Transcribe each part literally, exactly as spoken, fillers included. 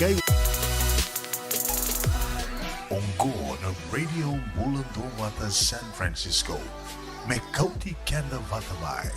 Qai oqo na Radio Bula Duavata San Francisco, me kauti keda vata mai.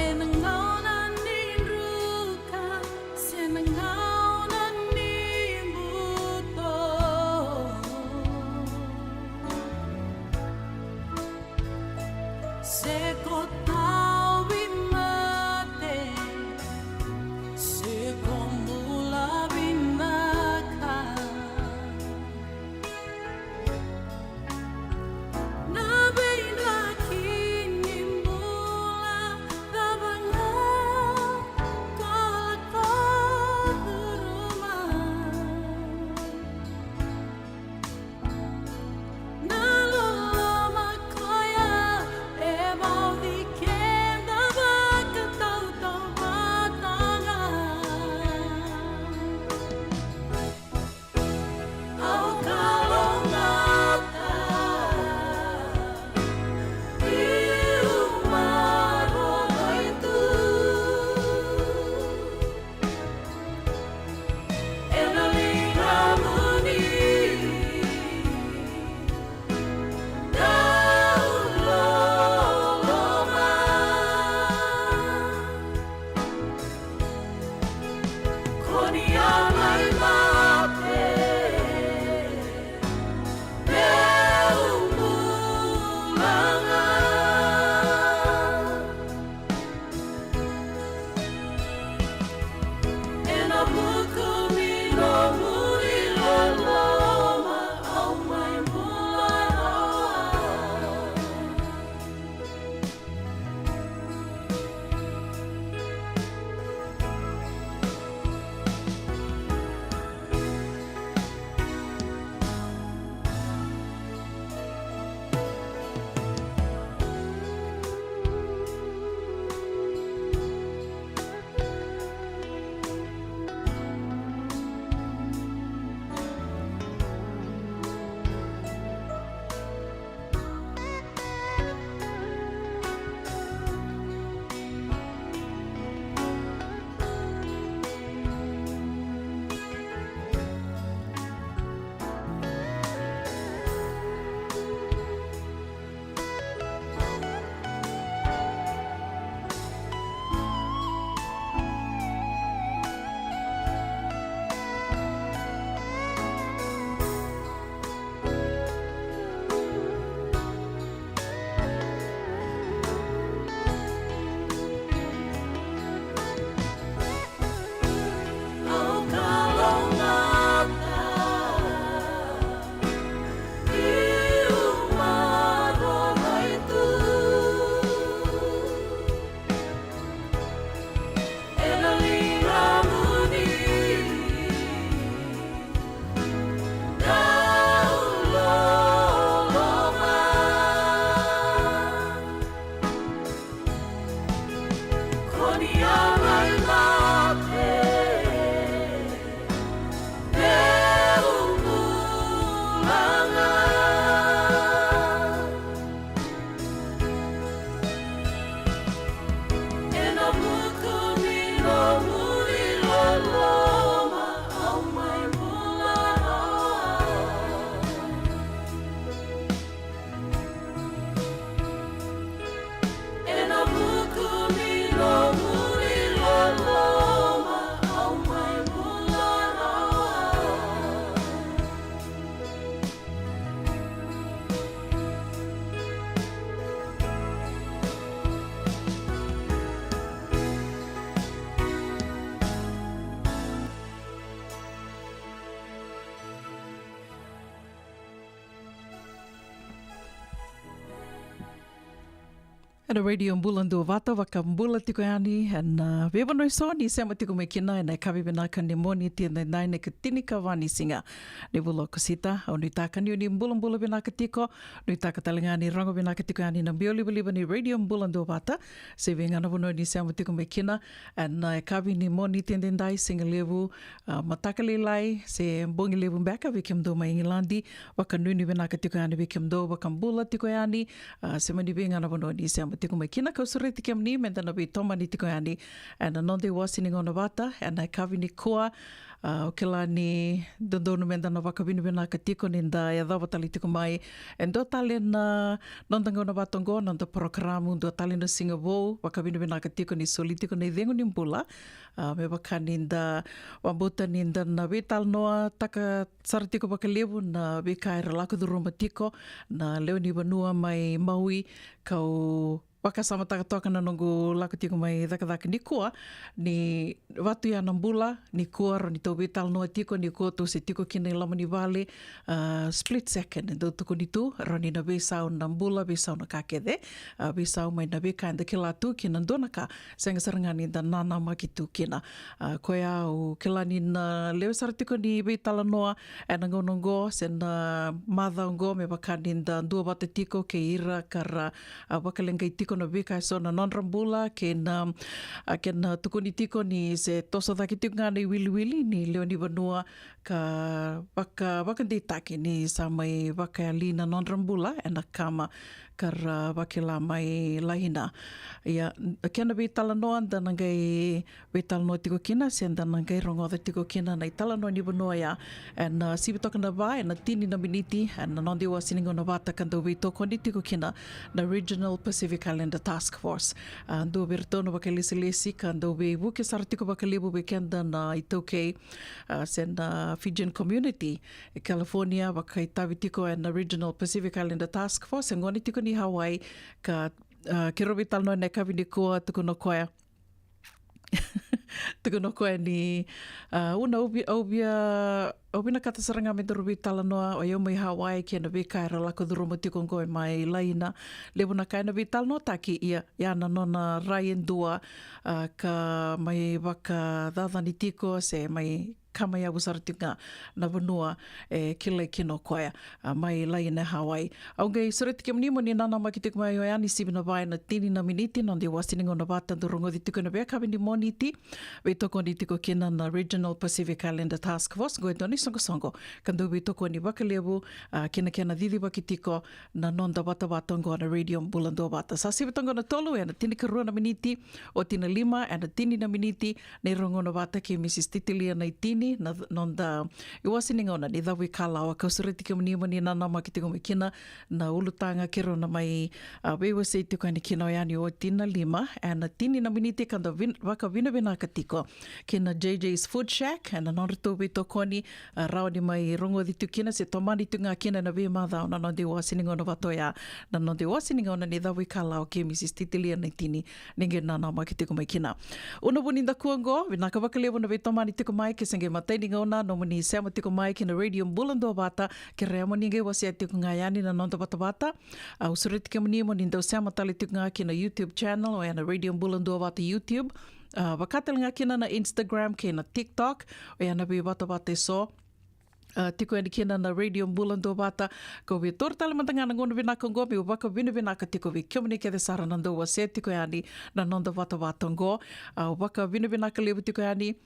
Ena gauna ni druka se na gauna ni buto, se ko tauvimate se ko bula vinaka. Na veidraki ni bula cava ga ko lako curuma. Na loloma koya e vauci keda vakatautauvata ga. Au kalougata, niu maroroi tu ena ligamuni. Dau loloma. Ko ni a mai mate, meu bula ga. Ena vuku ni nomuni loloma, au mai bula rawa. Na Radio Bula Duavata, vakabula tiko yani ena veivanua eso ni sema tiko mai kina ena yakavi vinaka ni Moniti edaidai, na ikatinikava ni siga ni vula o Okosita. Au nuitaka ni o ni bulabula vinaka tiko, nuitaka tale ga ni rogo vinaka tiko yani na biau livaliva ni Radio Bula Duavata se vei ga na vanua ni sema tiko mai kina ena yakavi ni Moniti edaidai, siga levu, a, mataka lailai se bogi levu beka vei kemudou mai Igiladi. Vakanuinui vinaka tiko yani vei kemudou, vakabula tiko yani, a, se mani vei ga na vanua ni sema tiko mai kina. Kau sureti kemuni meda na veitomani tiko yani ena noda iwase ni gauna vata ena yakavi nikua. A, au kila ni dodonu meda na vakavinavinaka tiko ni da yacova tale tiko mai e dua tale na noda gauna vata oqo, noda porokaramu, dua tale na siga vou. Vakavinavinaka tiko ni soli tiko na icegu ni bula. A, me vaka ni da vakabauta ni da na veitalanoataka sara tiko vakalevu na veika era lako curuma tiko na lewe ni vanua mai Maui. Kau vakasamataka toka na noqu lako tiko mai cakacaka nikua ni vatu ya na bula nikua, rawa ni tou veitalanoa tiko nikua tou se tiko kina i loma ni vale, a, split second e dau tukuni tu, rawa ni na veisau na bula, veisau na ka kece, a, veisau mai na veika eda kila tu kina dua na ka sega sara ga ni da nanamaki tu kina. A, koya au kila ni na lewe sara tiko ni veitalanoa ena gauna oqo se na macawa oqo me vaka ni da duavata tiko kei ira ka ra, a, vakaleqai tiko na veika eso na nodra bula kei na, a, kena tukuni tiko ni se toso cake tiko ga na iwiliwili ni lewe ni vanua ka vaka, vakadeitaki ni sa mai vakayali na nodra bula ena kama ka ra vakila mai laina. Ia, kena veitalanoa da na qai veitalanoa tiko kina se da na qai rogoca tiko kina na italanoa ni vanua ya ena, a, sivi toka na va ena tini na miniti ena noda iwase ni gauna vata ka dau veitokoni tiko kina na Regional Pacific Islander Task Force. A, dua vei iratou na vakailesilesi ka dau veivuke sara tiko vakalevu vei keda na iTaukei, a, se na Fijian community e California, vakaitavi tiko ena Regional Pacific Islander Task Force e gone tiko ni Hawaii. Ka, a, keirau veitalanoa ena yakavi nikua, tukuna o koya tukuna o koya ni, a, au na, au vi-, au via, au vinakata sara ga me daru veitalanoa, o yau mai Hawaii kei na veika era lako curuma tiko oqo mai laina. Levu na ka ena veitalanoataki, ia, ia na nona rai e dua, a, ka mai vakacacani tiko se mai kama yavu sara tiko ga na vanua e kilai kina o koya, a, mai laina e Hawaii. Au qai sureti kemuni mo ni nanamaki tiko mai oya ni sivi na va ena tini na miniti noda iwase ni gauna vata dau rogoci tiko ena veiyakavi ni Moniti. Veitokoni tiko kina na Regional Pacific Islander Task Force, qo e dua na isoqosoqo ka dau veitokoni vakalevu, a, kina kena cicivaki tiko na noda vatavata oqo na Radio Bula Duavata. Sa sivi toka na tolu ena tinikarua na miniti oti na lima ena tini na miniti. Ni rogoca vata kei Mrs Titilia Naitini na noda iwase ni gauna ni Cavuikalawa. Kau sureti kemuni mo ni nanamaki tiko mai kina na ulutaga keirau na mai, a, veiwasei tiko yani kina oya ni oti na lima ena tini na miniti ka da vin-, vakavinavinaka tiko kina JJ's Food Shack ena nodratou veitokoni, a, rawa ni mai rogoci tiko kina se tomani tiko ga kina ena veimacawa na noda iwase ni gauna vata oya, na noda iwase ni gauna ni Cavuikalawa kei Mrs Titilia Naitini. Ni qai nanamaki tiko mai kina. Una vu ni dakua oqo, vinaka vakalevu na veitomani tiko mai, ke se qai matai ni gauna nomuni sema tiko mai ki na Radio Bula Duavata, kerea mo ni qai wasea tiko ga yani na noda vatavata. Au sureti kemuni mo ni dau sema tale tiko ga ki na YouTube channel, oya na Radio Bula Duavata YouTube. A, vaka tale ga kina na Instagram kei na TikTok, oya na veivatavata eso. A, tiko yani kina na Radio Bula Duavata. Kau via taura tale mada ga na gauna vinaka oqo meu vakavinavinaka tiko vei kemuni kece sara na dau wasea tiko yani na noda vatavata oqo. A, vakavinavinaka levu tiko yani,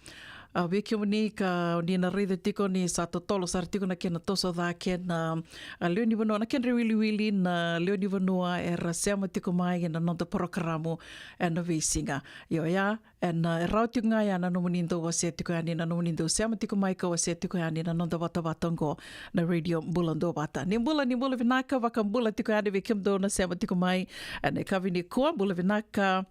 a, vei kemuni ka ni na raica tiko ni sa totolo sara tiko na kena toso cake na, a, lewe ni vanua, na kedra iwiliwili na lewe ni vanua era sema tiko mai ena noda porokaramu ena veisiga. Io ya, ena, e rawa tiko ga ya na nomuni dau wasea tiko yani, na nomuni dau sema tiko mai ka wasea tiko yani na noda vatavata oqo na Radio Bula Duavata. Ni bula, ni bula vinaka, vakabula tiko yani vei kemudou na sema tiko mai ena yakavi nikua. Bula vinaka.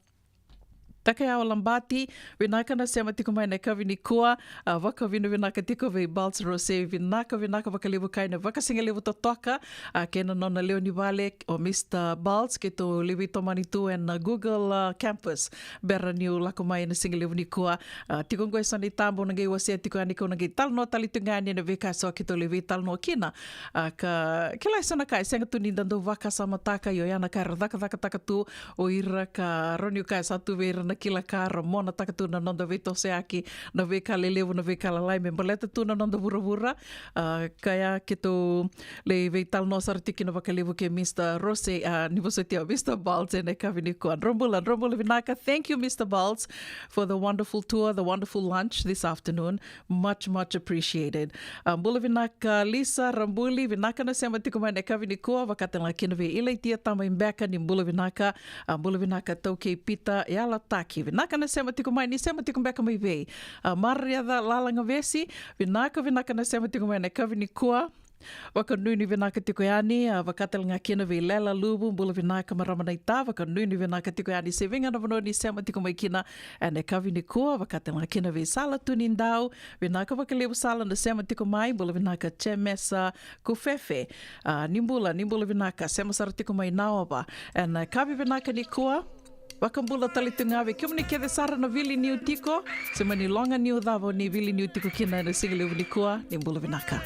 Takayawa Labati, vinaka na sema tiko mai na yakavi nikua. A, vakavinavinaka tiko vei Balts Rose, vinaka, vinaka vakalevu, kaya na vakasigalevu totoka. A, kei na nona lewe ni vale o Mister Balts, keitou lai veitomani tu ena Google, a, Campus. Bera niu lako mai ena sigalevu nikua. A, tiko qo e so na itaba au na qai wasea tiko yani, kau na qai talanoa tale tu ga yani ena veika e so keitou lai veitalanoa kina. A, ka kila e so na ka e sega tu ni da dau vakasamataka, io, ya na ka era cakacakataka tu o ira, ka rawa niu kaya sa tu vei ira na kila ka ra monataka tu na noda veitosoyaki, na veika lelevu, na veika lalai me baleta tu na noda vuravura. A, ka ya keitou lai veitalanoa sara tiko kina vakalevu kei Mister Rose, a, ni vosoti au, Mister Balts, ena yakavi nikua. Drau bula, drau bula vinaka. Thank you, Mister Balts, for the wonderful tour, the wonderful lunch this afternoon. Much, much appreciated. A, bula vinaka Lisa Rabuli, vinaka na sema tiko mai na yakavi nikua, vaka tale ga kina vei Ilaitia Tamaibeka, ni bula vinaka. A, bula vinaka Taukei Pita Yalataki, vinaka na sema tiko mai, ni sema tiko beka mai vei? A, Mariaca Lalagavesi, vinaka, vinaka na sema tiko mai na yakavi nikua. Vakanuinui vinaka tiko yani, a, vaka tale ga kina vei Lela Luvu, bula vinaka marama naita, vakanuinui vinaka tiko yani se vei ga na vanua ni sema tiko mai kina ena yakavi nikua, vaka tale ga kina vei Sala Tunidau, vinaka vakalevu Sala na sema tiko mai, bula vinaka Jemesa Kufefe, a, ni bula, ni bula vinaka, sema sara tiko mai Naova ena yakavi vinaka nikua. Vakabula tale tu ga vei kemuni kece sara na vili niu tiko, se mani loga niu cava ni vili niu tiko kina ena sigalevu nikua, ni bula vinaka.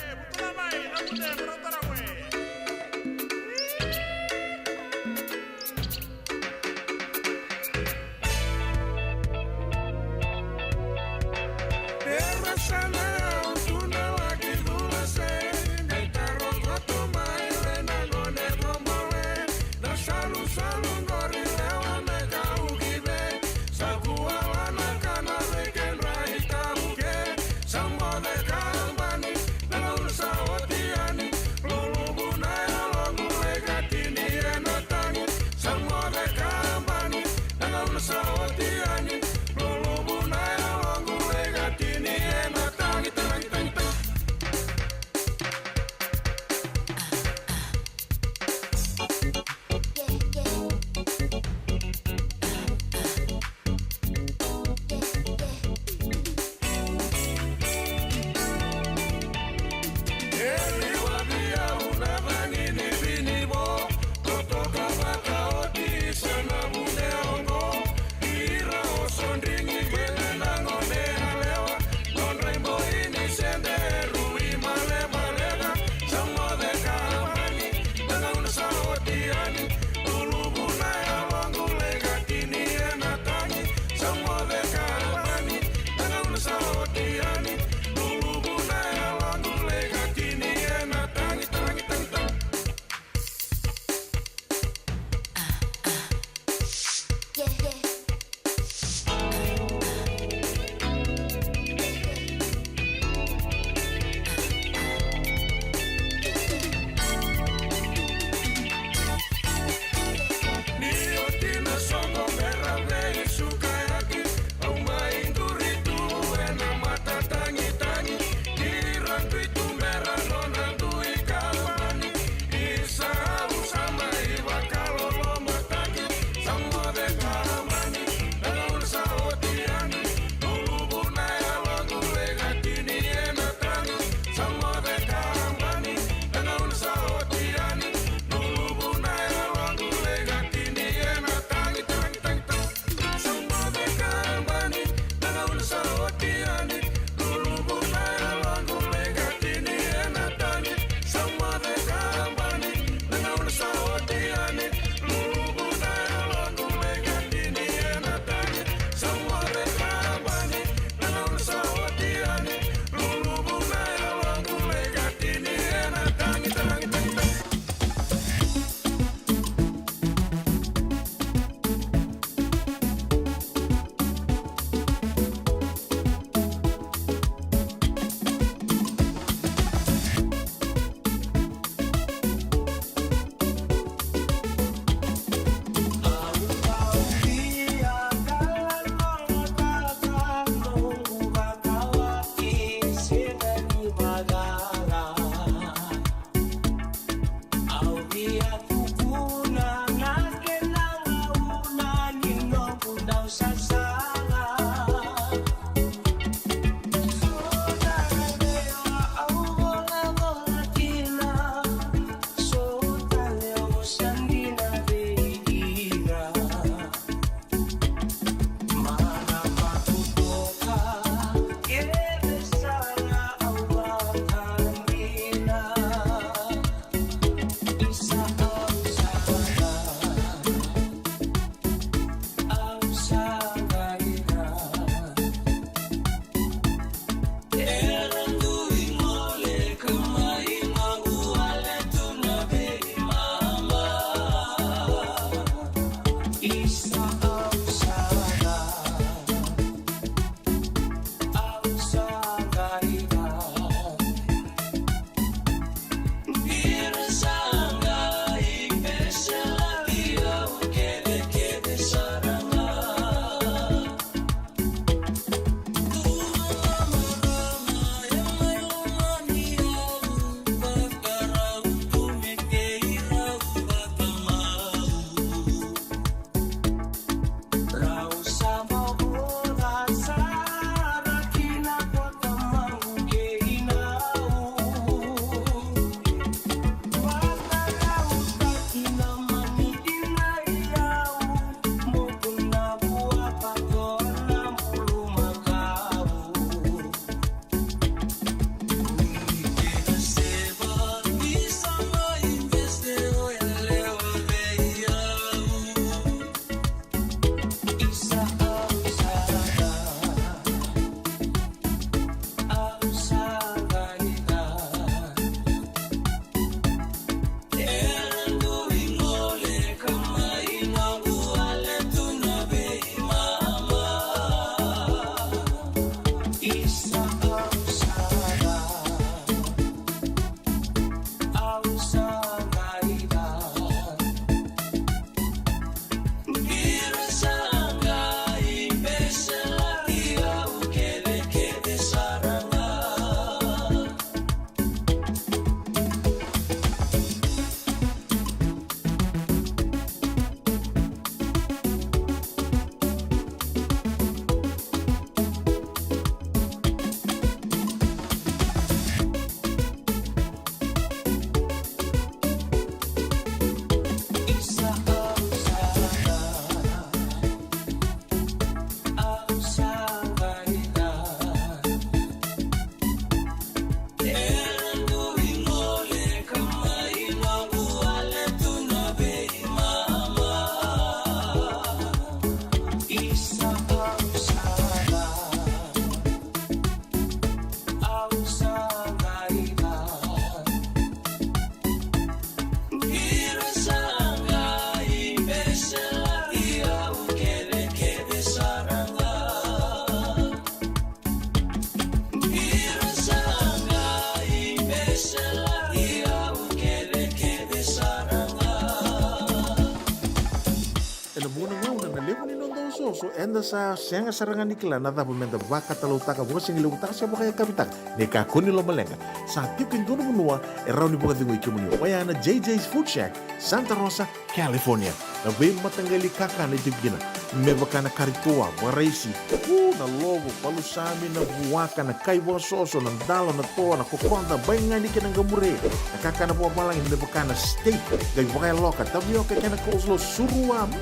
Na vuna gauna na levu ni noda osooso, eda sa sega sara ga ni kila na cava meda vakatalautaka, vakasigilevutaka se vakayakavitaka. Ni kakua ni lomaleqa, sa tiko e dua na vanua e rawa ni vakacegui kemuni. Oya na J J's Food Shack, Santa Rosa, California. Na veimataqali kakana e tiko kina, me vaka na kari toa, vakaraisi, u, na lovo, palusami, na vuaka, na kai vakasoso, na dalo, na toa, na kokoda, baigani kei na qamure. Na kakana vakavalagi me vaka na steak, qai vakayaloka, tavioka kei na coleslaw, surua, mm,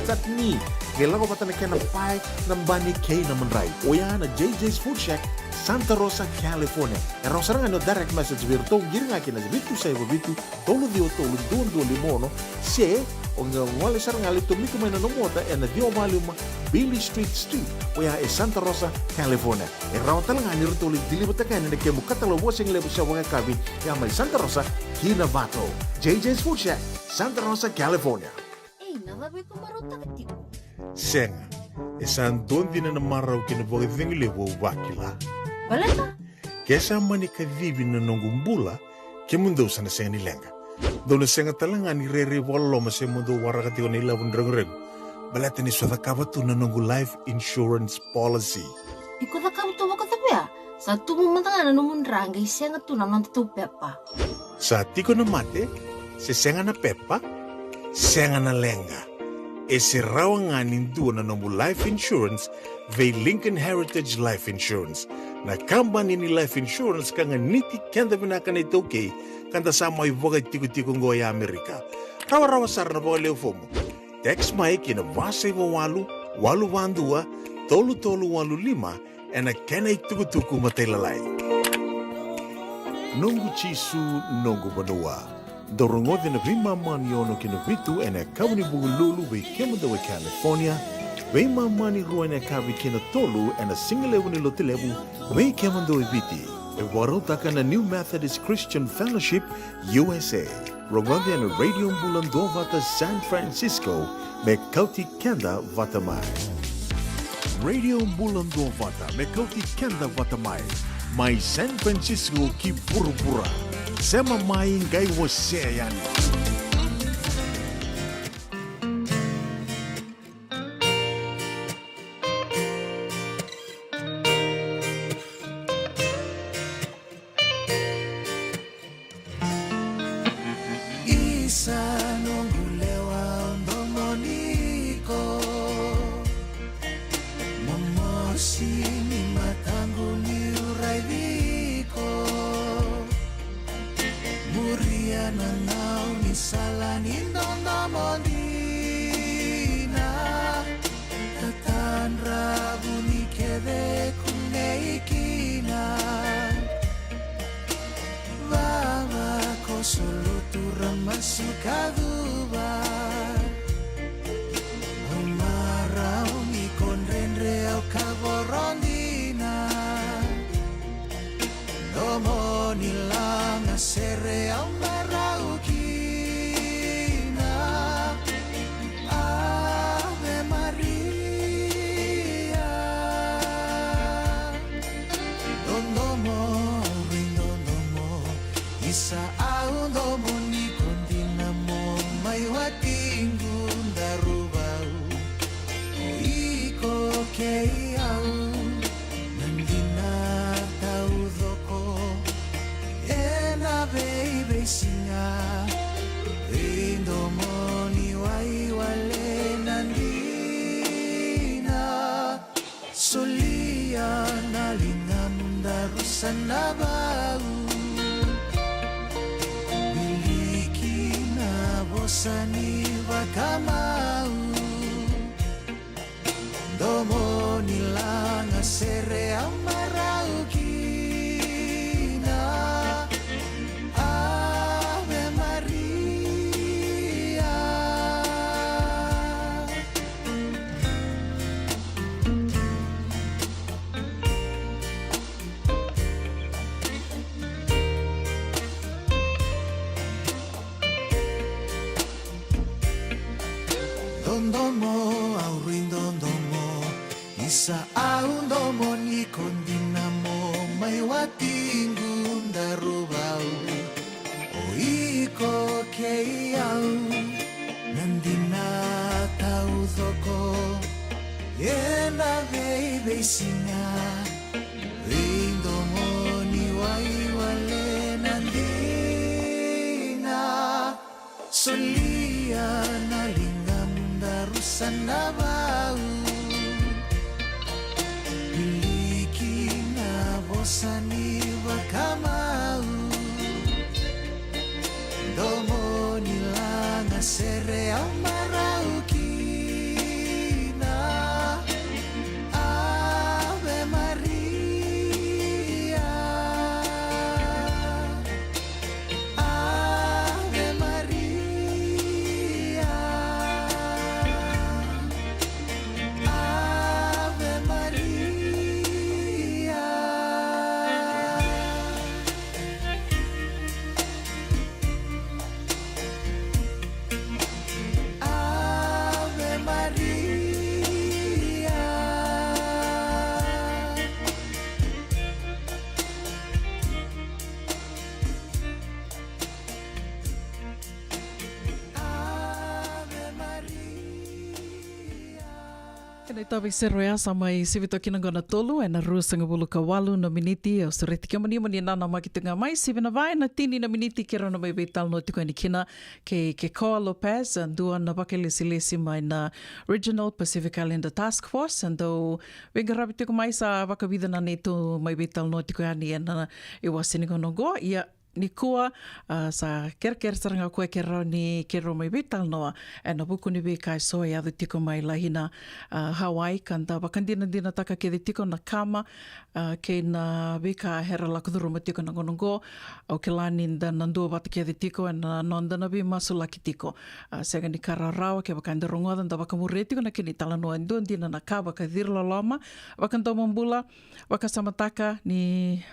chutney. Qai lako vata na kena pae, na bani kei na madrai. Oya na J J's Food Shack, Santa Rosa, California. E rawa sara ga ni o direct message vei iratou, qiri ga kina vitu saiva vitu, tolu ciwa tolu, dua dua lima ono, se o qai gole sara ga, lai tomika mai na nomu ota ena ciwa walu lima Beale Street Suite, oya e Santa Rosa, California. E rawa tale ga ni ratou lai deliver-taka yani na kemu katalau vakasigalevu se vakayakavi, ya mai Santa Rosa ki Novato. J J's Food Shack, Santa Rosa, California. Ei, na cava iko marautaka tiko? Sega, e sa dua dina na marau kei na vakacegu levu au vakila. Baleta? Ke sa mani kacivi na noqu bula, kemudou sa na sega ni leqa. Dou na sega tale ga ni rairai vakaloloma se mo dou waraka tiko na ilavo ni reguregu, baleta niu sa cakava tu na noqu life insurance policy. Iko cakava tu vakacava ya? Sa tubu mada ga na nomu dra qai sega tu na nodatou pepa. Sa tiko na mate, se sega na pepa, sega na leqa. E se rawa ga ni dua na nomu life insurance vei Lincoln Heritage Life Insurance, na kabani ni life insurance ka ganiti keda vinaka na iTaukei, ka da sa mai vakatikotiko oqo e Amerika. Rawarawa sara na vakalewe fomu. Text mai ki na va saiva walu, walu va dua, tolu tolu walu lima, ena kena itukutuku matailalai. Noqu Jisu, noqu vanua. Dou rogoci na veimama ni ono ki na vitu ena yakavi ni Vukelulu vei kemudou e California, veimama ni rua ena yakavi ki na tolu ena sigalevu ni Lotulevu vei kemudou e Viti. E vakarautaka na New Methodist Christian Fellowship, U S A. Rogoci ena Radio Bula Duavata San Francisco, me kauti keda vata mai. Radio Bula Duavata, me kauti keda vata mai. Mai San Francisco ki vuravura. Sema mai, qai wasea yani. Isa noqu lewa, au domoni iko. Momosi ni mataqu niu raici iko. Muria na gaunisala ni dodomo dina. Tatadra vuni kece kunei kina. Vavakoso, lotu, ra masu ka cuva. Au marau ni ko dredre, au kavoro dina. Domo ni lagasere au marau kina. Ave Maria. Dodomo, rui dodomo, isa au domoni iko dina, mo mai watiqu Daruvau. O iko kei au, na dina taucoko ena veiveisiga. Veidomoni waiwale na dina. Solia na ligamu daru sa na vau. Wiliki na vosa ni vakamau. Domo ni lagasere au marau kina. Ave Maria. Dodomo, au rui dodomo, isa au domoni iko dina, mo mai watiqu Daruvau. O iko kei au, na dina tau Ena veiveisiga, veidomoni waiwale na dina. Solia na ligamu da rusa na vau. Wiliki na vosa ni vakamau. Domoni laga sere au marau kina. Ave Maria. Ave Maria. Ave Maria. Ave Maria. Ave Maria. Ena itavi sere oya sa mai sivi toka kina qo na tolu ena ruasagavulu ka walu na miniti. Au sureti kemuni mo ni nanamaki tu ga mai, sivi na va ena tini na miniti keirau na mai veitalanoa tiko yani kina kei Kekoa Lopez, dua na vakailesilesi mai na Regional Pacific Islander Task Force, e dau veiqaravi tiko mai sa vakavica na neitou mai veitalanoa tiko yani ena iwase ni gauna oqo. Ia nikua, a, sa kerekere sara ga o koya ke rawa ni keirau mai veitalanoa ena vuku ni veika eso e yaco tiko mai Lahaina, a, Hawaii, ka da vakadinadinataka kece tiko na kama, a, kei na veika era lako curuma tiko ena gauna oqo. Au kila ni da na duavata kece tiko ena noda na veimasulaki tiko. A, sega ni ka rawarawa kevaka eda rogoca, da vakamuria tiko na kena italanoa, e dua dina na ka vakaciriloloma, vakadomobula, vakasamataka ni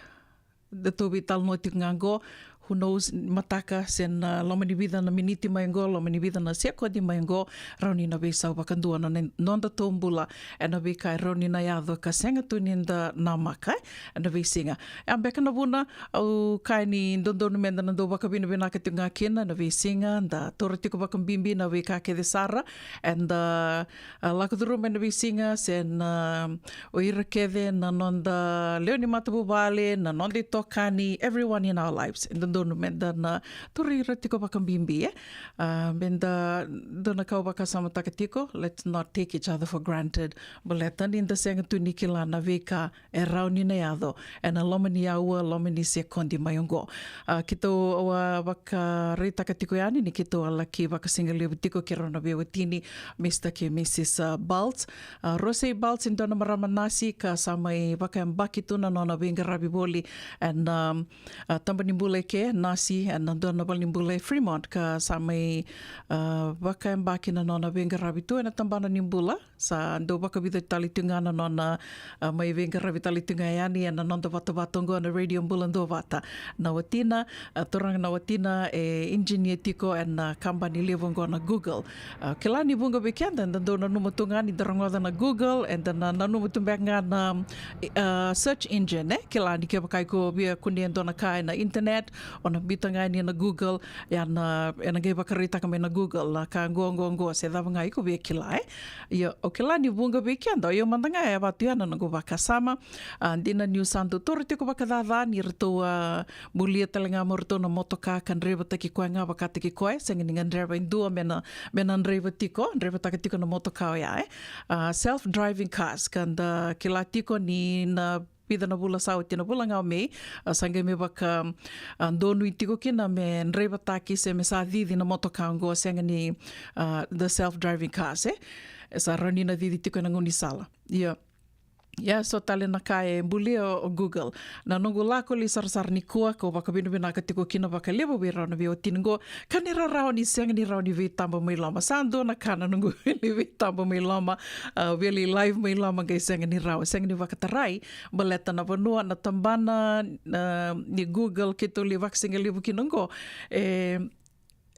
datou veitalanoa tiko ga oqo. Who knows, mataka se na loma ni vica na miniti mai oqo, loma ni vica na sekodi mai oqo, rawa ni na veisau vakadua na, na nodatou bula ena veika e rawa ni na yaco ka sega tu ni da namaka, e, ena veisiga. Ia beka na vuna au kaya ni dodonu meda na dau vakavinavinaka tiko ga kina ena veisiga, da taura tiko vakabibi na veika kece sara eda, a, lako curuma ena veisiga, se na, o ira kece na noda lewe ni matavuvale, na noda itokani, everyone in our lives. E dodonu meda na tauri ira tiko vakabibi, e. A, meda, dua na ka au vakasamataka tiko, let's not take each other for granted. Baleta ni da sega tu ni kila na veika e rawa ni na yaco ena loma ni aua, loma ni sekodi mai oqo. A, keitou a vakaraitaka tiko yani ni keitou a laki vakasigalevu tiko kei rau na veiwatini, Mister kei Missus, a, Baltz. A, Rosey Baltz e dua na marama nasi ka sa mai vakayabaki tu na nona veiqaravi voli ena, a, taba ni bula eke, nasi ena dua na valenibula e Fremont, ka sa mai, a, vakayabaki na nona veiqaravi tu ena tabana ni bula. Sa dau vakavica tale tu ga na nona, a, mai veiqaravi tale tu ga yani ena noda vatavata oqo na Radio Bula Duavata. Na watina, a, turaga na watina e engineer tiko ena kabani levu oqo na Google. A, kila ni vuqa vei keda eda dau nanuma tu ga ni da rogoca na Google, eda na nanuma tu beka ga na, a, search engine, e? Kila ni kevaka iko via kunea e dua na ka ena internet, o na biuta ga yani na Google, ia na, ena qai vakaraitaka mai na Google na ka qo, qo, qo, se cava ga iko via kila, e? Ia, au kila ni vuqa vei keda, o yau mada ga e vatu ya na noqu vakasama. A, dina niu sa dau taura tiko vakacaca ni ratou a bulia tale ga mo ratou na motoka ka draivataki koya ga vakataki koya, sega ni ga draiva e dua me na, me na draiva tiko, draivataka tiko na motoka oya, e. A, self-driving cars, ka da kila tiko ni na vica na vula sa oti, na vula ga o Me, a, sa qai me vaka, a, donui tiko kina me draivataki se me sa cici na motoka oqo, sega ni, a, the self-driving cars, e. E sa rawa ni na cici tiko ena gaunisala. Ia. Ia, so tale na ka e bulia o, o Google. Na noqu lako lai sarasara nikua, kau vakavinavinaka tiko kina vakalevu vei rau na veiwatini qo, ka ni rarawa ni sega ni rawa ni veitaba mai loma. Sa dua na ka na noqu via lai veitaba mai loma, a, via lai live mai loma, qai sega ni rawa, sega ni vakatarai, baleta na vanua, na tabana, na, ni Google keitou lai vakasigalevu kina oqo, e,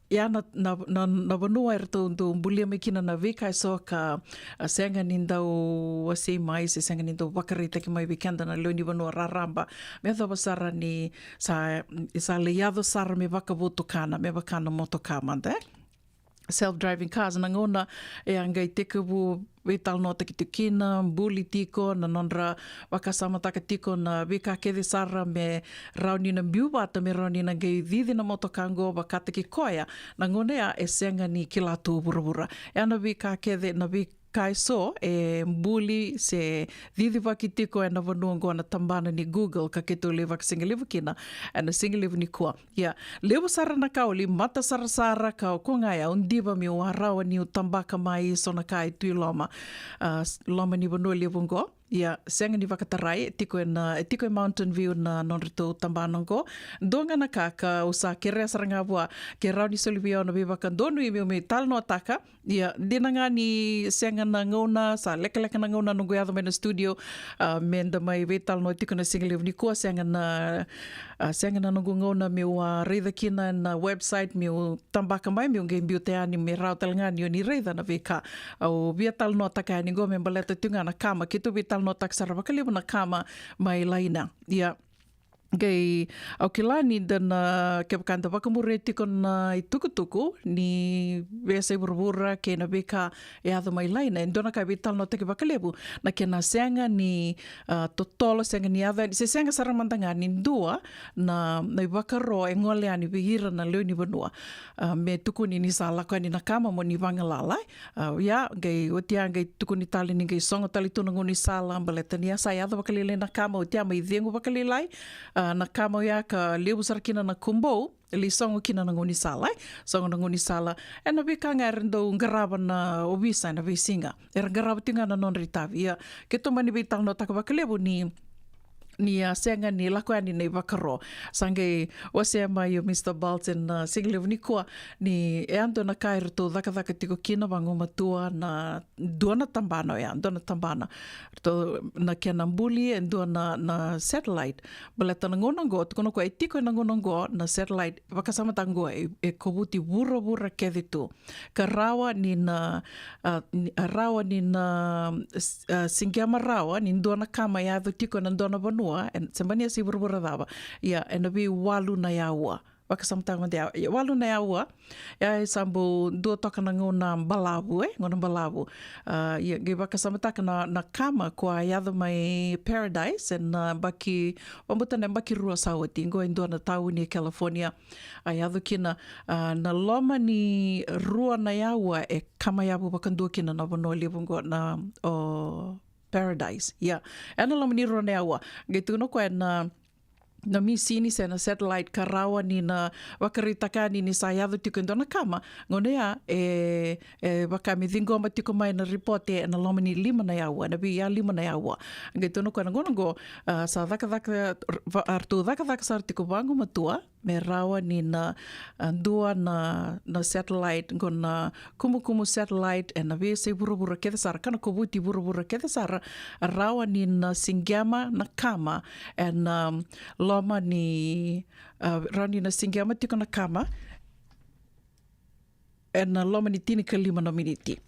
ia na, na, na, na vanua eratou dau bulia mai kina na veika eso ka, a, sega ni dau wasei mai, se sega ni dau vakaraitaki mai vei keda na lewe ni vanua raraba. Me yacova sara ni sa, sa lai yaco sara me vakavotukana, me vaka na motoka mada, e? self-driving cars, na gauna e a qai tekivu veitalanoataki tiko kina, buli tiko na nodra vakasamataka tiko na veika kece sara me rawa ni na biu vata, me rawa ni na qai cici na motoka qo vakataki koya. Na gauna ya e sega ni kila tu vuravura. E a na veika kece, na veika e so e buli se cicivaki tiko e na vanua qo na tabana ni Google ka keitou lai vakasigalevu kina e na sigalevu ni kua. Ia, levu sara na ka o li mata sarasara ka o ko ga ya o diva meu a rawa niu tabaka mai so na ka e tu i loma, a, s-, loma ni vanua levu qo. Ia, sega ni vakatarai, e tiko e na, e tiko e Mountain View na nodratou tabana qo. Dua ga na ka ka au sa kerea sara ga vua, ke rawa ni soli vei au na veivakadonui meu mai talanoataka. Ia, dina ga ni sega na gauna, sa lekaleka na gauna noqu yaco mai na studio, a, me da mai veitalanoa tiko na sigalevu ni kua, sega na, a, sega na noqu gauna meu a raica kina na website, meu tabaka mai, meu qai biuta yani me rawa tale ga ni o ni raica na veika au via talanoataka yani qo me baleta tiko ga na kama, keitou veitalanoataka sara vakalevu na kama mai Laina. Ia, qai au kila ni da na, kevaka da vakamuria tiko na itukutuku ni veiyasai vuravura kei na veika e yaco mai Laina, e dua na ka e veitalanoataki vakalevu na kena sega ni, a, totolo, sega ni yaco yani, se sega sara mada ga ni dua na, na ivakaro e gole yani vei ira na lewe ni vanua. A, me tukuni ni sa lako yani na kama mo ni vagalala, e. A, ia, qai, oti ya, qai tukuni tale ni qai sogo tale tu na gaunisala, baleta ni a sa yaco vakalailai na kama, oti ya mai cegu vakalailai, a, na kama oya ka levu sara kina na kubou, e lai sogo kina na gaunisala, e. Sogo na gaunisala, e na veika ga era dau qarava na ovisa e na veisiga. Era qarava tiko ga na nodra itavi, ia. Keitou mani veitalanoataka vakalevu ni ni a sega ni lako yani na ivakaro. Sa qai wasea mai o Mister Balton na sigalevu ni kua ni e a dua na ka e ratou cakacaka tiko kina vagumatua na dua na tabana oya, dua na tabana. Ratou na kena buli e dua na, na satellite. Baleta na gauna qo, tukuna koya e tiko e na gauna qo na satellite, vakasamataka qo e, e kovuti vuravura kece tu. Ka rawa ni na, a, ni, a rawa ni na, s-, a, siqema rawa ni dua na kama e yaco tiko e na dua na vanua, e, se mani yasai vuravura cava. Ia, e na veiwalu na yaua. Vakasamataka mada ya, ia, walu na yaua. Ia, e sa bau dua toka na gauna balavu, e, gauna balavu. A, ia, qai vakasamataka na, na kama ko a yaco mai Paradise, e na baki, vabauta na baki rua sa oti, qo e dua na tauni e California. A yaco kina, a, na loma ni rua na yaua e kama yavu vakadua kina na vanua levu qo na, o Paradise. Ia, e na loma ni rua na yaua. Qai tukuna o koya na, na misini se na satellite ka rawa ni na vakaraitaka yani ni sa yaco tiko e dua na kama. Gauna ya, e, e vaka me ciqoma tiko mai na ripote e na loma ni lima na yaua, na veiya lima na yaua. Qai tukuna o koya na gauna qo, a, sa cakacaka, va-, a, ratou cakacaka sara tiko vagumatua, me rawa ni na, a, dua na, na satellite, qo na kumukumu satellite, e na veiyasai vuravura kece sara, ka na kovuti vuravura kece sara, a rawa ni na siqema na kama, e na loma ni, a, rawa ni na siqema tiko na kama, e na loma ni tinikalima na miniti.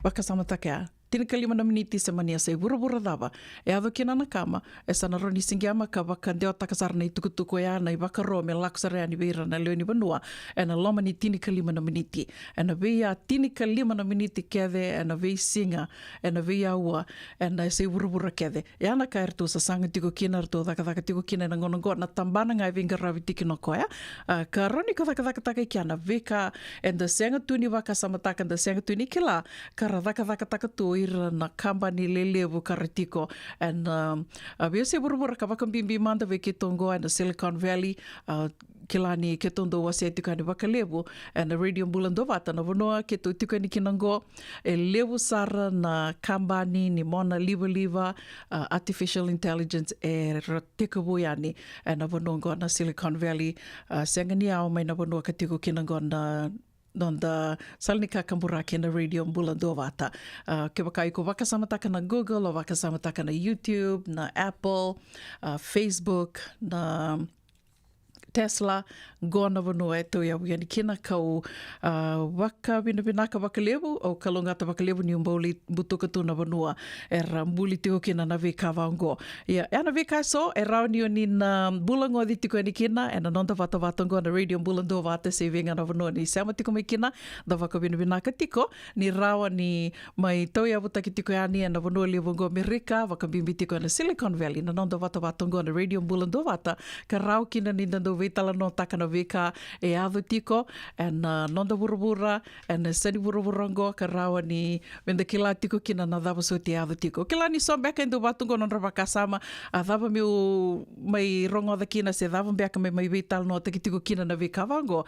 Vakasamataka ya. Tinikalima na miniti se mani yasai vuravura cava e yaco kina na kama, e sa na rawa ni siqema ka vakadewataka sara na itukutuku oya, na ivakaro me lako sara yani vei ira na lewe ni vanua, e na loma ni tinikalima na miniti. E na veiya tinikalima na miniti kece, e na veisiga, e na veiyaua, e na yasai vuravura kece. Ya na ka e ratou sasaga tiko kina, ratou cakacaka tiko kina e na gauna qo, na tabana ga e veiqaravi tiko kina o koya. A, ka rawa ni ko cakacakataka i kea na veika eda sega tu ni vakasamataka, eda sega tu ni kila, ka ra cakacakataka tu ira na kabani lelevu ka ra tiko e na, a, veiyasai vuravura, ka vakabibi mada vei keitou qo e na Silicon Valley. A, kila ni keitou dau wasea tiko yani vakalevu e na Radio Bula Duavata, na vanua keitou tiko yani kina qo, e levu sara na kabani ni mona livaliva, a, artificial intelligence, era tekivu yani e na vanua qo na Silicon Valley. A, sega ni yawa mai na vanua ka tiko kina qo na noda sala ni kakaburaki e na Radio Bula Duavata. A, kevaka iko vakasamataka na Google, o vakasamataka na YouTube, na Apple, a, Facebook, na Tesla, qo na vanua e tauyavu yani kina. Kau, a, vakavinavinaka vakalevu, au kalougata vakalevu niu bau lai butuka tu na vanua era buli tiko kina na veika vaqo. Ia, e na veika eso e rawa ni o ni na bula goci tiko yani kina e na noda vatavata oqo na Radio Bula Duavata, se vei ga na vanua ni sema tiko mai kina. Da vakavinavinaka tiko ni rawa ni mai tauyavutaki tiko yani e na vanua levu oqo Amerika, vakabibi tiko e na Silicon Valley, na noda vatavata oqo na Radio Bula Duavata, ka rawa kina ni da dau veitalanoataka na veika e yaco tiko e na noda vuravura, e na yasa ni vuravura oqo, ka rawa ni me da kila tiko kina na cava soti e yaco tiko. Kila ni so beka e dau vatu oqo nodra vakasama, a cava meu mai rogoca kina se cava beka me mai veitalanoataki tiko kina na veika vaqo.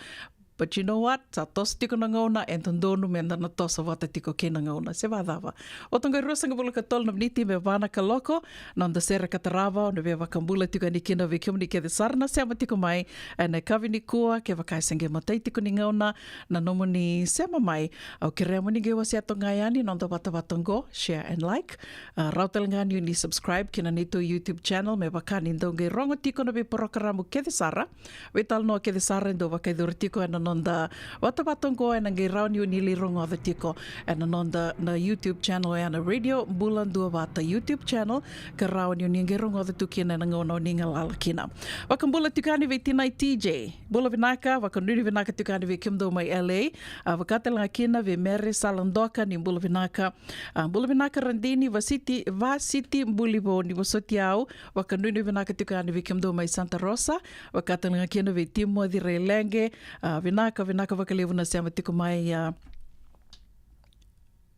But you know what? Sa toso tiko na gauna, e dodonu me da na toso vata tiko kei na gauna. Se vacava? Oti oqo e ruasagavulu ka tolu na miniti me va na kaloko, noda sere ka tarava, o na via vakabula tiko yani kina vei kemuni kece sara na sema tiko mai e na yakavi nikua. Kevaka e se qai matai tiko ni gauna na nomuni sema mai, au kerea mo ni qai wasea toka ga yani noda vatavata oqo, share and like. A, rawa tale ga ni o ni subscribe ki na neitou YouTube channel, me vaka ni dau qai rogo tiko na veiporokaramu kece sara, veitalanoa kece sara e dau vakayacori tiko e na noda vatavata oqo, e na qai rawa ni o ni lai rogoca tiko e na noda na YouTube channel, e na Radio Bula Duavata YouTube channel, ka rawa ni o ni qai rogoca tu kina e na gauna o ni galala kina. Vakabula tiko yani vei tinai T J, bula vinaka, vakanuinui vinaka tiko yani vei kemudou mai L A. A, vaka tale ga kina vei Mere Saladoka, ni bula vinaka. A, bula vinaka Radini Vasiti, Vasiti Bulivo, ni vosoti au, vakanuinui vinaka tiko yani vei kemudou mai Santa Rosa. Vaka tale ga kina vei Timoci Raileqe, a, vinaka, vinaka vakalevu na sema tiko mai, a,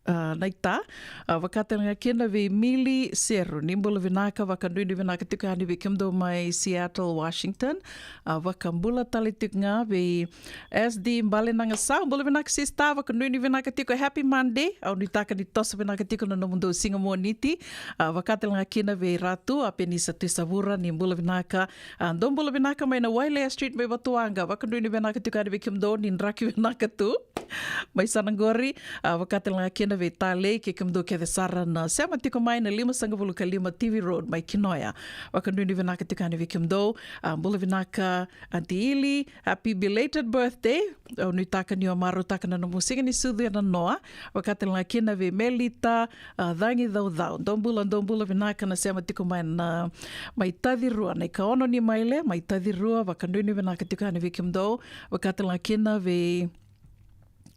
a, Naita. A, vaka tale ga kina vei Mili Seru, ni bula vinaka, vakanuinui vinaka tiko yani vei kemudou mai Seattle, Washington. A, vakabula tale tiko ga vei S D Bale Nagasau, bula vinaka sista, vakanuinui vinaka tiko, happy Monday. Au nuitaka ni toso vinaka tiko na nomudou siga Moniti. A, vaka tale ga kina vei Ratu, a, Penisa Tuisavura, ni bula vinaka. A, dou bula vinaka mai na Wailea Street mai Vatuwaqa, vakanuinui vinaka tiko yani vei kemudou, ni draki vinaka tu mai Sanaqori. A, vaka tale ga kina vei Talei kei kemudou kece sara na sema tiko mai na limasagavulu ka lima T V Road mai Kinoya, vakanuinui vinaka tiko yani vei kemudou. A, bula vinaka Aunty Ili, happy belated birthday. Au nuitaka ni o marautaka na nomu siga ni sucu e nanoa. Vaka tale ga kina vei Melita, a, Cagi Caucau, dou bula, dou bula vinaka na sema tiko mai na, mai Tacirua, na ikaono ni maile mai Tacirua, vakanuinui vinaka tiko yani vei kemudou. Vaka tale ga kina vei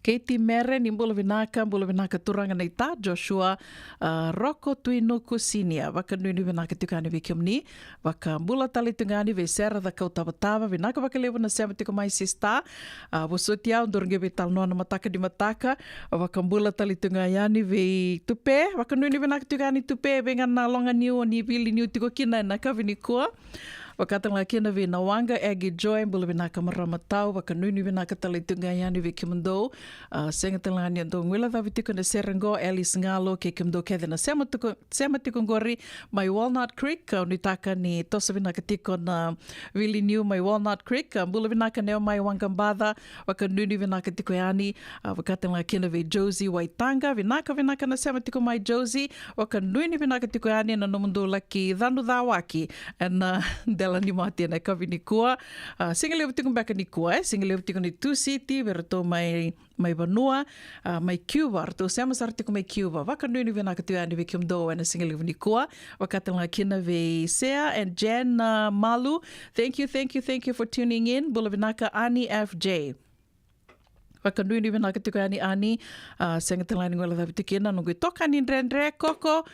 Katie Mere, ni bula vinaka, bula vinaka turaga Naita. Joshua, a, Roko Tuinuku Senior, vakanuinui vinaka tiko yani vei kemuni. Vakabula tale tiko ga yani vei Sera Cakau Tavatava, vinaka vakalevu na sema tiko mai sista. A, vosoti au, daru qai veitalanoa na mataka ni mataka. Vakabula tale tiko ga yani vei Tupe, vakanuinui vinaka tiko yani Tupe, vei ga na loga niu o ni vili niu tiko kina e na yakavi nikua. Vaka tale ga kina vei Nawaqa Agi Joy, bula vinaka marama tau, vakanuinui vinaka tale tiko ga yani vei kemudou. A, sega tale ga ni dou guilecavi tiko na sere qo, Alice Galo kei kemudou kece na sema tiko, sema tiko qori mai Walnut Creek. Au nuitaka ni toso vinaka tiko na vili niu mai Walnut Creek. A, bula vinaka Neo mai Waqabaca, vakanuinui vinaka tiko yani. A, vaka tale ga kina vei Josie Waitaqa, vinaka, vinaka na sema tiko mai Josie, vakanuinui vinaka tiko yani na nomudou laki canu cawaki e na, a, dela ni mate e na yakavi nikua. A, siga levu tiko beka nikua, e siga levu tiko ni Tusiti vei ratou mai, mai vanua, a, mai Cuba, ratou sema sara tiko mai Cuba. Vakanuinui vinaka tiko yani vei kemudou e na siga levu nikua. Vaka tale ga kina vei Sea and Jen, a, Malu. Thank you, thank you, thank you for tuning in. Bula vinaka Ani F J. Vakanuinui vinaka tiko yani Ani. A, sega tale ga ni guilecavi tiko kina noqu itokani dredre Koko.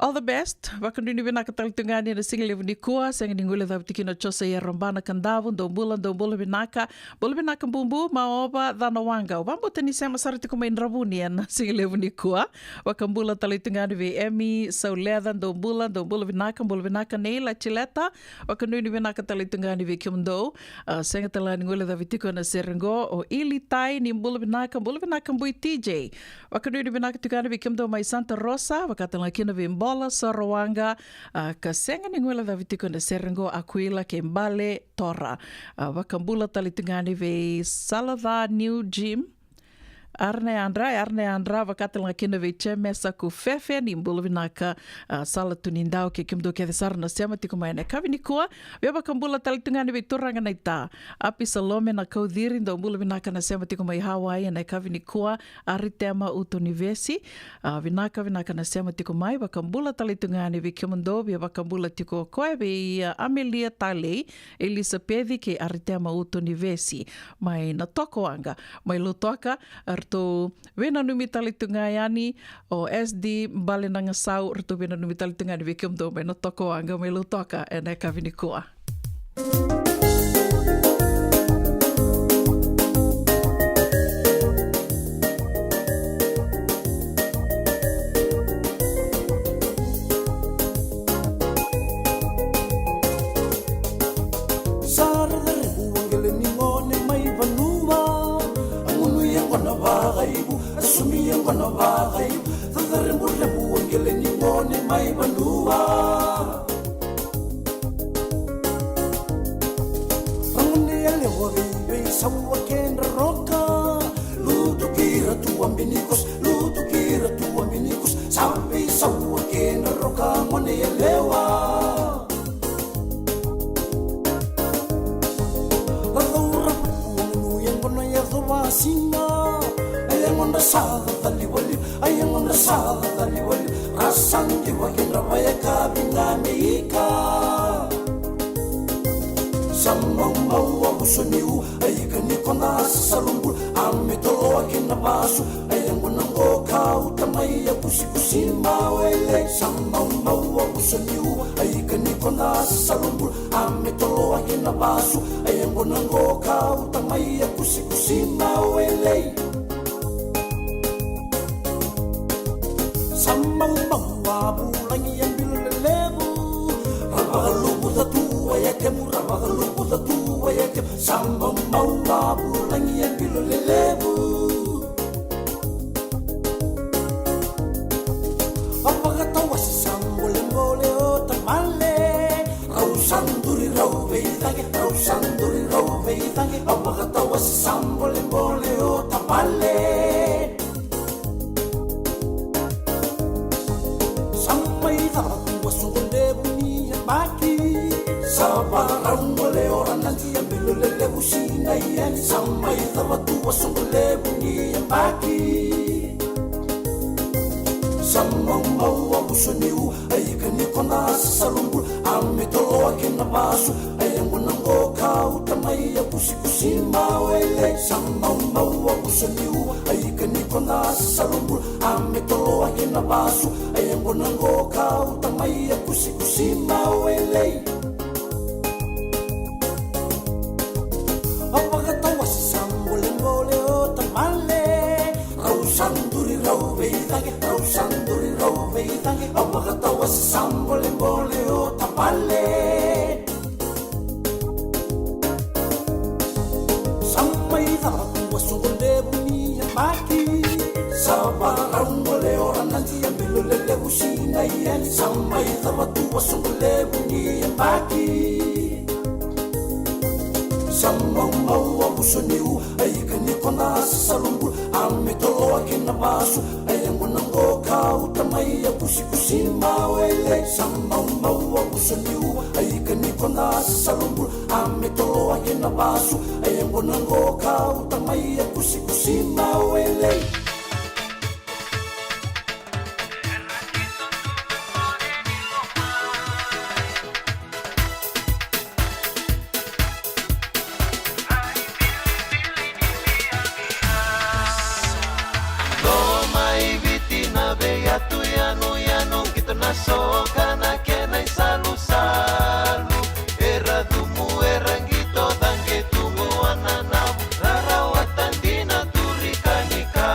All the best. Vakanuinui vinaka tale tiko yani na siga levu nikua. Sega ni guilecavi tiko kina Josaia Rabana Kadavu, dou bula, dou bula vinaka. Bula vinaka Bubu, Maova, Canawaqa. Au vakabauta ni sema sara tiko mai Dravuni e na siga levu nikua. Vakabula tale tiko yani vei Emi Sauleca, dou bula, dou bula vinaka, bula vinaka Neila Tileta. Vakanuinui vinaka tale tiko yani vei kemudou. A, sega tale ga ni guilecavi tiko e na sere qo o Ili Tai, ni bula vinaka, bula vinaka Bui T J. Vakanuinui vinaka tiko yani vei kemudou mai Santa Rosa, vaka tale ga kina vei Bola Sorowaqa, a, ka sega ni guilecavi tiko e na sere qo Akuila kei Bale Tora. A, vakabula tale tiko yani vei Salaca New Gym. Arnayadra, Arnayadra, vaka tale ga kina vei Jemesa Kufefe, ni bula vinaka, a, Sala Tunidau kei kemudou kece sara na sema tiko mai ena yakavi nikua. Via vakabula tale tu ga yani vei turaga naita Apisalome Nakauciri, dou bula vinaka na sema tiko mai Hawaii ena yakavi nikua. Aritema Utunivesi, a, vinaka, vinaka na sema tiko mai. Vakabula tale tu ga yani vei kemudou, via vakabula tiko o koya vei, a, Amelia Talei, Elisapeci kei Aritema Utunivesi mai Natokowaqa, mai Lautoka, ratou veinanumi tale tu ga yani o S D Balenagasau, ratou veinanumi tale tu ga yani vei kemudou mai Natokowaqa, mai Lautoka ena yakavi nikua. Sa rerevaki qele ni gone mai vanua, a gunu yaqona vakaivu, a sumi yaqona vakaivu. Sa rerevaki qele ni gone mai vanua. Ragone yalewa veiveisau a kedra roka, lutu kira tu a binikos, lutu kira tu a binikos. Sa veisau a kedra roka gone yalewa. Ra caura vuku a gunu yaqona yacova siga, a yaqona sa cacalivaliva, a yaqona sa cacalivaliva. Ra sa diva kedra vayakavi ga me ika. Sa maumau a vuso ni u, a ika ni kona sa salubula, a me toloa kina vasu. A yaqona qo kauta mai a kusikusi mawele. Sa maumau a vuso ni u, a ika ni kona sa salubula, a me toloa kina vasu. A yaqona qo kauta mai a kusikusi mawele. Sa maumau a vulagi a bilo lelevu, ra vakaluvuca tu a yakemu, ra vakaluvuca tu a yakemu. Sa maumau a vulagi a bilo lelevu. A vakatawase sa bolebole o tavale. Rau sa duri rau veicaqe, rau sa duri rau veicaqe. A vakatawase sa bolebole o tavale. Sa mai cava tu a soqo levu ni yabaki. Sa varau gole o ranadi a bilo lelevu sinai yani. Sa mai cava tu a soqo levu ni yabaki. Sa maumau a vuso ni u, a ika ni kona sa salubula, a me toloa kina vasu. A yaqona qo kauta mai a kusikusi mawele. Sa maumau a vuso ni u, a ika ni kona sa salubula, a me toloa kina vasu. A yaqona qo kauta mai a kusikusi mawele. A vakatawase sa bolebole o tavale. Rau sa duri rau veicaqe, rau sa duri rau veicaqe. A vakatawase sa bolebole o tavale. Sa mai cava tu a soqo levu ni yabaki. Sa varau gole o ranadi a bilo lelevu sinai yani. Sa mai cava tu a soqo levu ni yabaki. Sa maumau a vuso ni u, a ika ni kona sa salubula, a me toloa kina vasu. A yaqona qo kauta mai a kusikusi mawele. Sa maumau a vuso ni u, a ika ni kona sa salubula, a me toloa kina vasu. A yaqona qo kauta mai a kusikusi mawele. Loma i Viti na vei atu yanuyanu, kito na soka na kena isalusalu. Era cumu, era qito, caqe tu qo a nanavu, rarawa tadina, turika ni ka.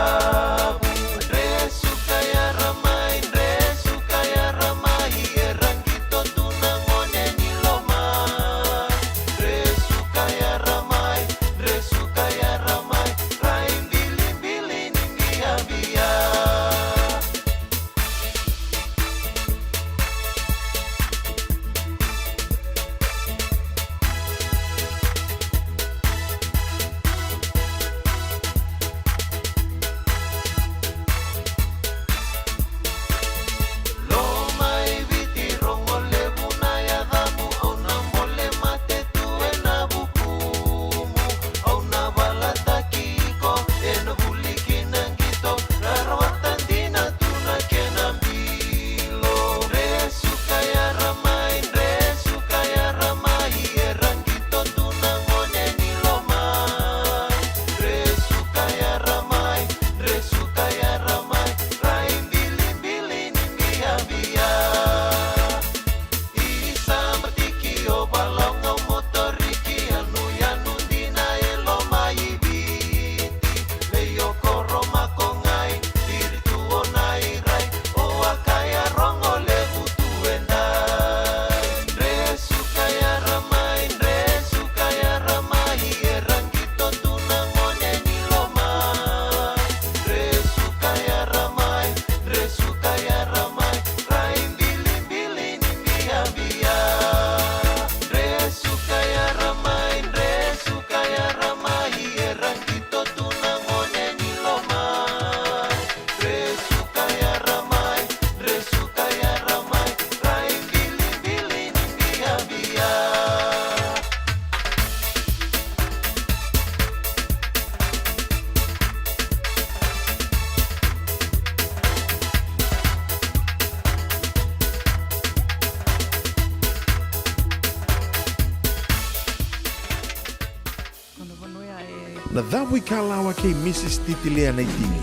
Na Cavuikalawa kei Mrs Titilea Naitini.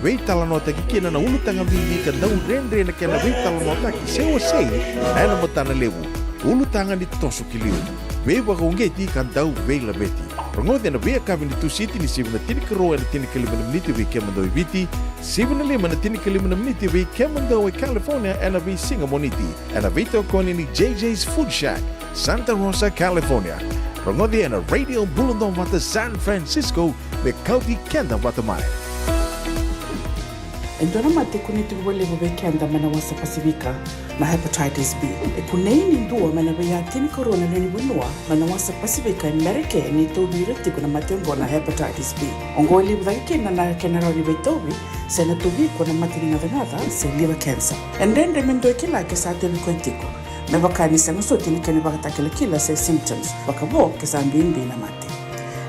Veitalanoataki kina na ulutaga bibi ka dau dredre na kena veitalanoataki se wasei ena matana levu. Ulutaga ni toso ki liu. Veivakauqeti ka dau veilaveti. Rogoci ena veiyakavi ni Tusiti ni sivi na tinikarua ena tinikalima na miniti vei kemudou e Viti, sivi na lima na tinikalima na miniti vei kemudou e California ena veisiga Moniti. Ena veitokoni ni J J's Food Shack, Santa Rosa, California. Rogoci ena Radio Bula Duavata San Francisco, me kauti keda vata mai. E dua na mate e kunei tiko vakalevu vei keda mai na wasa Pasifika, na hepatitis B. E kunei ni dua mai na veiya tinikarua na lewe ni vanua mai na wasa Pasifika e Merika e tauvi ira tiko na mate oqo na hepatitis B. Oqo e levu cake kina na kena rawa ni veitauvi se na tauvi iko na mate ni gacagaca se liver cancer. E dredre me dua e kila ke sa tauvi koya tiko, me vaka ni sega soti na kena ivakatakilakila se symptoms, vakavo ke sa bibi na mate.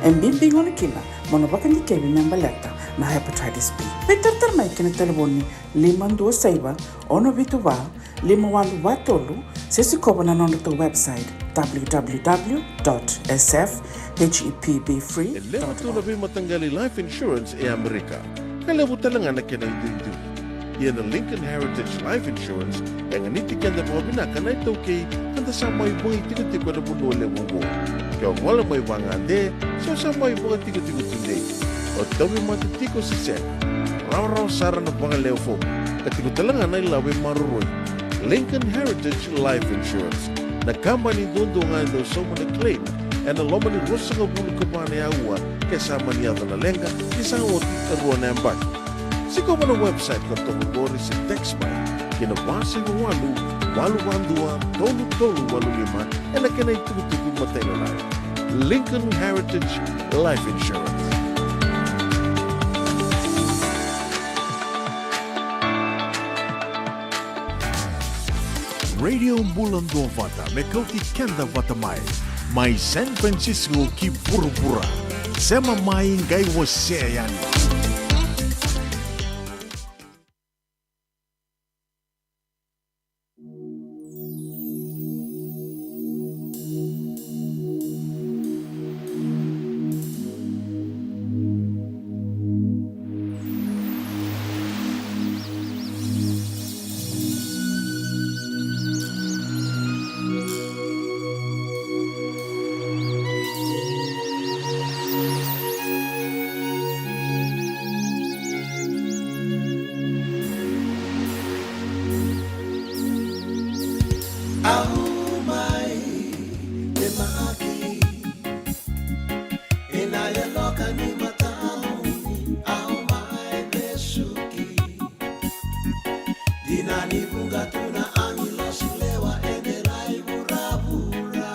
E bibi gona kina mo na vakadikevi me baleta na hepatitis B. Veitaratara mai ki na talevoni lima dua saiva, ono vitu va, lima walu va tolu, se sikova na nodratou website, www dot sfhepbfree dot com. E levu tu na veimataqali life insurance e Amerika, ka levu tale ga na kena iduidui. Ia na Lincoln Heritage Life Insurance e ganiti keda vakavinaka na iTaukei, ka da sa mai vagaitikotiko ena vanua levu oqo. Ke o gole mai vagade, se o sa mai vakatikotiko tudei, o tauvimate tiko se sega, rawarawa sara na vagalewe fomu, ka tiko tale ga na ilavo e maroroi. Lincoln Heritage Life Insurance, na kabani duadua ga e dau sauma na claim ena loma ni ruasagavulu ka va na aua ke sa mani yaco na leqa, ni sa oti ka rua na yabaki. Sikova na website ka toka qori se text mai ki na va saiva walu, walu va dua, tolu tolu walu lima, ena kena itukutuku matailalai. Lincoln Heritage Life Insurance. Radio Bula Duavata, me kauti keda vata mai. Mai San Francisco ki vuravura. Sema mai qai wasea yani. Au mai temaki ena yaloka ni mataqu, au mai vesuki. Dina ni vuqa tu na agilosi lewa ena rai vuravura.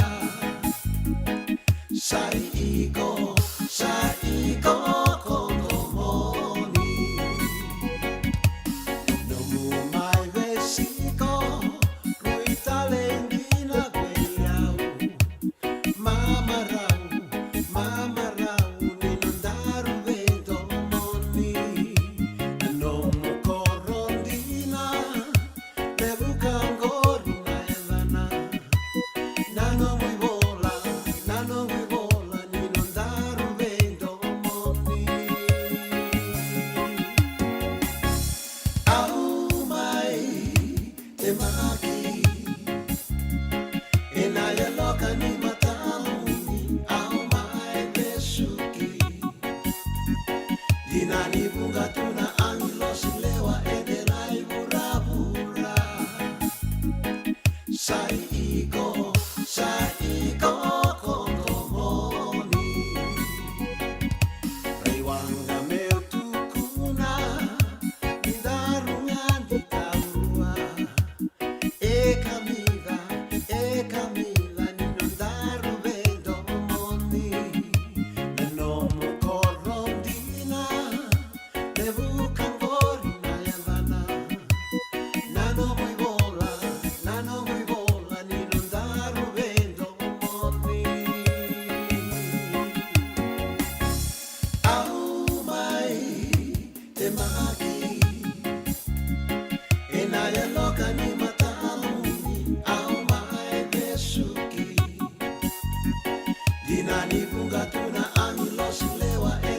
Sa i iko, sa i iko ko qo moni. Nomu mai veisiko, rui tale dina vei au. Mamarau, mamarau ni nodaru veidomoni. Na nomu koro dina, me vuka qori na yacana. Na nomu ivola, na nomu ivola ni nodaru veidomoni. Au mai temaki ena yaloka ni mataqu, au mai vesuki. Dina ni vuqa tu na agilosi lewa ena rai vuravura. Sa i iko, sa i iko ko qo moni. Rai waqa meu tukuna, ni daru ga ni taura. E kamica, e kamica ni nodaru veidomoni. Na nomu koro dina, me vuka qori na yacana. Na nomu ivola, na nomu ivola ni nodaru veidomoni. Au mai temaki ena yaloka ni mataqu, au mai vesuki. Dina ni vuqa tu na agilosi lewa e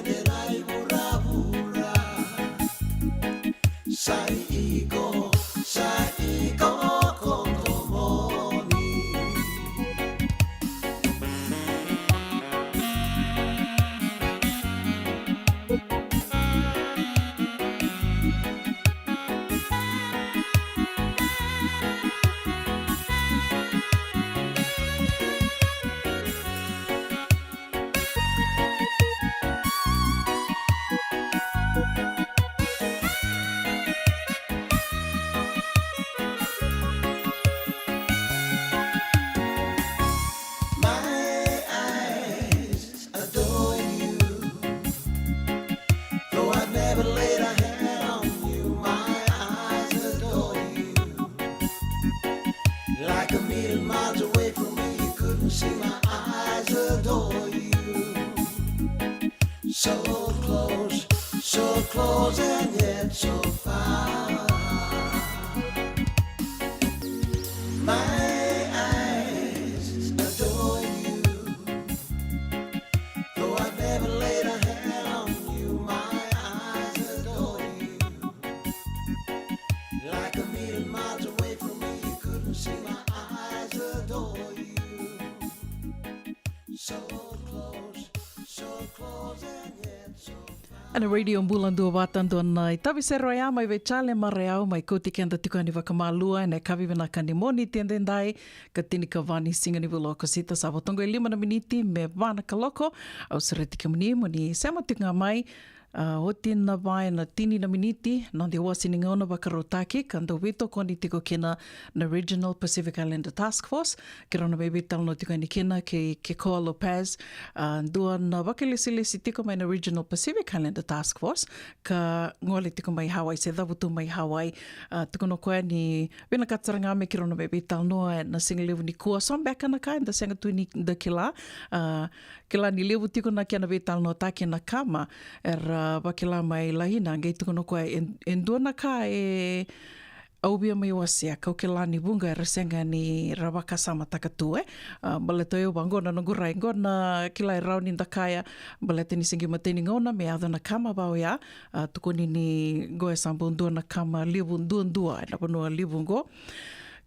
Close and yet so far. My eyes adore you. Though I've never laid a hand on you, my eyes adore you. Like a million miles away from me, you couldn't see my eyes adore you. So close, so close and yet so far. Ena Radio Bula Duavata, dua na itavi sere oya mai vei Charlie Marayau, mai kauti keda tiko yani vakamalua ena yakavi vinaka ni Moniti edaidai, ka tinikava ni siga ni vula o Okosita. Sa vo toka e lima na miniti me va na kaloko. Au sureti kemuni mo ni sema tiko ga mai. A, oti na va ena tini na miniti na noda iwase ni gauna vakarautaki, ka dau veitokoni tiko kina na Regional Pacific Islander Task Force, keirau na mai veitalanoa tiko yani kina kei Kekoa Lopez, a, dua na vakailesilesi tiko mai na Regional Pacific Islander Task Force, ka gole tiko mai Hawaii, se cavutu mai Hawaii. A, tukuna o koya ni vinakata sara ga me keirau na mai veitalanoa ena sigalevu nikua. So beka na ka eda sega tu ni da kila, a, kila ni levu tiko na kena veitalanoataki na kama era vakila mai Laina, qai tukuna o koya e, e dua na ka e au via mai wasea, kau kila ni vuqa era sega ni ra vakasamataka tu, e. A, baleta o yau vaqo na noqu rai, qo na kila e rawa ni da kaya, baleta ni se qai matai ni gauna me yaco na kama va oya, a, tukuni ni qo e sa bau dua na kama levu duadua ena vanua levu qo.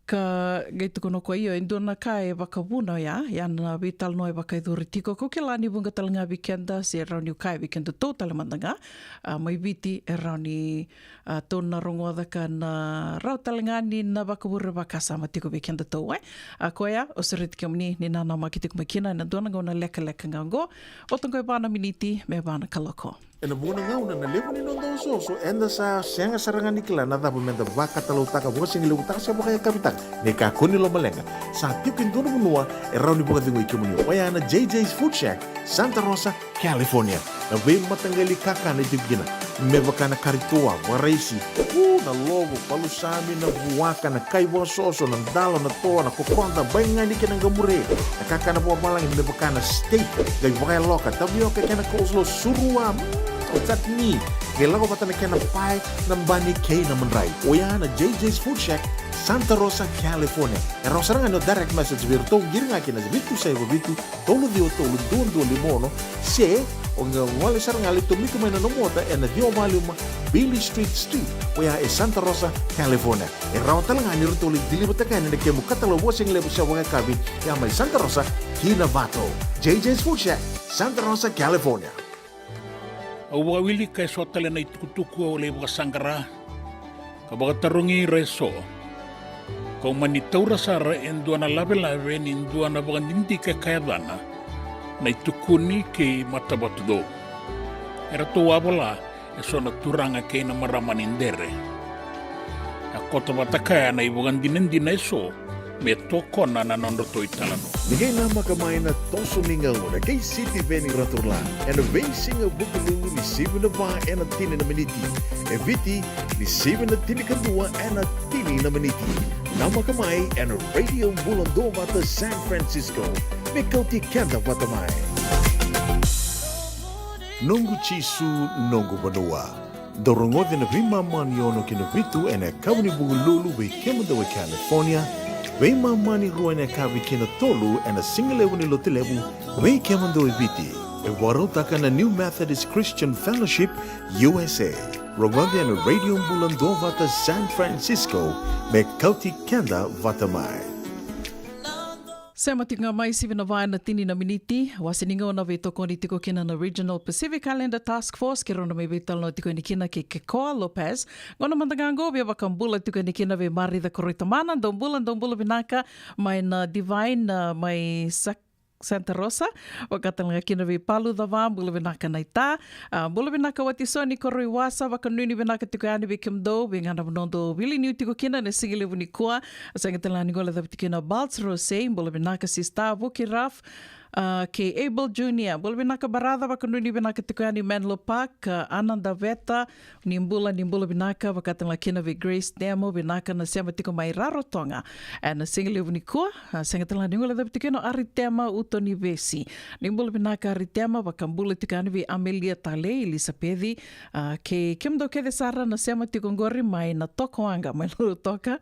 Ka qai tukuna o koya, io, e dua na ka e vakavuna oya, ia na veitalanoa e vakayacori tiko, kau kila ni vuqa tale ga vei keda, se rawa niu kaya vei kedatou tale mada ga, a, mai Viti, e rawa ni, a, tou na rogoca ka na rawa tale ga ni na vakavure vakasama tiko vei kedatou, e. A, koya, au sureti kemuni ni nanamaki tiko mai kina ena dua na gauna lekaleka ga oqo, vo toka e va na miniti me va na kaloko. Ena vuqa na gauna na levu ni noda osooso, eda sa sega sara ga ni kila na cava meda vakatalautaka, vakasigalevutaka se vakayakavitaka. Ni kakua ni lomaleqa, sa tiko e dua na vanua e rawa ni vakacegui kemuni, oya na J J's Food Shack, Santa Rosa, California. Na veimataqali kakana e tiko kina, me vaka na kari toa, vakaraisi, u, na lovo, palusami, na vuaka, na kai vakasoso, na dalo, na toa, na kokoda, baigani kei na qamure, na kakana vakavalagi me vaka na steak, qai vakayaloka, tavioka kei na coleslaw, surua, mm, o chutney, qai lako vata na kena pae, na bani kei na madrai. Oya na J J's Food Shack, Santa Rosa, California. E rawa sara ga ni o direct message vei iratou, qiri ga ki na vitu saiva vitu, tolu ciwa tolu, dua dua lima ono, se o qai gole sara ga, lai tomika mai na nomu ota ena ciwa va lima Beale Street Suite, oya e Santa Rosa, California. E rawa tale ga ni ratou lai deliver-taka yani na kemu katalau vakasigalevu se vakayakavi, ya mai Santa Rosa ki Novato. J J's Food Shack, Santa Rosa, California. Au vakawilika eso tale na itukutuku au lai vakasaqara ka vakatarogi ira eso. Kau mani taura sara e dua na lavelave ni dua na vakadidike ka yacana Na iTukuni kei Matavatucou. Eratou a vola eso na turaga kei na marama ni Dere. A koto vata kaya na ivakadinadina eso me tokona na nodratou italanoa. Ni qai namaka mai na toso ni gauna kei Sitiveni Raturla ena veisiga Vukelulu ni sivi na va ena tini na miniti, e Viti ni sivi na tinikadua ena tini na miniti. Namaka mai ena Radio Bula Duavata San Francisco me kauti keda vata mai. Noqu Jisu, noqu vanua. Dou rogoci na veimama ni ono ki na vitu ena yakavi ni Vukelulu vei kemudou e California, veimama ni rua ena yakavi ki na tolu ena sigalevu ni Lotulevu vei kemudou e Viti. E vakarautaka na New Methodist Christian Fellowship U S A. Rogoci ena Radio Bula Duavata San Francisco me kauti keda vata mai. Sema tiko ga mai, sivi na va ena tini na miniti. Wase ni gauna veitokoni tiko kina na Regional Pacific Islander Task Force, keirau na mai veitalanoa tiko yani kina kei Kekoa Lopez. Gauna mada ga qo via vakabula tiko yani kina vei Marica Koroitamana. Dou bula, dou bula vinaka mai na Divine, a, mai Sa-, Santa Rosa. Vaka tale ga kina vei Palu Cava, bula vinaka naita. A, bula vinaka Watisoni Koroiwasa, vakanuinui vinaka tiko yani vei kemudou, vei ga na vanua dou wili niu tiko kina ena sigalevu nikua. A, sega tale ga ni gole cavuti kina Balts Rose, bula vinaka sista, Vuki Raf, A, kei Abel Junior, bula vinaka baraca, vakanuinui vinaka tiko yani Menlo Park. A, Ana Daveta, ni bula, ni bula vinaka, vakatalega kina vei Grace Demo, vinaka na sema tiko mai Rarotoga ena sigalevu nikua. A, sega talega ni guilecavi tiko kina o Aritema Utonivesi. Ni bula vinaka Aritema, vakabula tiko yani vei Amelia Talei, Elisapeci, a, kei kemudou kece sara na sema tiko qori mai Natokowaqa, mai Lautoka.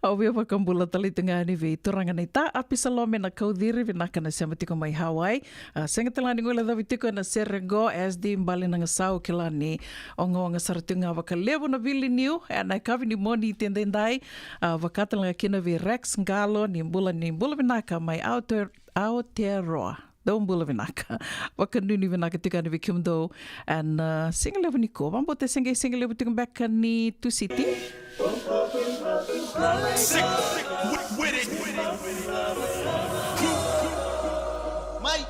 Au via vakabula tale tiko ga yani vei turaga naita Apisalome Nakauciri, vinaka na sema tiko mai Hawaii. A, sega talega ni guilecavi tiko ena sere qo, S D Bale Nagasau, kila ni ogaoga sara tiko ga vakalevu na vili niu ena yakavi ni Moniti edaidai. A, vakatalega kina vei Rex Qalo, ni bula, ni bula vinaka mai Aote-, Aotearoa. Dou bula vinaka. Vakanuinui vinaka tiko yani vei kemudou ena, a, sigalevu nikua. Vakabauta se qai sigalevu tiko beka ni Tusiti. Sick with, with it. Mike.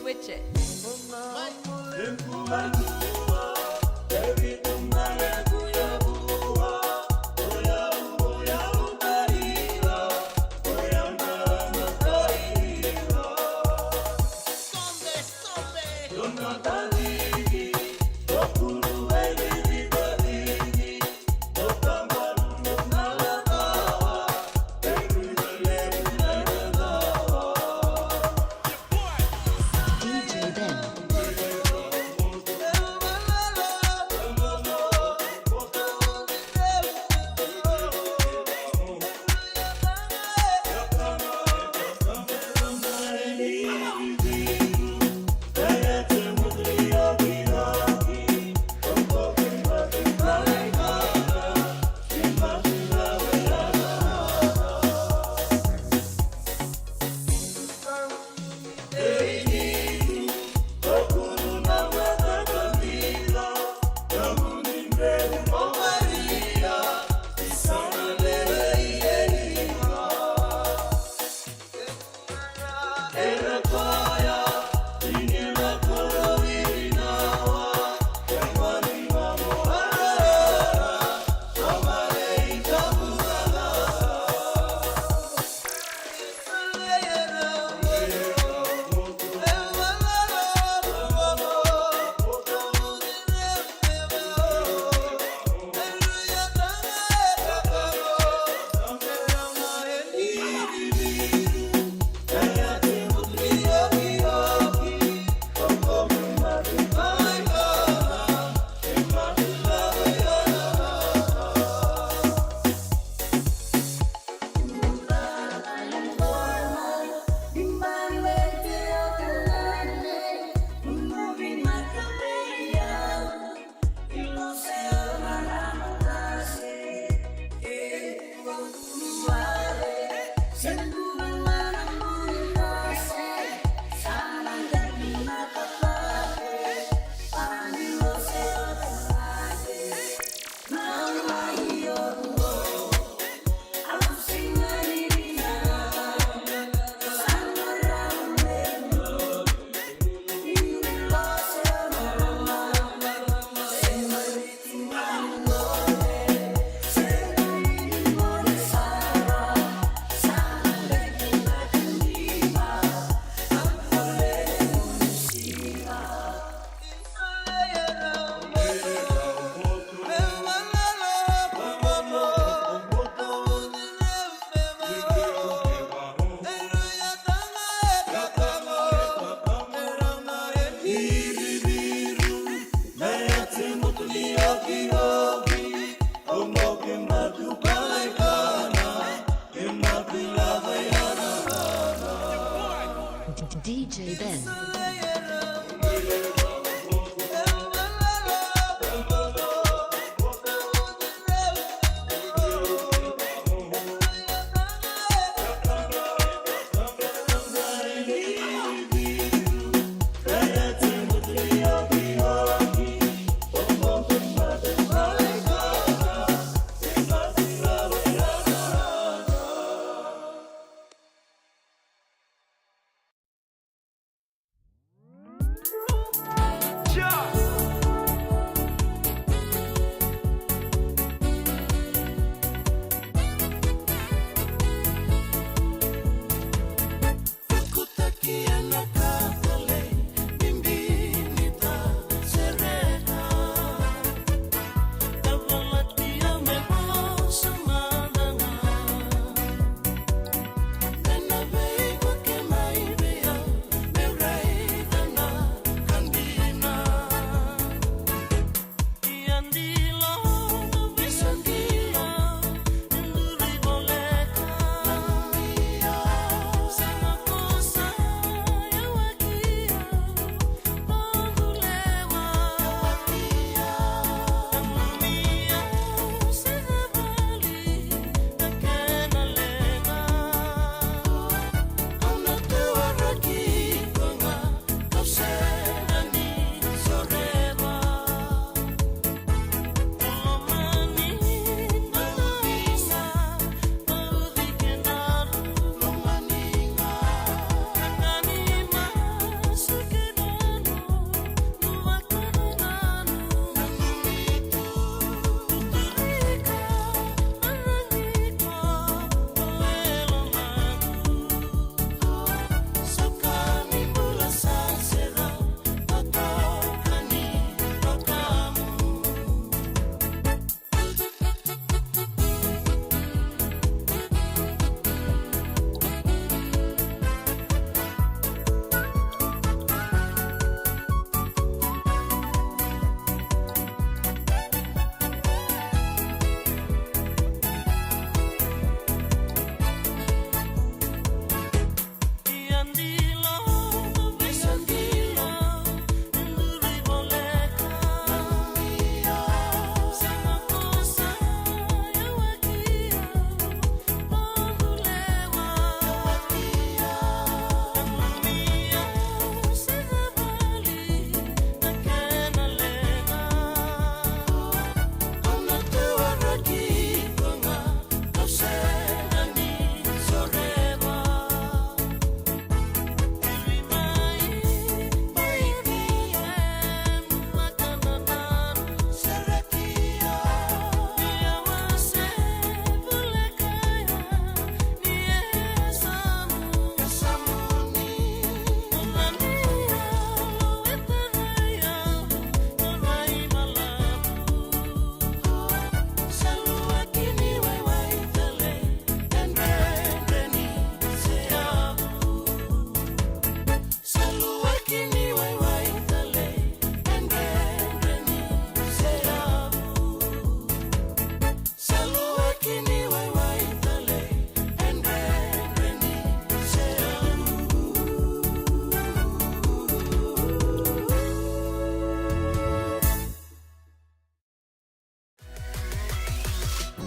Switch it.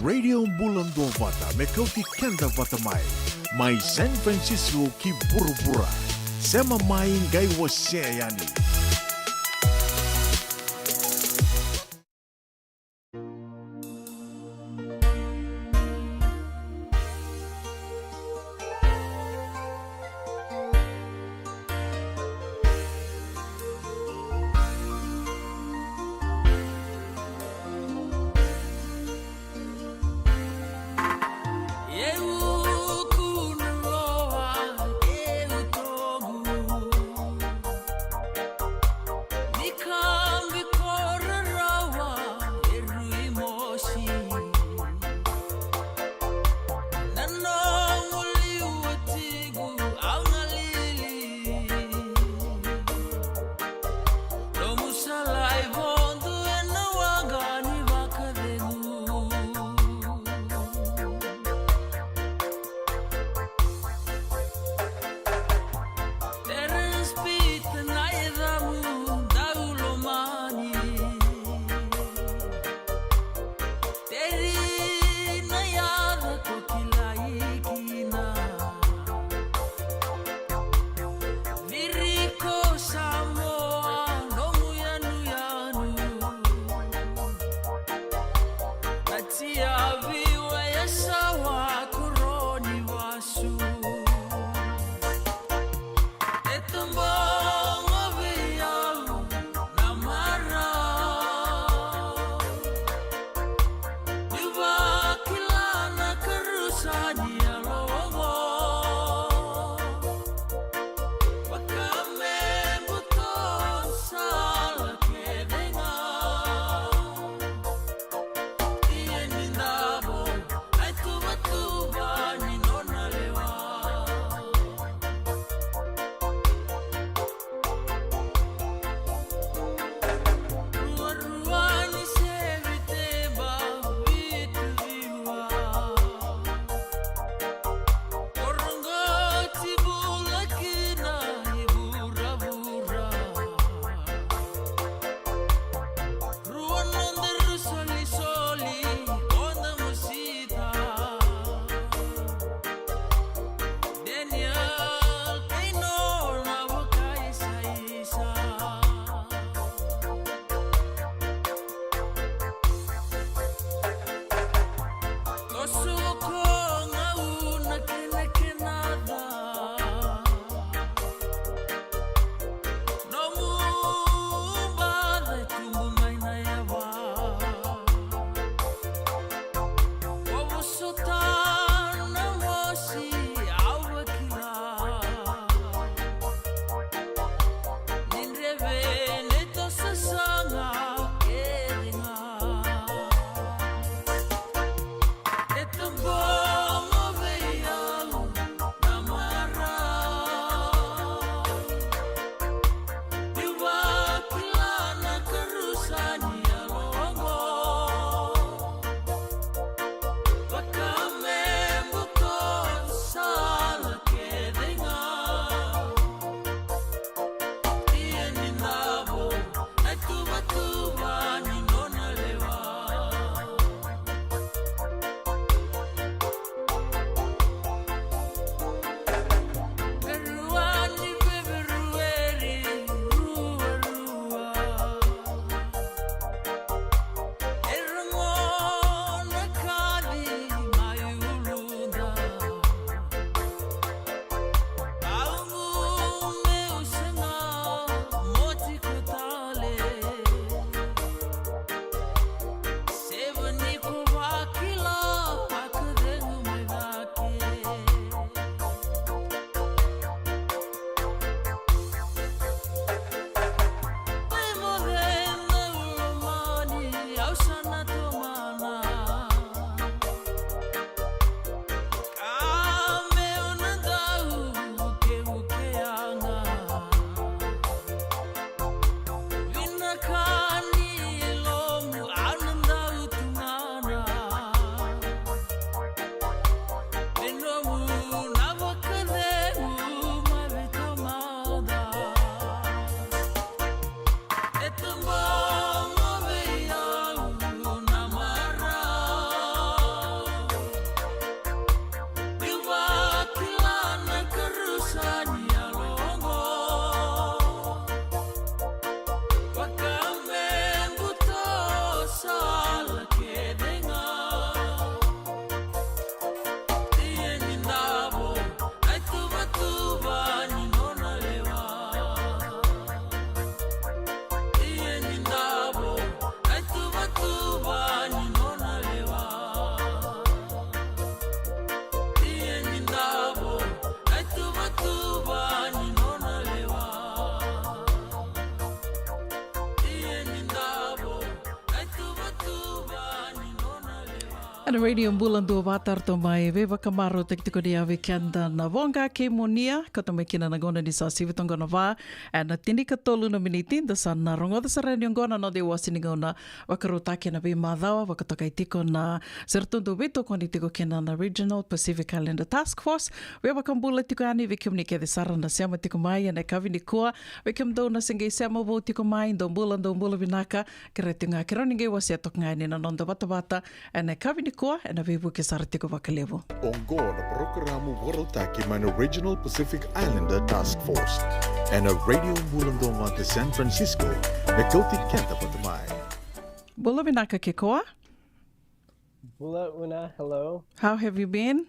Radio Bula Duavata, me kauti keda vata mai. Mai San Francisco ki vuravura. Sema mai, qai wasea yani. Ena Radio Bula Duavata, ratou mai veivakamarautaki tiko ni yavi keda na voqa kei Munia, kauta mai kina na gauna ni sa sivi toqo na va, ena tinikatolu na miniti, da sa na rogoca sara yani oqo na noda iwase ni gauna vakarautaki ena veimacawa, vakatokai tiko na seratou dau veitokoni tiko kina na Regional Pacific Islander Task Force. Via vakabula tiko yani vei kemuni kece sara na sema tiko mai ena yakavi nikua, vei kemudou na se qai sema vou tiko mai, dou bula, dou bula vinaka, kerea tiko ga, kerea ni qai wasea toka ga yani na noda vatavata ena yakavi nikua, ena veivuke sara tiko vakalevu. Oqo na parokaramu vakarautaki mai na Regional Pacific Islander Task Force ena Radio Bula Duavata San Francisco, me kauti keda vata mai. Bula vinaka Kekoa. Bula Una, hello. How have you been?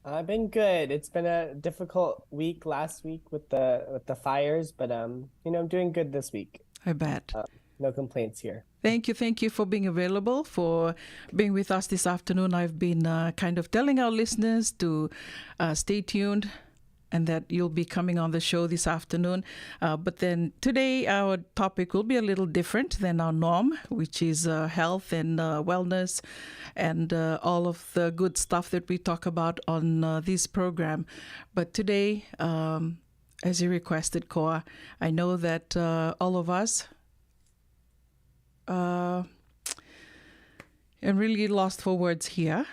I've been good. It's been a difficult week last week with the with the fires, but um, you know, I'm doing good this week. I bet. Um, no complaints here. Thank you, thank you for being available, for being with us this afternoon. I've been uh, kind of telling our listeners to uh, stay tuned and that you'll be coming on the show this afternoon. Uh, but then today, our topic will be a little different than our norm, which is uh, health and uh, wellness and uh, all of the good stuff that we talk about on uh, this program. But today, um, as you requested, Koa, I know that uh, all of us uh, I'm really lost for words here,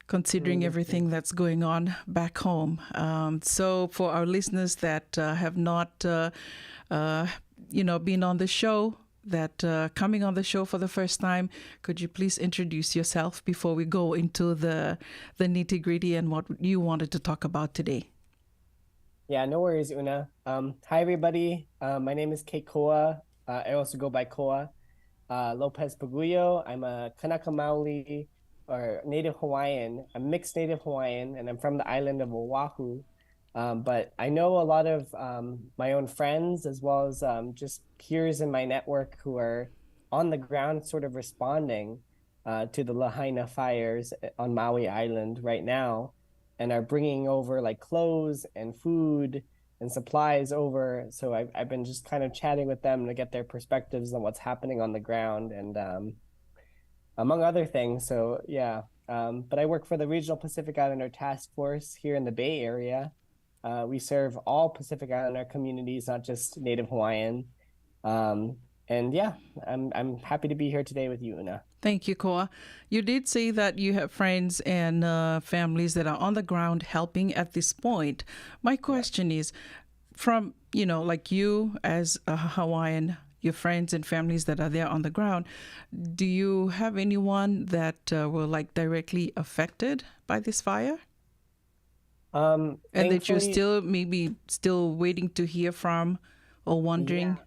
considering everything that's going on back home. Um, so, for our listeners that uh, have not, uh, uh, you know, been on the show, that uh, coming on the show for the first time, could you please introduce yourself before we go into the the nitty gritty and what you wanted to talk about today? Yeah, no worries, Una. Um, hi, everybody. Uh, my name is Keikoa. Uh, I also go by Koa uh, Lopez Paguyo. I'm a Kanaka Maoli, or Native Hawaiian. I'm mixed Native Hawaiian, and I'm from the island of Oahu. Um, but I know a lot of um, my own friends, as well as um, just peers in my network who are on the ground sort of responding uh, to the Lahaina fires on Maui Island right now and are bringing over like clothes and food and supplies over. So I've, I've been just kind of chatting with them to get their perspectives on what's happening on the ground and um, among other things. So yeah, um, but I work for the Regional Pacific Islander Task Force here in the Bay Area. Uh, we serve all Pacific Islander communities, not just Native Hawaiian. Um, and yeah, I'm, I'm happy to be here today with you, Una. Thank you, Koa. You did say that you have friends and uh, families that are on the ground helping at this point. My question is, from, you know, like you as a Hawaiian, your friends and families that are there on the ground, do you have anyone that uh, were like directly affected by this fire? Um, and that you're thankfully still maybe still waiting to hear from or wondering? Yeah.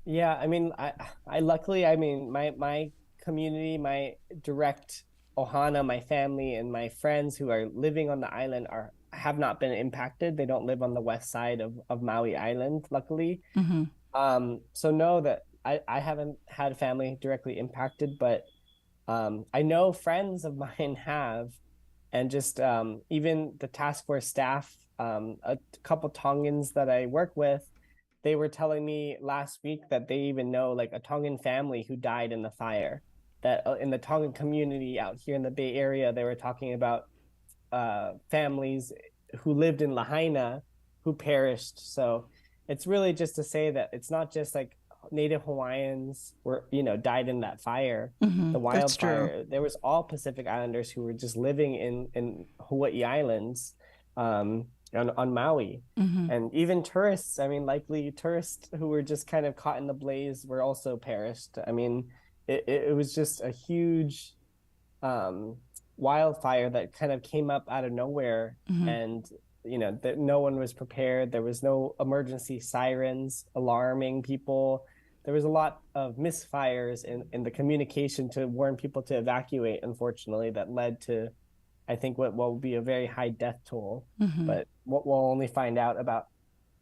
Yeah, I mean, I, I luckily, I mean, my, my community, my direct ohana, my family, and my friends who are living on the island are have not been impacted. They don't live on the west side of, of Maui Island, luckily. Mm-hmm. Um, so know that I, I haven't had family directly impacted, but um, I know friends of mine have, and just um, even the task force staff, um, a couple Tongans that I work with, they were telling me last week that they even know like a Tongan family who died in the fire. That uh, in the Tongan community out here in the Bay Area, they were talking about uh, families who lived in Lahaina who perished. So it's really just to say that it's not just like Native Hawaiians were, you know, died in that fire, mm-hmm, the wildfire. There was all Pacific Islanders who were just living in in Hawaii Islands, um, on, on Maui, mm-hmm, and even tourists. I mean, likely tourists who were just kind of caught in the blaze were also perished. I mean, it, it, it was just a huge um, wildfire that kind of came up out of nowhere, mm-hmm, and you know that no one was prepared. There was no emergency sirens alarming people. There was a lot of misfires in, in the communication to warn people to evacuate, unfortunately, that led to, I think, what will be a very high death toll. Mm-hmm. But what we'll only find out about,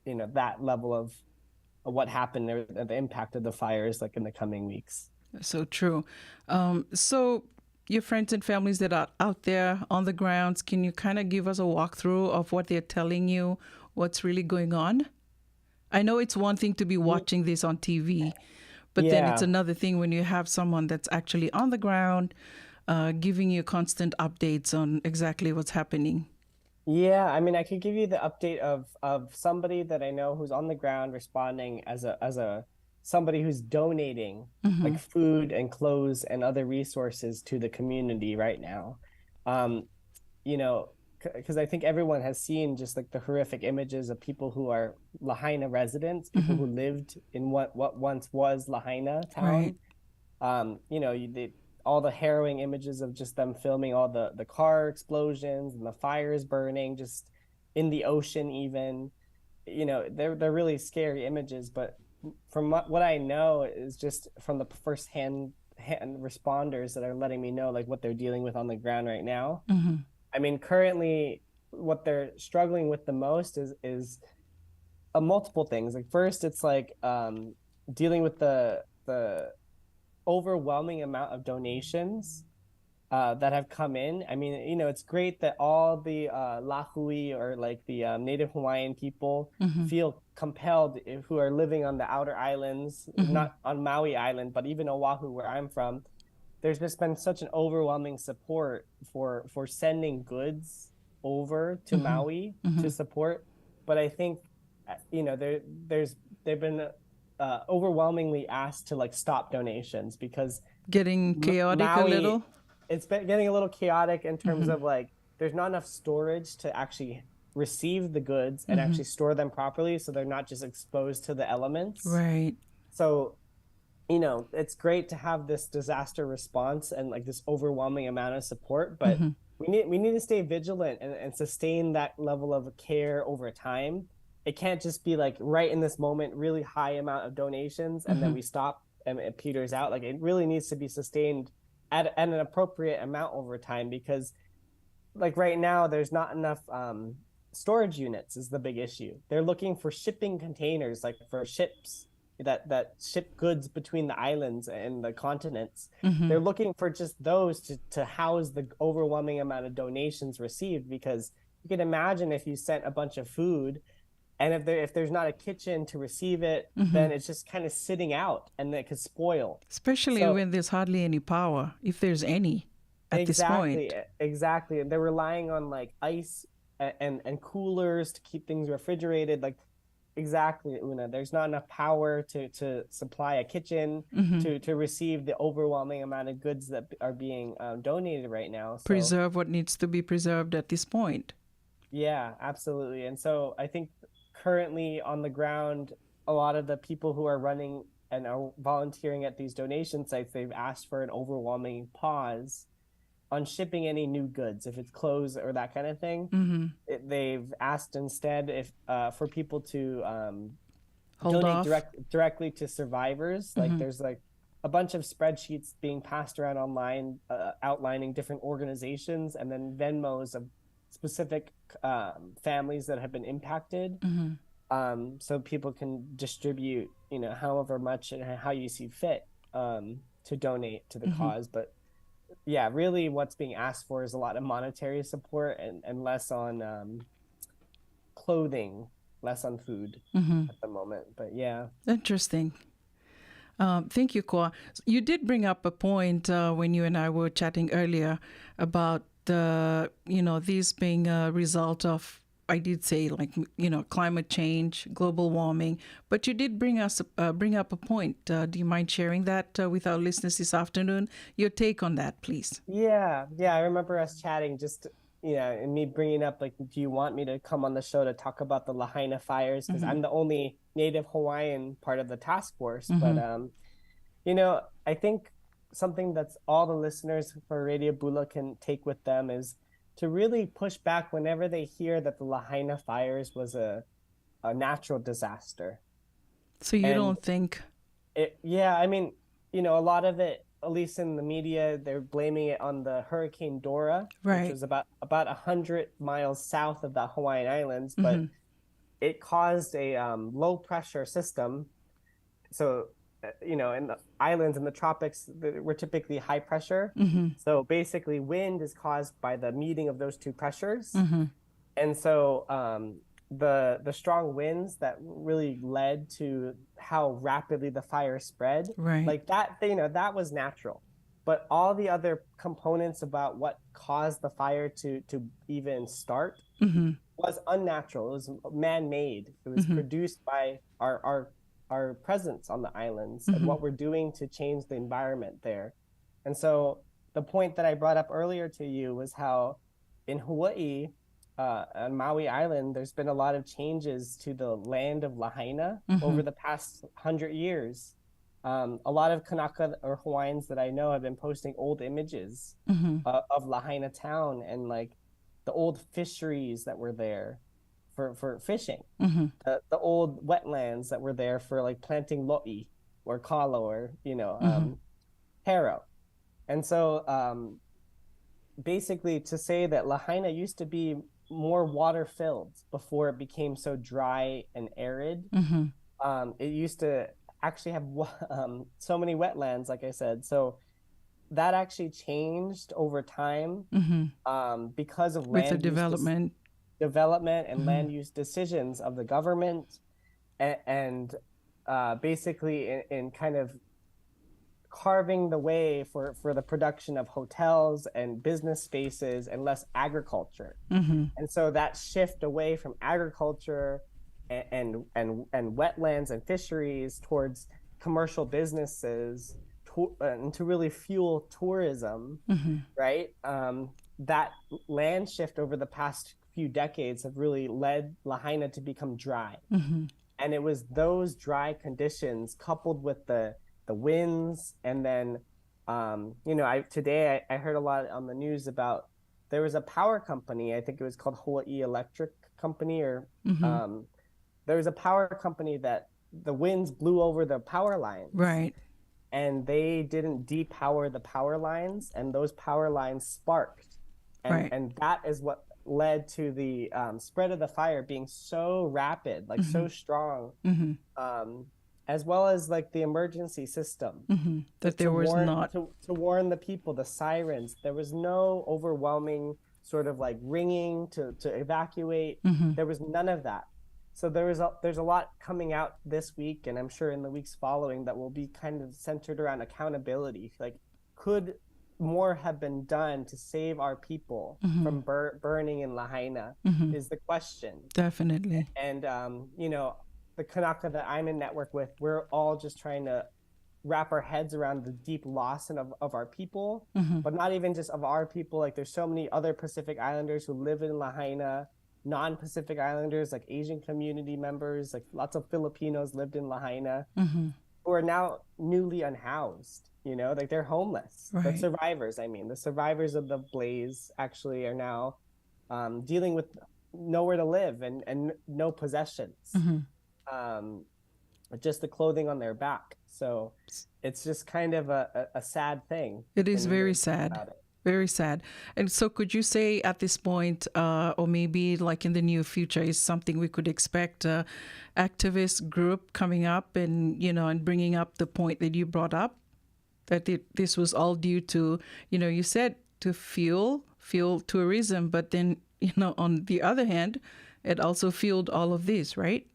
you know, that level of what happened or the impact of the fires, like, in the coming weeks. So true. Um, so your friends and families that are out there on the grounds, can you kind of give us a walkthrough of what they're telling you, what's really going on? I know it's one thing to be watching this on T V, but then it's another thing when you have someone that's actually on the ground, uh, giving you constant updates on exactly what's happening. Yeah, I mean, I could give you the update of of somebody that I know who's on the ground responding as a as a somebody who's donating like food and clothes and other resources to the community right now. Um, you know, because I think everyone has seen just like the horrific images of people who are Lahaina residents, people who lived in what what once was Lahaina town. Right. Um, you know, you, the, all the harrowing images of just them filming all the the car explosions and the fires burning, just in the ocean, even. You know, they're they're really scary images. But from what, what I know is just from the firsthand hand responders that are letting me know like what they're dealing with on the ground right now. I mean, currently, what they're struggling with the most is is uh, multiple things. Like, first, it's like um, dealing with the the overwhelming amount of donations uh, that have come in. I mean, you know, it's great that all the uh, Lahui, or like the um, Native Hawaiian people, feel compelled, eh, who are living on the outer islands, not on Maui Island, but even Oahu, where I'm from. There's just been such an overwhelming support for for sending goods over to Maui to support. But I think, uh, you know, there there's they've been uh, overwhelmingly asked to like stop donations because Getting chaotic a Maui, little. It's been getting a little chaotic in terms of like there's not enough storage to actually receive the goods and actually store them properly, so they're not just exposed to the elements. Right. So, you know, it's great to have this disaster response and like this overwhelming amount of support, but we need we need to stay vigilant and, and sustain that level of care over time. It can't just be like right in this moment, really high amount of donations, and then we stop and it peters out. Like, it really needs to be sustained at, at an appropriate amount over time, because like right now there's not enough um, storage units is the big issue. They're looking for shipping containers, like for ships that that ship goods between the islands and the continents. They're looking for just those to, to house the overwhelming amount of donations received, because you can imagine if you sent a bunch of food and if there if there's not a kitchen to receive it, then it's just kind of sitting out and it could spoil. Especially So- when there's hardly any power, if there's any, at this Exactly, point. Exactly. And they're relying on like ice and, and and coolers to keep things refrigerated. Like, exactly, Una. There's not enough power to to supply a kitchen to to receive the overwhelming amount of goods that are being um, donated right now. So, Preserve what needs to be preserved at this point. Yeah, absolutely. And so I think currently on the ground, a lot of the people who are running and are volunteering at these donation sites, they've asked for an overwhelming pause on shipping any new goods, if it's clothes or that kind of thing. It, they've asked instead if uh, for people to um, Hold donate off. Direct, directly to survivors. Like, there's like a bunch of spreadsheets being passed around online uh, outlining different organizations and then Venmos of specific um, families that have been impacted. Um, so people can distribute, you know, however much and how you see fit um, to donate to the cause. But yeah, really what's being asked for is a lot of monetary support and, and less on um, clothing, less on food at the moment. But yeah. Interesting. Um, thank you, Koa. You did bring up a point uh, when you and I were chatting earlier about the, you know, these being a result of, I did say, like, m- you know, climate change, global warming. But you did bring us uh, bring up a point. Uh, do you mind sharing that uh, with our listeners this afternoon? Your take on that, please. Yeah, yeah, I remember us chatting just, you know, and me bringing up, like, do you want me to come on the show to talk about the Lahaina fires? Because I'm the only native Hawaiian part of the task force. But, um, you know, I think something that's all the listeners for Radio Bula can take with them is to really push back whenever they hear that the Lahaina fires was a, a natural disaster. So you And- don't think It, yeah, I mean, you know, a lot of it, at least in the media, they're blaming it on the Hurricane Dora, Right. which was about about a hundred miles south of the Hawaiian Islands, but it caused a um, low pressure system. So, uh, you know, in the islands in the tropics, th- we're typically high pressure. So basically, wind is caused by the meeting of those two pressures. And so um, the the strong winds that really led to how rapidly the fire spread, Right. like that, you know, that was natural. but all the other components about what caused the fire to to even start Mm-hmm. was unnatural. It was man-made. It was Mm-hmm. produced by our our our presence on the islands and Mm-hmm. what we're doing to change the environment there. And so the point that I brought up earlier to you was how in Hawaii, uh, on Maui Island, there's been a lot of changes to the land of Lahaina Mm-hmm. over the past hundred years. Um, a lot of Kanaka or Hawaiians that I know have been posting old images Mm-hmm. uh, of Lahaina town and like the old fisheries that were there for, for fishing, Mm-hmm. the, the old wetlands that were there for like planting lo'i or kalo or, you know, Mm-hmm. um, taro. And so um, basically to say that Lahaina used to be more water filled before it became so dry and arid. Mm-hmm. Um, it used to actually have wa- um, so many wetlands, like I said. So that actually changed over time Mm-hmm. um, because of With the land use dec- development. development and Mm-hmm. land use decisions of the government and, and uh, basically in, in kind of carving the way for, for the production of hotels and business spaces and less agriculture. Mm-hmm. And so that shift away from agriculture and, and, and, and wetlands and fisheries towards commercial businesses to, and to really fuel tourism, Mm-hmm. right? Um, that land shift over the past few decades have really led Lahaina to become dry. Mm-hmm. And it was those dry conditions coupled with the the winds, and then um, you know, I today I, I heard a lot on the news about there was a power company. I think it was called Hawaii Electric Company, or Mm-hmm. um, there was a power company that the winds blew over the power lines, Right. and they didn't depower the power lines, and those power lines sparked, and Right. and that is what led to the um, spread of the fire being so rapid, like so strong, Mm-hmm. um, as well as like the emergency system Mm-hmm. That to there was warn, not. to, to warn the people, the sirens. There was no overwhelming sort of like ringing to to evacuate. Mm-hmm. There was none of that. So there was a, there's a lot coming out this week, and I'm sure in the weeks following that will be kind of centered around accountability. Like, could more have been done to save our people Mm-hmm. from bur- burning in Lahaina? Mm-hmm. Is the question. Definitely. And um, you know, the Kanaka that I'm in network with, we're all just trying to wrap our heads around the deep loss and of, of our people, Mm-hmm. but not even just of our people. Like, there's so many other Pacific Islanders who live in Lahaina, non-Pacific Islanders, like Asian community members, like lots of Filipinos lived in Lahaina, Mm-hmm. who are now newly unhoused. You know, like, they're homeless. The Right. survivors, I mean, the survivors of the blaze actually are now um, dealing with nowhere to live and and no possessions. Mm-hmm. Um, just the clothing on their back. So it's just kind of a, a, a sad thing. It is when you very really think sad. About it. Very sad. And so, could you say at this point, uh, or maybe like in the near future, is something we could expect uh, activist group coming up and, you know, and bringing up the point that you brought up, that it, this was all due to, you know, you said to fuel, fuel tourism, but then, you know, on the other hand, it also fueled all of this, right?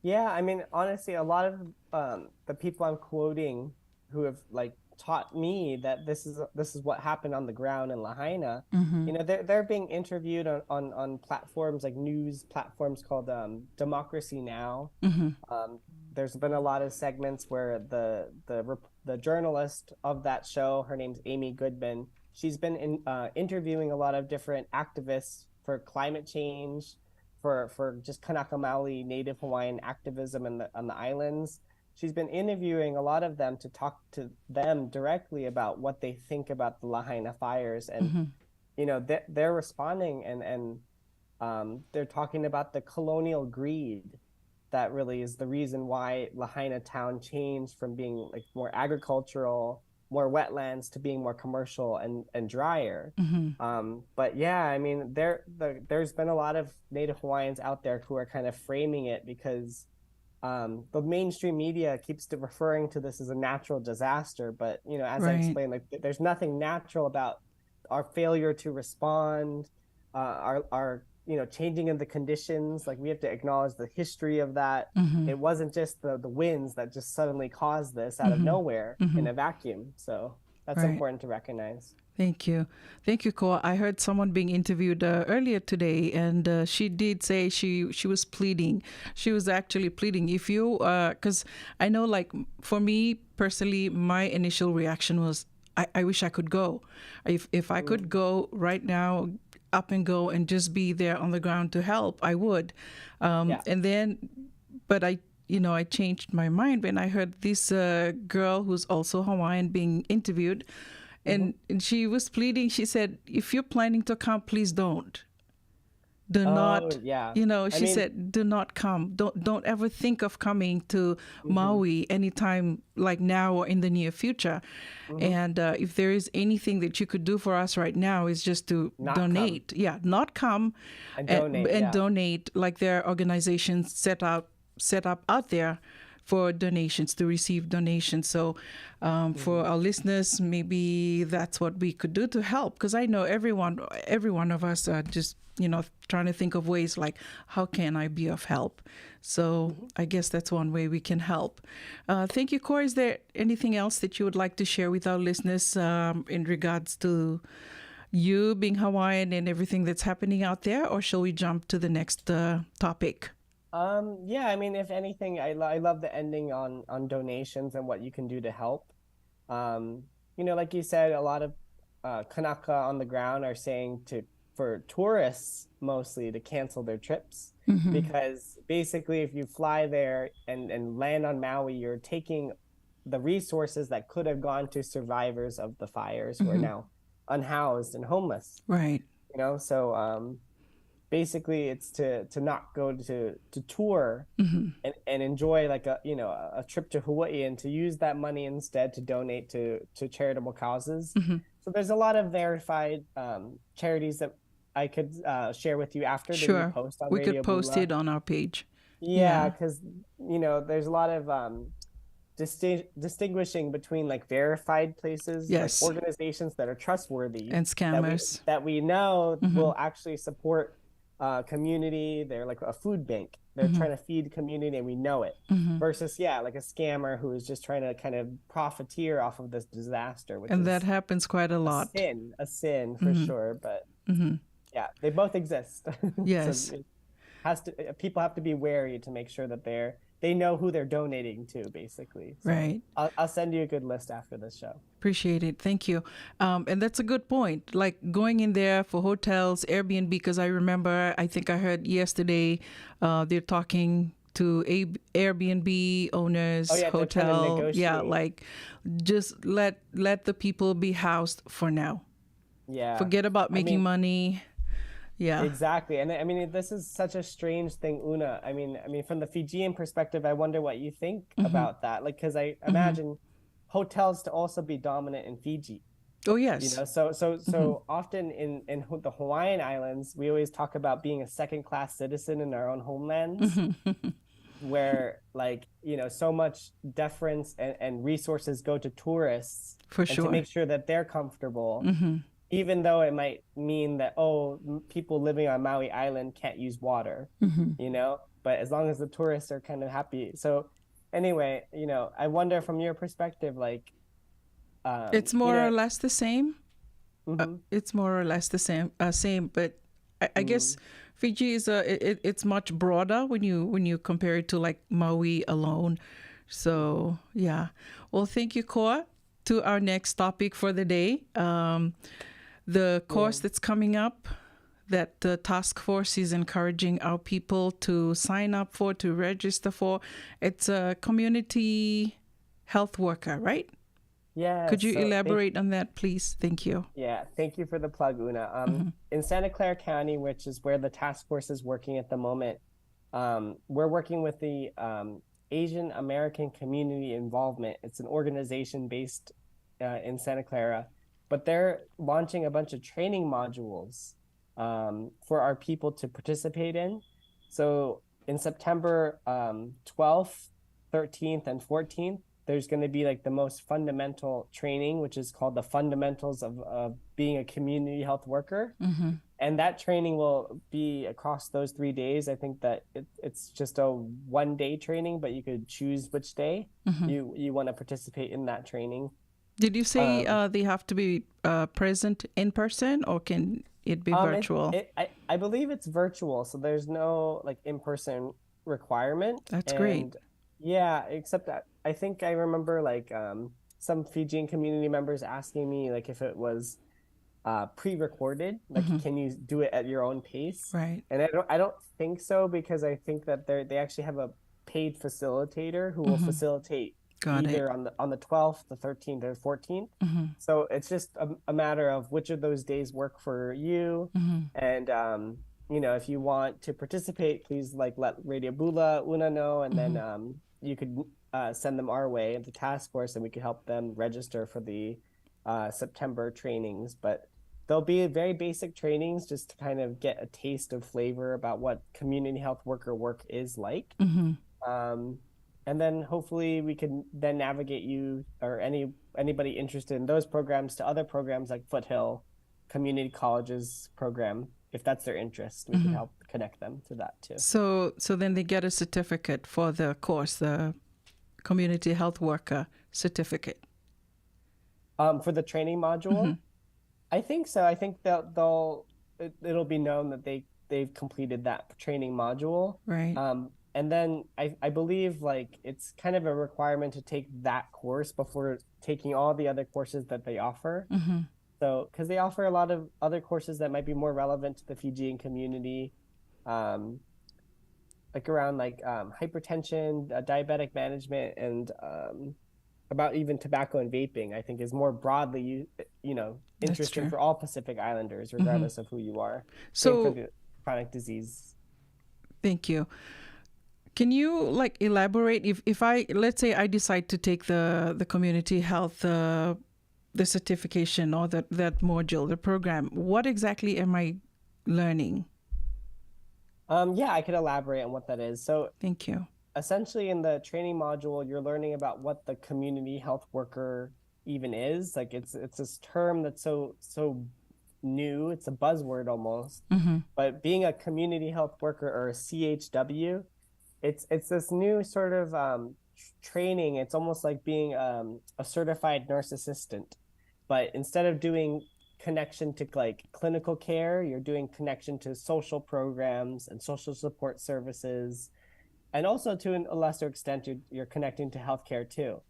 Yeah, I mean, honestly, a lot of um, the people I'm quoting who have like taught me that this is this is what happened on the ground in Lahaina. Mm-hmm. You know, they're they're being interviewed on, on, on platforms like news platforms called um, Democracy Now. Mm-hmm. Um, there's been a lot of segments where the the rep- the journalist of that show, her name's Amy Goodman. She's been in, uh, interviewing a lot of different activists for climate change, for for just Kanaka Maoli Native Hawaiian activism in the, on the islands. She's been interviewing a lot of them to talk to them directly about what they think about the Lahaina fires, and Mm-hmm. you know, they're, they're responding and and um, they're talking about the colonial greed that really is the reason why Lahaina town changed from being like more agricultural, more wetlands, to being more commercial and and drier. Mm-hmm. Um, but yeah, I mean, there the, there's been a lot of Native Hawaiians out there who are kind of framing it because um, the mainstream media keeps to referring to this as a natural disaster, but you know, as I Right. explained, like th- there's nothing natural about our failure to respond, uh, our our you know, changing of the conditions. Like, we have to acknowledge the history of that. It wasn't just the, the winds that just suddenly caused this out of nowhere in a vacuum. So that's Right. important to recognize. Thank you. Thank you, Koa. I heard someone being interviewed uh, earlier today, and uh, she did say she, she was pleading. She was actually pleading. If you, because I know, like, for me personally, my initial reaction was, I, I wish I could go. If, if I could go right now, up and go and just be there on the ground to help, I would. Um, Yeah. And then, but I, you know, I changed my mind when I heard this uh, girl who's also Hawaiian being interviewed. And, and she was pleading. She said, "If you're planning to come, please don't. Do Oh, not, yeah. you know," I she mean, said, "Do not come. Don't, don't ever think of coming to Maui anytime like now or in the near future. And uh, if there is anything that you could do for us right now, is just to Not come. donate. Yeah, not come And and, donate, and yeah. donate like there are organizations set up set up out there for donations, to receive donations." So um, for our listeners, maybe that's what we could do to help, because I know everyone, every one of us are just, you know, trying to think of ways like, how can I be of help? So I guess that's one way we can help. Uh, thank you, Koa. Is there anything else that you would like to share with our listeners um, in regards to you being Hawaiian and everything that's happening out there, or shall we jump to the next uh, topic? Um, yeah, I mean, if anything, I, lo- I love the ending on on donations and what you can do to help. Um, you know, like you said, a lot of uh, Kanaka on the ground are saying to for tourists mostly to cancel their trips because basically, if you fly there and and land on Maui, you're taking the resources that could have gone to survivors of the fires who are now unhoused and homeless. Right. You know, so um, basically, it's to to not go to to tour and, and enjoy, like, a you know a trip to Hawaii, and to use that money instead to donate to to charitable causes. So there's a lot of verified um, charities that I could uh, share with you after that we Sure. post on We Radio could post Bula. It on our page. Yeah, because you know, there's a lot of um, disti- distinguishing between, like, verified places, Yes. like, organizations that are trustworthy And that we, scammers. that we know will actually support uh, community. They're like a food bank. They're trying to feed community, and we know it. Versus, yeah, like, a scammer who is just trying to kind of profiteer off of this disaster. Which And is that happens quite a a lot. sin, a sin for sure. But yeah, they both exist. So Yes. it has to. uh, People have to be wary to make sure that they're they know who they're donating to, basically. So Right. I'll, I'll send you a good list after this show. Appreciate it. Thank you. Um, and that's a good point. Like going in there for hotels, Airbnb, because I remember, I think I heard yesterday, uh, they're talking to a Airbnb owners, Oh, yeah, they're trying to hotel. Yeah, negotiate. Like just let let the people be housed for now. Yeah. Forget about I making mean, money. Yeah. Exactly. And I mean, this is such a strange thing, Una. I mean, I mean, from the Fijian perspective, I wonder what you think about that. Like, because I imagine hotels to also be dominant in Fiji. Oh You yes. know, so so so often in in Ho- the Hawaiian Islands, we always talk about being a second class citizen in our own homelands, where, like, you know, so much deference and, and resources go to tourists For and to sure. make sure that they're comfortable, even though it might mean that, oh, m- people living on Maui Island can't use water, you know. But as long as the tourists are kind of happy, so anyway, you know, I wonder from your perspective, like, um, It's you more know, or less the same. Uh, mhm. it's more or less the same. Uh, same, but I, I guess Fiji is a it, it- it's much broader when you when you compare it to like Maui alone. So yeah. Well, thank you, Koa. To our next topic for the day, um, the course that's coming up that the task force is encouraging our people to sign up for, to register for. It's a community health worker, right? Yeah. Could you so thank- elaborate on that, please? Thank you. Yeah, thank you for the plug, Una. Um, In Santa Clara County, which is where the task force is working at the moment, um, we're working with the um, Asian American Community Involvement. It's an organization based uh, in Santa Clara, but they're launching a bunch of training modules um, for our people to participate in. So in September um, twelfth, thirteenth, and fourteenth, there's going to be like the most fundamental training, which is called the fundamentals of, of being a community health worker. And that training will be across those three days. I think that it, it's just a one day training, but you could choose which day you, you want to participate in that training. Did you say uh, they have to be uh, present in person, or can it be Um, it- virtual? It, I, I believe it's virtual, so there's no like in person requirement. That's great. And, yeah, except that I think I remember like um, some Fijian community members asking me like if it was uh, pre-recorded, like can you do it at your own pace? Right. And I don't I don't think so, because I think that they they actually have a paid facilitator who will facilitate Got it. either on the on the twelfth, the thirteenth, or fourteenth. So it's just a, a matter of which of those days work for you, and um, you know, if you want to participate, please like let Radio Bula Una know, and then um, you could uh, send them our way at the task force, and we could help them register for the uh, September trainings. But they'll be very basic trainings just to kind of get a taste of flavor about what community health worker work is like. Um, and then hopefully we can then navigate you or any anybody interested in those programs to other programs like Foothill Community College's program. If that's their interest, we can help connect them to that too. So, so then they get a certificate for the course, the community health worker certificate. Um, for the training module, I think so. I think they'll they'll it, it'll be known that they they've completed that training module. Right. Um, and then I, I believe like it's kind of a requirement to take that course before taking all the other courses that they offer. So, because they offer a lot of other courses that might be more relevant to the Fijian community, um, like around like um, hypertension, uh, diabetic management, and um, about even tobacco and vaping, I think is more broadly you you know That's interesting true. for all Pacific Islanders, regardless of who you are. Same So- for the chronic disease. Thank you. Can you like elaborate if, if I, let's say I decide to take the the community health uh, the certification or that that module, the program, what exactly am I learning? Um, yeah, I could elaborate on what that is. So Thank you. essentially, in the training module, you're learning about what the community health worker even is. Like it's it's this term that's so so new. It's a buzzword almost. But being a community health worker or a C H W, it's it's this new sort of um, tr- training. It's almost like being um, a certified nurse assistant, but instead of doing connection to like clinical care, you're doing connection to social programs and social support services, and also to an, a lesser extent, you're, you're connecting to healthcare too.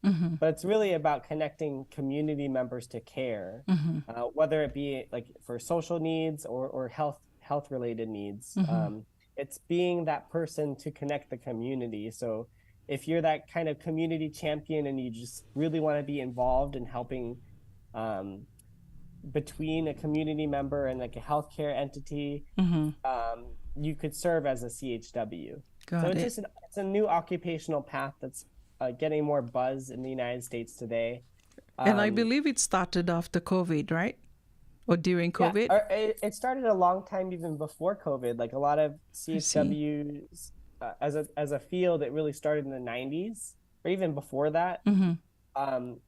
But it's really about connecting community members to care, uh, whether it be like for social needs or, or health health related needs. Um, it's being that person to connect the community. So if you're that kind of community champion and you just really want to be involved in helping um, between a community member and like a healthcare entity, um, you could serve as a C H W. Got so it's it. Just an, it's a new occupational path that's uh, getting more buzz in the United States today. And I Um, believe it started after COVID, right? Or during Yeah, COVID? or it, it started a long time even before COVID. Like a lot of C H Ws uh, as a as a field, it really started in the nineties or even before that. Mm-hmm. Um,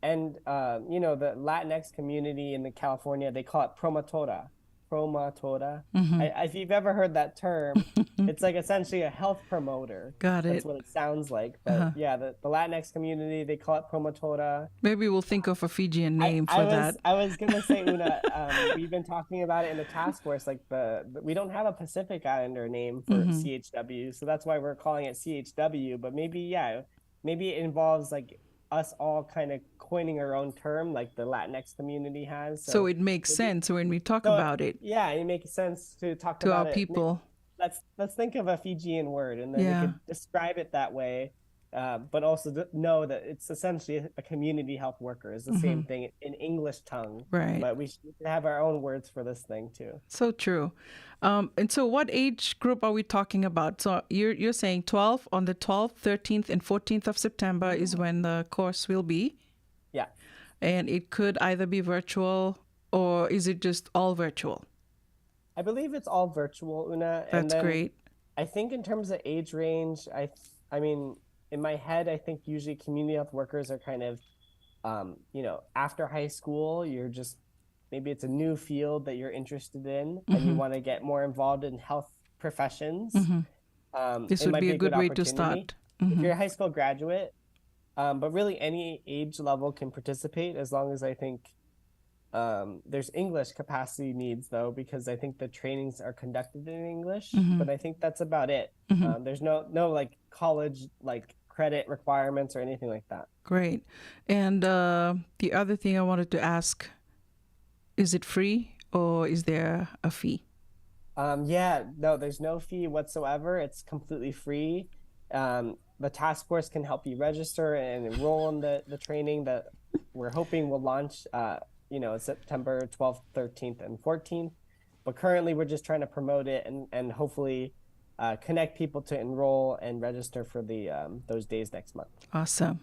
and um, you know, the Latinx community in the California, they call it promotora. Promotora. Mm-hmm. I, if you've ever heard that term, it's like essentially a health promoter. Got That's it. What it sounds like. But Uh-huh. Yeah, the, the Latinx community, they call it promotora. Maybe we'll think of a Fijian name I, for I was, that. I was gonna say, Una, um, we've been talking about it in the task force. Like the, the- we don't have a Pacific Islander name for Mm-hmm. C H W, so that's why we're calling it C H W. But maybe, yeah, maybe it involves like us all kind of coining our own term, like the Latinx community has. So it makes maybe- sense when we talk so- about it Yeah, it makes sense to talk to about our it. people. Let's let's think of a Fijian word, and then Yeah. We could describe it that way. Uh, but also th- know that it's essentially a community health worker is the same Mm-hmm. thing in English tongue. Right. But we should have our own words for this thing too. So true. Um, and so, what age group are we talking about? So, you're, you're saying twelve, on the twelfth, thirteenth, and fourteenth of September is when the course will be. Yeah. And it could either be virtual or is it just all virtual? I believe it's all virtual, Una. And That's then great. I think in terms of age range, I th- I mean, In my head, I think usually community health workers are kind of, um, you know, after high school, you're just, maybe it's a new field that you're interested in and you want to get more involved in health professions. Um, This it would might be be a a good good way to opportunity. Start. If you're a high school graduate, um, but really any age level can participate as long as I think um, there's English capacity needs though, because I think the trainings are conducted in English, but I think that's about it. Um, there's no, no like college, like credit requirements or anything like that. Great. And uh, the other thing I wanted to ask, is it free or is there a fee? Um, yeah, no, there's no fee whatsoever. It's completely free. Um, the task force can help you register and enroll in the, the training that we're hoping will launch, uh, you know, September twelfth, thirteenth, and fourteenth. But currently, we're just trying to promote it and, and hopefully uh, connect people to enroll and register for the um, those days next month. Awesome.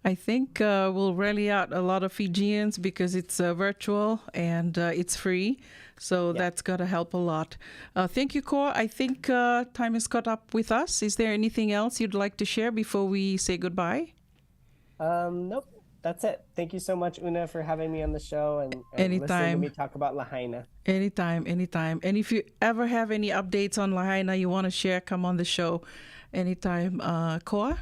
I think uh, we'll rally out a lot of Fijians because it's uh, virtual and uh, it's free. So that's got to help a lot. Uh, thank you, Koa. I think uh, time has caught up with us. Is there anything else you'd like to share before we say goodbye? Um, nope, that's it. Thank you so much, Una, for having me on the show and, and listening to Anytime. me talk about Lahaina. Anytime, anytime. And if you ever have any updates on Lahaina you want to share, come on the show anytime, uh, Koa.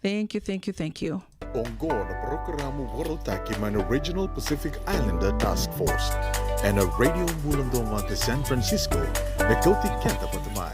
Thank you, thank you, thank you. Oqo na parokaramu vakarautaki mai na Regional Pacific Islander Task Force ena Radio Bula Duavata San Francisco, me kauti keda vata mai.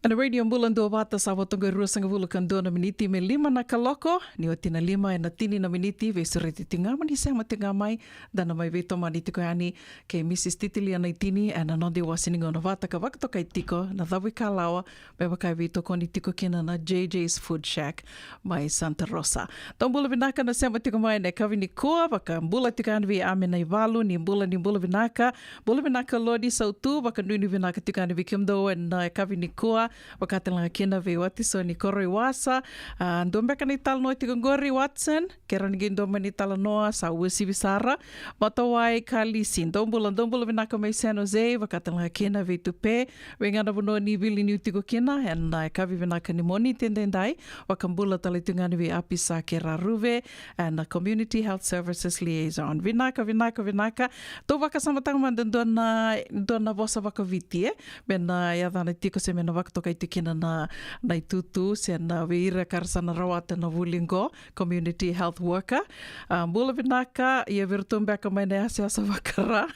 Ena Radio Bula Duavata sa vo toka e ruasagavulu ka dua na miniti me lima na kaloko. Ni oti na lima ena tini na miniti, veisureti tiko ga mo ni sema tiko ga mai. Da na mai veitomani tiko yani kei Mrs Titilia Naitini ena noda iwase ni gauna vata ka vakatokai tiko na cavuikalawa me vaka e veitokoni tiko kina na JJ's Food Shack mai Santa Rosa. Dou bula vinaka na sema tiko mai ena yakavi nikua, vakabula tiko yani vei Ame Naivalu, ni bula, ni bula vinaka. Bula vinaka Lodi Sautu, vakanuinui vinaka tiko yani vei kemudou ena yakavi nikua. Vaka tale ga kina vei Watisoni Koroiwasa. A, dua beka na italanoa tiko qori, Watson, ke rawa ni qai dua mai na italanoa, sa uasivi sara. Matawai Kalisi, dou bula, dou bula vinaka mai San Jose, vaka tale ga kina vei Tupe, vei ga na vanua ni veiliutaki tiko kina ena yakavi vinaka ni Moniti edaidai. Vakabula tale tu ga yani vei Api Sake Raruve, ena Community Health Services Liaison. Vinaka, vinaka, vinaka. Tou vakasamataka mada dua na, dua na vosa vakaviti, e? Me na yacana tiko se me na vakatokai tiko kina na, na itutu, se na vei ira ka ra sa na rawata na vuli qo, community health worker. A, bula vinaka, ia vei iratou beka mai na yasayasa vaka-Ra.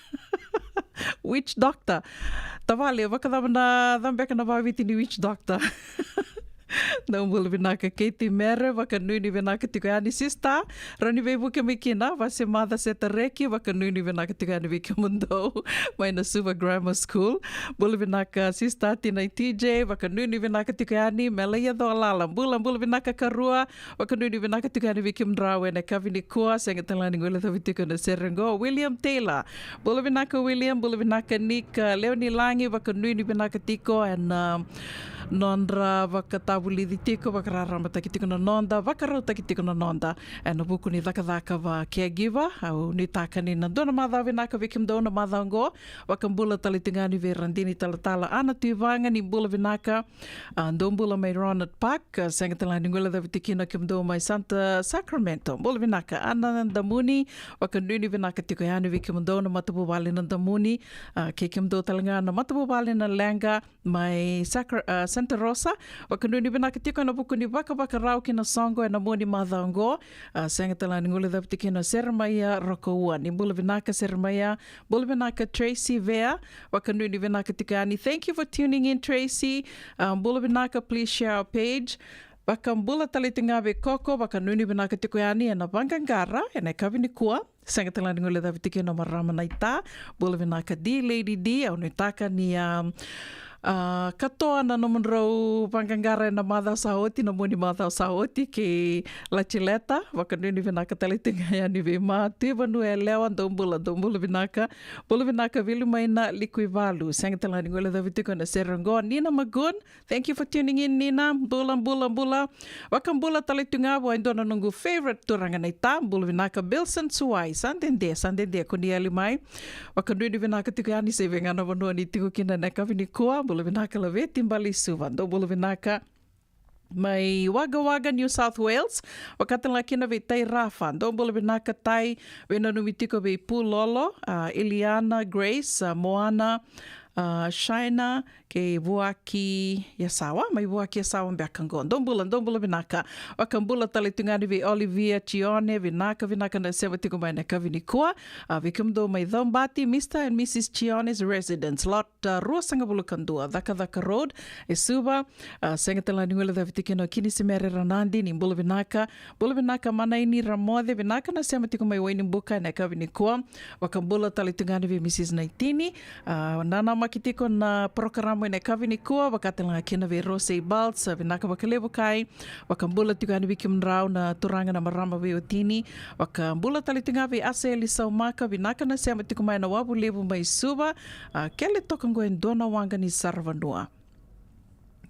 Witch doctor. Tavale, vakacava na, cava beka na vakaviti ni witch doctor? Dou bula vinaka Katie Mere, vakanuinui vinaka tiko yani sister. Rawa ni veivuke mai kina, Vasemaca Setareki, vakanuinui vinaka tiko yani vei kemudou mai na Suva Grammar School. Bula vinaka sister Tinai TJ, vakanuinui vinaka tiko yani, Melaia Colala. Bula, bula vinaka karua, vakanuinui vinaka tiko yani vei kemudrau ena yakavi nikua, sega tale ga ni guilecavi tiko na sere qo. William Taylor, bula vinaka William, bula vinaka Nick, a, Leonilagi, vakanuinui vinaka tiko ena, a, nodra vakatavulici tiko, vakararamataki tiko na noda, vakarautaki tiko na noda ena vuku ni cakacaka va caregiver. Au nuitaka ni na dua na macawa vinaka vei kemudou na macawa qo. Vakabula tale tiko ga yani vei Radini Talatala Ana Tuivaga, ni bula vinaka. A, dou bula mai Ronald Park, a, sega tale ga ni guilecavi tiko kina kemudou mai Santa Sacramento. Bula vinaka Ana Damuni, vakanuinui vinaka tiko yani vei kemudou na matavuvale na Damuni, a, kei kemudou tale ga na matavuvale na Leqa mai Sacra-, a, Santa Rosa. Vakanuinui vinaka tiko ena vuku ni vakavakarau ki na soqo ena mua ni macawa qo. A, sega tale ga ni guilecavi tiko kina Seremaia Rokoua, ni bula vinaka Seremaia. Bula vinaka Tracy Vea, vakanuinui vinaka tiko yani. Thank you for tuning in, Tracy. A, bula vinaka, please share our page. Vakabula tale tiko ga vei Koko, vakanuinui vinaka tiko yani ena vaqaqara ena yakavi nikua. Sega tale ga ni guilecavi tiko kina o marama naita. Bula vinaka D Lady D, au nuitaka ni, a, a, katoa na nomudrau vaqaqara ena macawa sa oti, na mua ni macawa sa oti kei Latileta. Vakanuinui vinaka tale tiko ga yani vei Matu Ivanua Yalewa, dou bula, dou bula vinaka. Bula vinaka Vili mai na Likuivalu. Sega tale ga ni guilecavi tiko ena sere qo, Nina Magun. Thank you for tuning in, Nina. Bula, bula, bula. Vakabula tale tu ga vua e dua na noqu favorite turaga naita. Bula vinaka Bilson Suwai. Sa dede, sa dede ko ni yali mai. Vakanuinui vinaka tiko yani se vei ga na vanua ni tiko kina ena yakavi nikua. Bula vinaka Laveti Baleisuva. Dou bula vinaka. mai Wagga Wagga, New South Wales. Vakatalega kina vei Tai Rafa, dou bula vinaka Tai. Veinanumi tiko vei Pulolo, a, Iliana, Grace, a, Moana, a, Shaina, kei Vuaki Yasawa, mai Vuaki Yasawa beka qo. Dou bula, dou bula vinaka. Vakabula tale tu ga yani vei Olivia Tione, vinaka, vinaka na sema tiko mai na yakavi nikua. A, vei kemudou mai Caubati, Mister and Missus Tione's Residence, lot, a, ruasagavulu ka dua, Cakacaka Road, e Suva. A, sega tale ga ni guilecavi tiko kina o Kinisimere Ranadi, ni bula vinaka. Bula vinaka Manaini Ramoce, vinaka na sema tiko mai Wainibuka ena yakavi nikua. Vakabula tale tu ga yani vei Missus Naitini. A, nanamaki tiko na porokaramu ena yakavi nikua, vakatalega kina vei Rose Balts, a, vinaka vakalevu Kai. Vakabula tiko yani vei kemudrau na turaga na marama veiwatini. Vakabula tale tiko ga vei Aseli Saumaka, vinaka na sema tiko mai na Wavu Levu mai Suva. A, kele toka qo e dua na waqa ni saravanua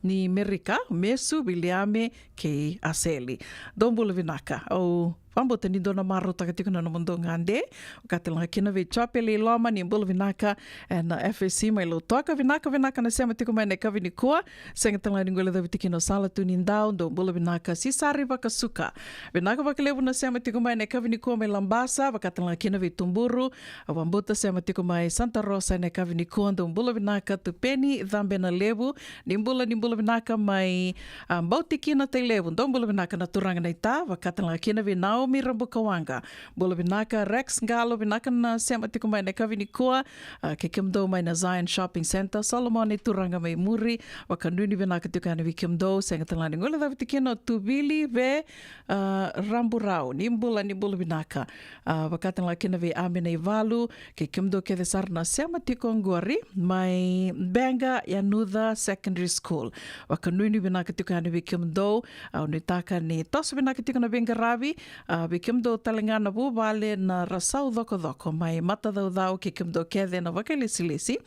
ni Merika, Mesu, Viliame kei Aseli. Dou bula vinaka. Au vakabauta ni dou na marautaka tiko na nomudou gade. Vakatalega kina vei Jope Leiloma, ni bula vinaka ena F S C mai Lautoka. Vinaka, vinaka na sema tiko mai na yakavi nikua. Sega tale ga ni guilecavi tiko kina o Sala Tunidau, dou bula vinaka. Sisari Vakasuka, vinaka vakalevu na sema tiko mai na yakavi nikua mai Labasa. Vakatalega kina vei Tuburu, au vakabauta sema tiko mai Santa Rosa ena yakavi nikua, dou bula vinaka. Tupeni Cabenalevu, ni bula, ni bula vinaka mai, a, Bautikina, Tailevu, dou bula vinaka na turaga na ita. Vakatalega kina vei Naomi Rabukawaqa, bula vinaka. Rex Qalo, vinaka na sema tiko mai na yakavi nikua. A, kei kemudou mai na Zion Shopping Centre, Solomone turaga mai Muri, vakanuinui vinaka tiko yani vei kemudou. Sega tale ga ni guilecavi tiko kina o Tuvili Ve, a, Raburau, ni bula, ni bula vinaka. A, vakatalega kina vei Amina Ivalu, kei kemudou kece sara na sema tiko oqori mai Beqa Yanuca Secondary School. Vakanuinui vinaka tiko yani vei kemudou. Au nuitaka ni toso vinaka tiko na veiqaravi, a, vei kemudou tale ga na vuvale na Rasau Cokocoko mai Matacaucau, kei kemudou kece na vakailesilesi,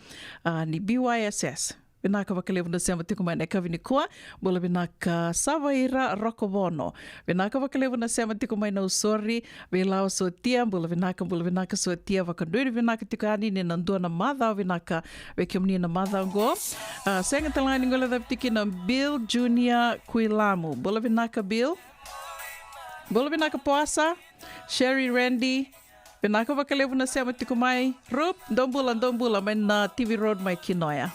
a, ni B Y S S. Vinaka vakalevu na sema tiko mai na yakavi nikua. Bula vinaka Savaira Rokovono, vinaka vakalevu na sema tiko mai Nausori. Veilawa Sotia, bula vinaka, bula vinaka Sotia. Vakanuinui vinaka tiko yani ni na dua na macawa vinaka vei kemuni na macawa oqo. A, sega tale ga ni guilecavi tiko kina Bill Junior Kuilamu, bula vinaka Bill. Bula vinaka Poasa, Sherry Randy, vinaka vakalevu na sema tiko mai. Rup, dou bula, dou bula mai na T V Road mai Kinoya.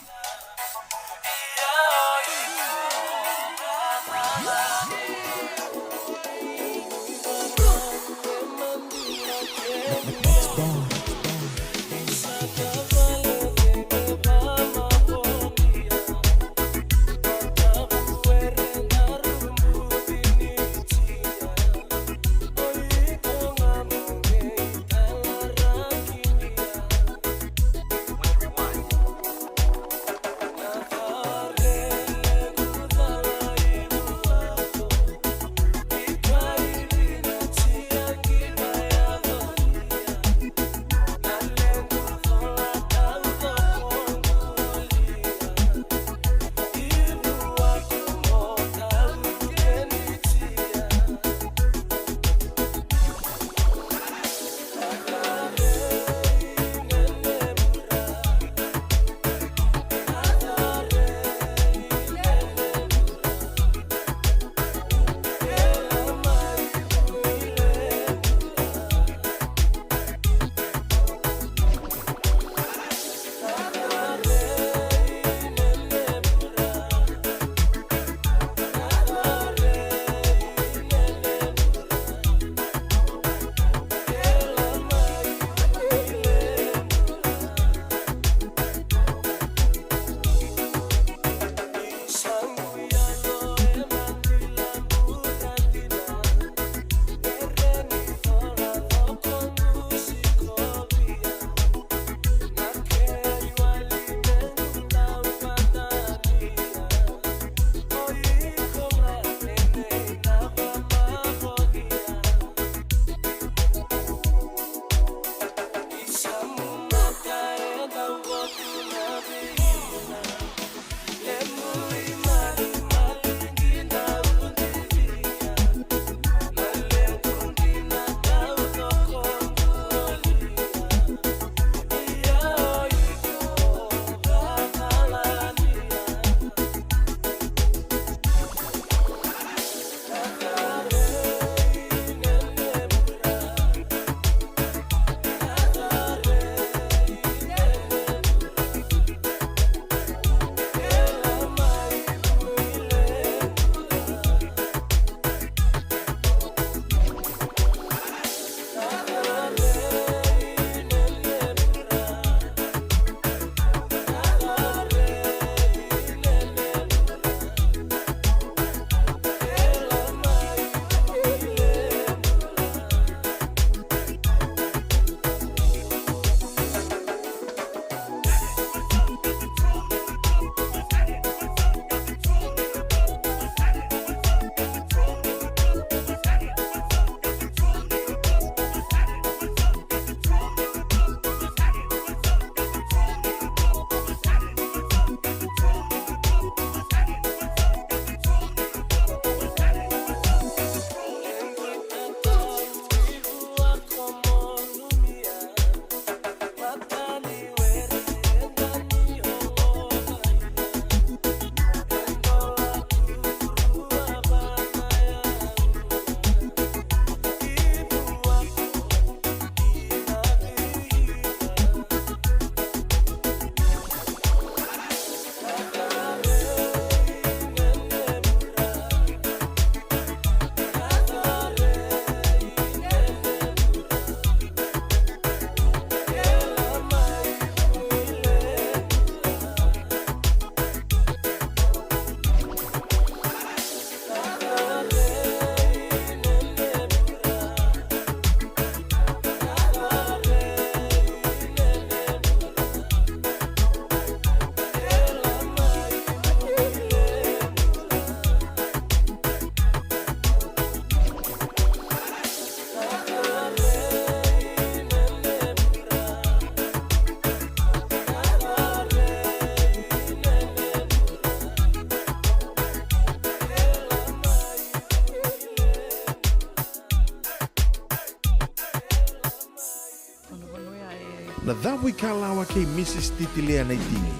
Na Cavuikalawa kei Mrs Titilea Naitini.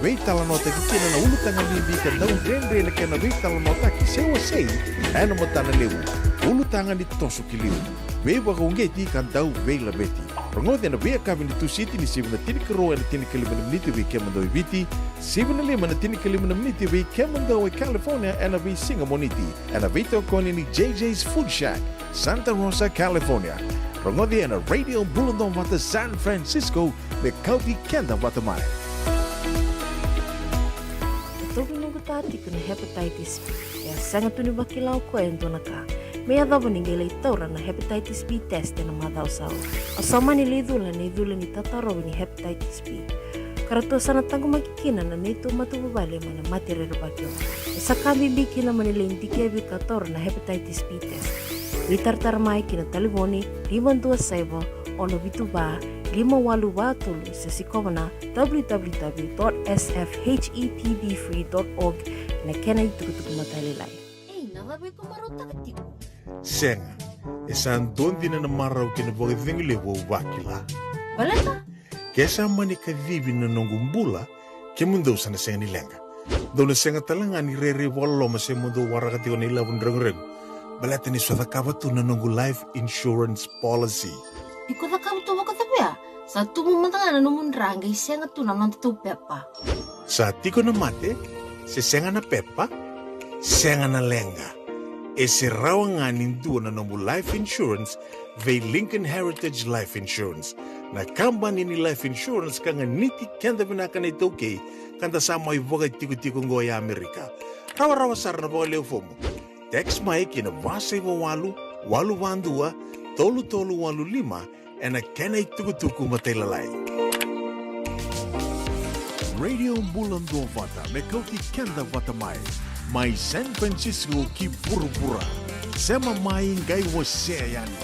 Veitalanoataki kina na ulutaga bibi ka dau dredre na kena veitalanoataki se wasei ena matana levu. Ulutaga ni toso ki liu, veivakauqeti ka dau veilaveti. Rogoci ena veiyakavi ni Tusiti ni sivi na tinikarua ena tinikalima na miniti vei kemudou e Viti, sivi na lima ena tinikalima na miniti vei kemudou e California ena veisiga Moniti, ena veitokoni ni J J's Food Shack, Santa Rosa, California. Rogoci ena Radio Bula Duavata San Francisco, me kauti keda vata mai. E toki noqu ta tiko na hepatitis B. E a sega tu ni vakila o koya e dua na ka. Me yacova ni qai lai taura na hepatitis B test ena macawa sa oti. Au sa mani lai cula na icula ni tatarovi ni hepatitis B. Ka ratou sa na taqomaki kina na neitou matavuvale mai na mate rerevaki oqo. E sa ka bibi kina mo ni lai dikevi ka taura na hepatitis B test. Veitaratara mai ki na talevoni lima dua saiva, ono vitu va, lima walu va tolu, se sikova na w w w dot s f h e p b free dot org ena kena itukutuku matailalai. Ei, na cava iko marautaka tiko? Sega, e sa dua dina na marau kei na vakacegu levu au vakila. Baleta? Ke sa mani kacivi na noqu bula, kemudou sa na sega ni leqa. Dou na sega tale ga ni rairai vakaloloma se mo dou waraka tiko na ilavo ni reguregu, baleta ni sa cakava tu na noqu life insurance policy. Iko cakava tu vakacava ya? Sa tubu mada ga na nomu dra qai sega tu na nodatou pepa. Sa tiko na mate, se sega na pepa, sega na leqa. E se rawa ga ni dua na nomu life insurance vei Lincoln Heritage Life Insurance, na kabani ni life insurance ka ganiti keda vinaka na iTaukei, ka da sa mai vakatikotiko oqo e Amerika. Rawarawa sara na vakalewe fomu. Text mai ki na va saiva walu, walu va dua, tolu tolu walu lima, ena kena itukutuku matailalai. Radio Bula Duavata, me kauti keda vata mai. Mai San Francisco ki vuravura. Sema mai qai wasea yani.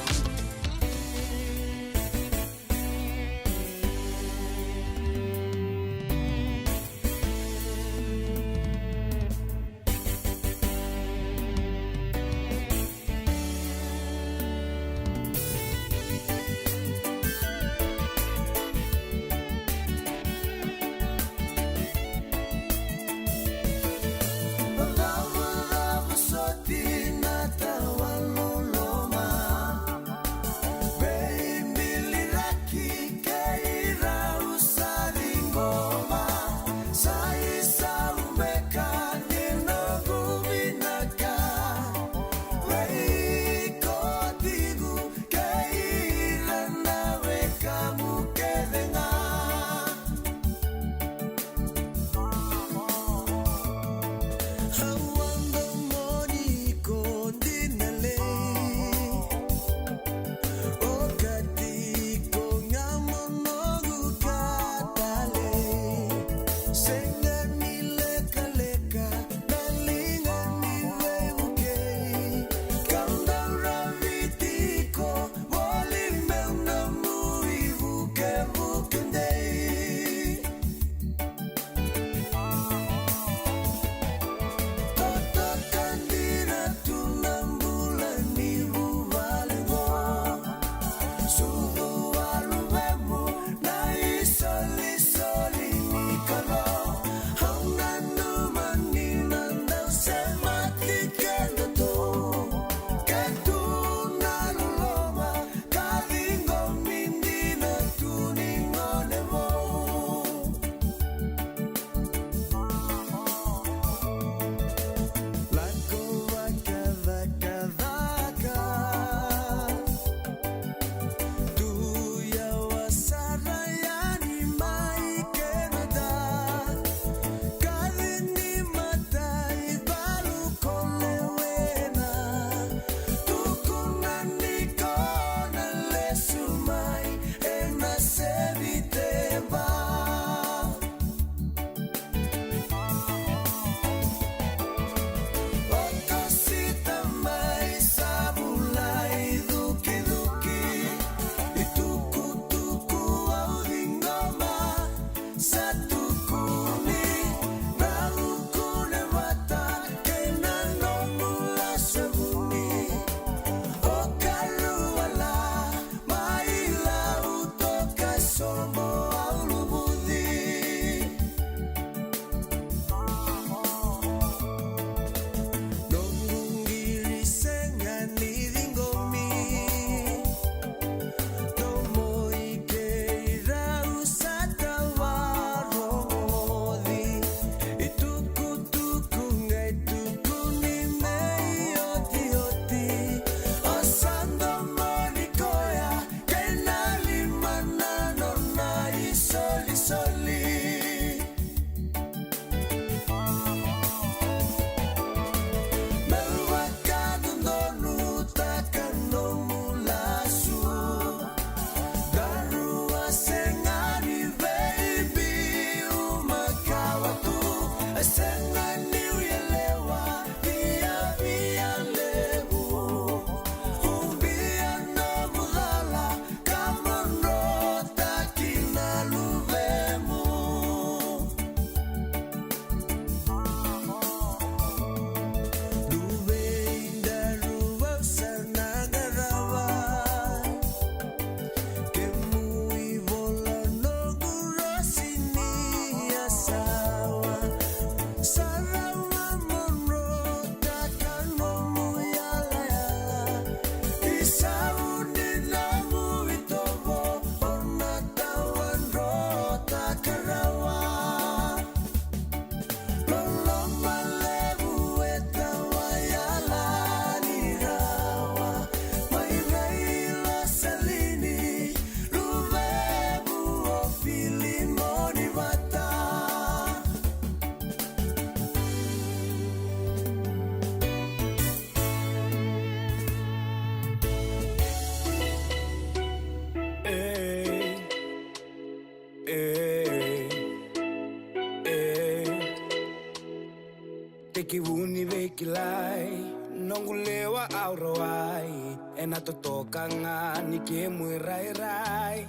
Ki vu ni veikilai, noqu lewa au rawai, ena totoka ga ni kemu irairai.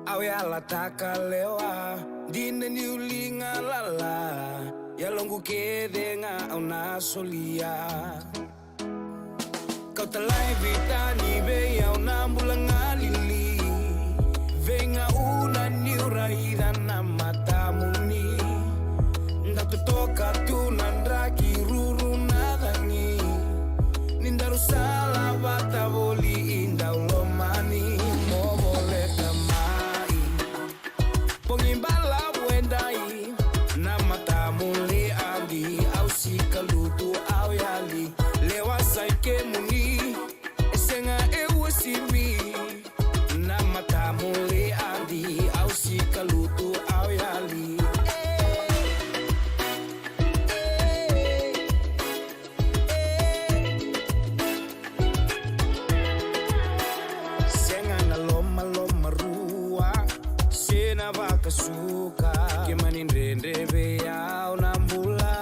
Au yalataka lewa, dina niu liga lala, yaloqu kece ga au na solia. Kauta laivi tani vei au na bula galili. Veigauna niu raica na matamuni, da totoka tu na draki ruru na cagi. Ni daru sala vata voli i dau lomani, mo voleka mai. Bogi balavu edai, na matamuli adi, au sika lutu au yali, lewa sai kemuni, e sega e uasivi, na matamuli adi, au sika lutu au yali. Sega na lomaloma rua, se na vakasuka. Ke mani dredre vei au na bula,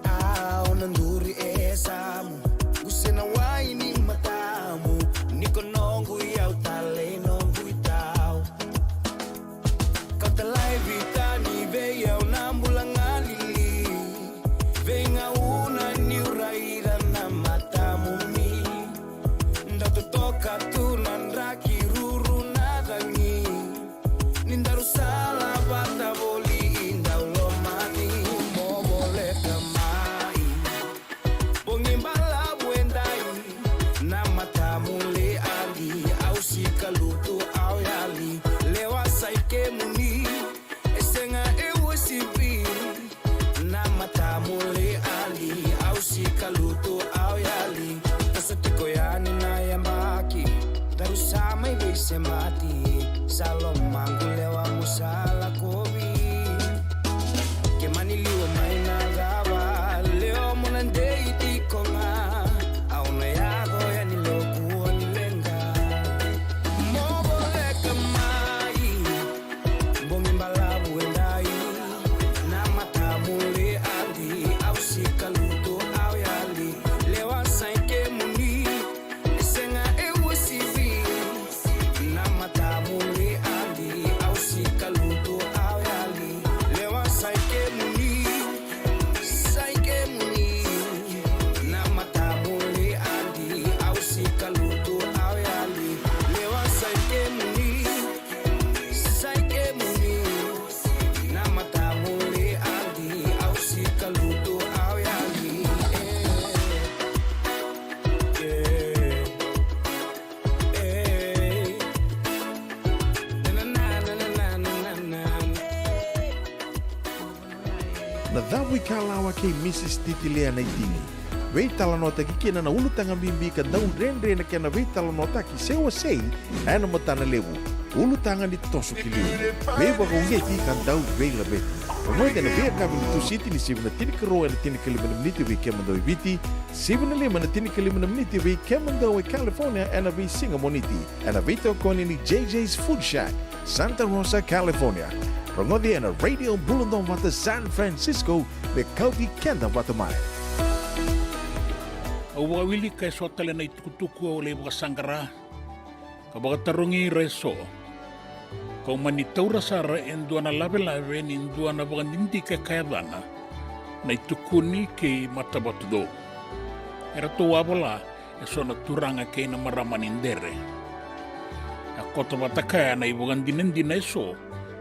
au na duri e yasamu. Qu se na wai ni matamu, ni ko noqu i au tale i noqu i tau. Kauta laivi tani vei au na bula galili. Veigauna niu raica na matamuni, da totoka tu na draki ruru na cagi. Ni daru sala vata voli i dau lomani, mo voleka mai. Bogi balavu edai, na matamuli adi, au sika lutu au yali, lewa sai kemuni, e sega e uasivi, na matamuli adi, au sika lutu au yali. Toso tiko yani na yabaki, daru sa mai veisemati, sa lomaqu lewa mo sa lakovi. Ke mani liwa mai na cava, lewa mo na dei tiko ga, au na yaco yani lewa kua ni leqa. Mo voleka mai, bogi balavu edai, na matamuli adi, au sika lutu au yali, lewa sai kemuni, e sega e uasivi, na matamuli adi, au sika lutu au yali, lewa sai kemuni, sai kemuni, na matamuli adi, au sika lutu au yali, lewa sai kemuni, sai kemuni, na matamuli adi, au sika lutu au yali. Eh, eh, eh. Na Na na na na na na na. Na cavu ikalawa kei Mrs Titilia Naitini. Veitalanoataki kina na ulutaga bibi ka dau dredre na kena veitalanoataki se wasei ena matana levu. Ulutaga ni toso ki liu. Veivakauqeti ka dau veilaveti. Rogoci ena veiyakavi ni Tusiti ni sivi na tinikarua ena tinikalima na miniti vei kemudou e Viti, sivi na lima na tinikalima na miniti vei kemudou e California ena veisiga Moniti. Ena veitokoni ni J J's Food Shack, Santa Rosa, California. Rogoci ena Radio Bula Duavata San Francisco, me kauti keda vata mai. Au vakawilika eso tale na itukutuku au lai vakasaqara, ka vakatarogi ira eso. Kau mani taura sara e dua na lavelave ni dua na vakadidike ka yacana Na iTukuni kei Matavatucou. Eratou a vola eso na turaga kei na marama ni Dere. A koto vata kaya na ivakadinadina eso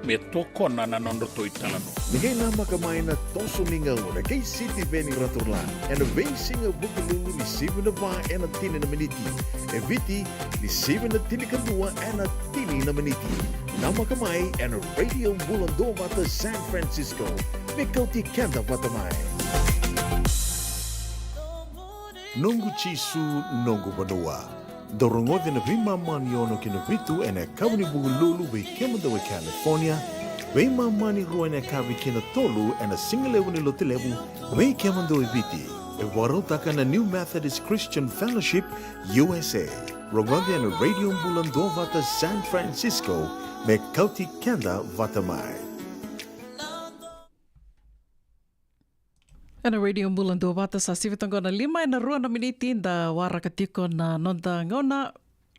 me tokona na nodratou italanoa. Ni qai namaka mai na toso ni gauna kei Sitiveni Raturla ena veisiga Vukelulu ni sivi na va ena tini na miniti, e Viti ni sivi na tinikadua ena tini na miniti. Namaka mai ena Radio Bula Duavata San Francisco, me kauti keda vata mai. Noqu Jisu, noqu vanua. Dou rogoci na veimama ni ono ki na vitu ena yakavi ni Vukelulu vei kemudou e California, veimama ni rua ena yakavi ki na tolu ena sigalevu ni Lotulevu vei kemudou e Viti. E vakarautaka na New Methodist Christian Fellowship U S A. Rogoci ena Radio Bula Duavata San Francisco, me kauti keda vata mai. Ena Radio Bula Duavata, sa sivi toka na lima ena rua na miniti da waraka tiko na noda gauna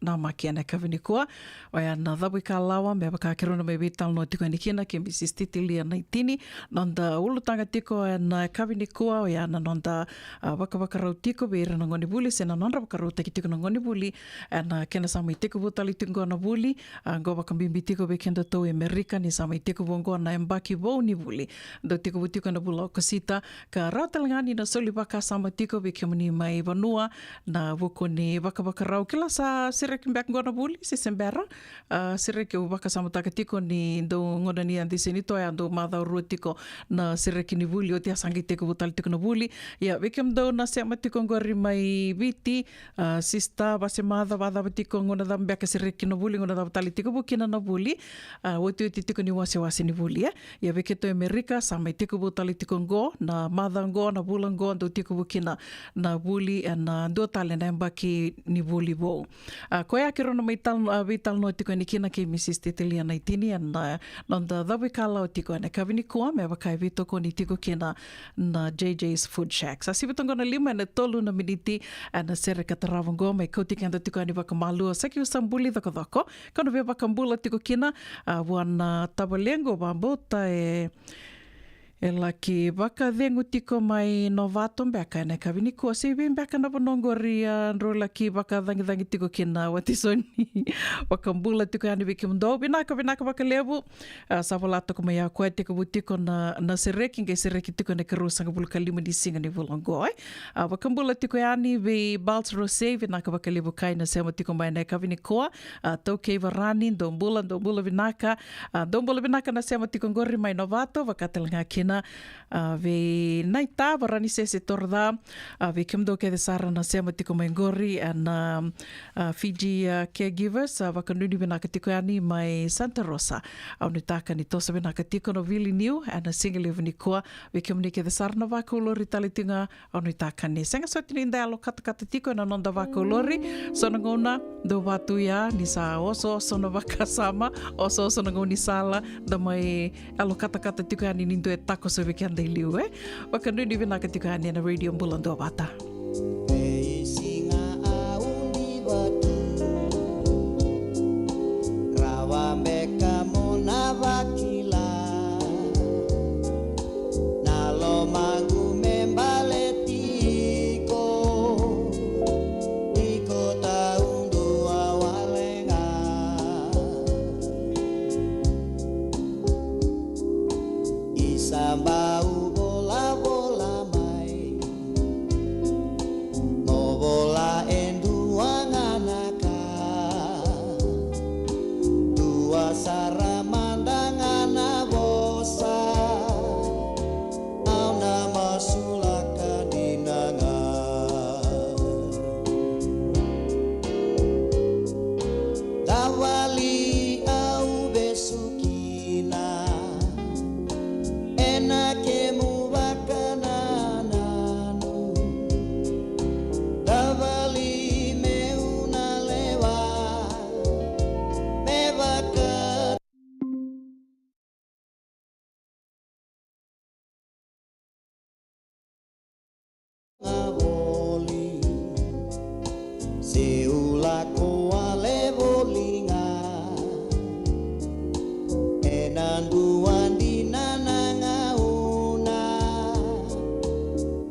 namaki ena yakavi nikua. Oya na cavuikalawa me vaka keirau na mai veitalanoa tiko yani kina kei Mrs Titilia Naitini. Noda ulutaga tiko ena yakavi nikua oya na noda, a, vakavakarau tiko vei ira na gonevuli se na nodra vakarautaki tiko na gonevuli ena kena sa mai tekivu tale tiko qo na vuli. A, qo vakabibi tiko vei kedatou e Amerika ni sa mai tekivu qo na yabaki vou ni vuli. Dau tekivu tiko ena vula o Okosita, ka rawa tale ga ni na soli vakasama tiko vei kemuni mai vanua na vuku ni vakavakarau. Kila sa sereki beka qo na vuli se se bera? A, sereki, au vakasamataka tiko ni dau gauna ni a dise ni toya dau macawa rua tiko na sereki ni vuli, oti a sa qai tekivu tale tiko na vuli. Ia, vei kemudou na sema tiko qori mai Viti, a, sista, vasemaca, vacava tiko, gauna cava beka sereki na vuli, gauna cava tale tekivu kina na vuli, a, otioti tiko ni wasewase ni vuli, e? Ia vei keitou e Amerika, sa mai tekivu tale tiko qo, na macawa qo, na vula qo, dau tekivu kina na vuli, ena dua tale na yabaki ni vuli vou. A, koya keirau na mai tal-, a, veitalanoa tiko yani kina kei Mrs Titilia Naitini, ena noda cavuikalawa tiko ena yakavi nikua, me vaka e veitokoni tiko kina na JJ's Food Shack. Sa sivi toka na lima ena tolu na miniti, ena sere ka tarava qo, mai kauti keda tiko yani vakamalua, sa kiu sa buli cokocoko, kau na via vakabula tiko kina, a, vua na tavalequ, vakabauta e, e laki vakacegu tiko mai Novato beka ena yakavi nikua, se i vei beka na vanua qori, a, drau laki vakacagicagi tiko kina, watisoni. Vakabula tiko yani vei kemudou, vinaka, vinaka vakalevu. A, sa vola toka mai o koya tekivu tiko na, na sereki, qai sereki tiko ena ikaruasagavulu ka lima ni siga ni vula oqo, e. A, vakabula tiko yani vei Bals Rose, vinaka vakalevu kai na sema tiko mai ena yakavi nikua. A, Taukei Varani, dou bula, dou bula vinaka. A, dou bula vinaka na sema tiko qori mai Novato, vaka tale ga kina, a, vei Naita Varani Sese Toroca, a, vei kemudou kece sara na sema tiko mai qori, a, na, a, Fiji, a, Caregivers, a, vakanuinui vinaka tiko yani mai Santa Rosa. Au nuitaka ni toso vinaka tiko na vili niu ena siga levu nikua. Vei kemuni kece sara na vakaulori tale tiko ga, au nuitaka ni sega soti ni da yalo katakata tiko ena noda vakaulori. So na gauna dau vatu ya ni sa osooso na vakasama, osooso na gaunisala, da mai yalo katakata tiko yani ni dua e takoso vei keda i liu, e. Vakanuinui vinaka tiko yani ena Radio Bula Duavata. Veisiga au ni vatu, rawa beka mo na vakila. Na lomaqu me baleti iko, iko taudua wale ga. Isa bau volavola mai, mo vola e dua ga na ka. Dua sara mada ga na vosa, au na masulaka dina ga. Cava li au vesu kina ena kemu vakanananu? Cava li meu na lewa me vaka ga voli? Seu lako wale voli ga ena dua dina na gauna,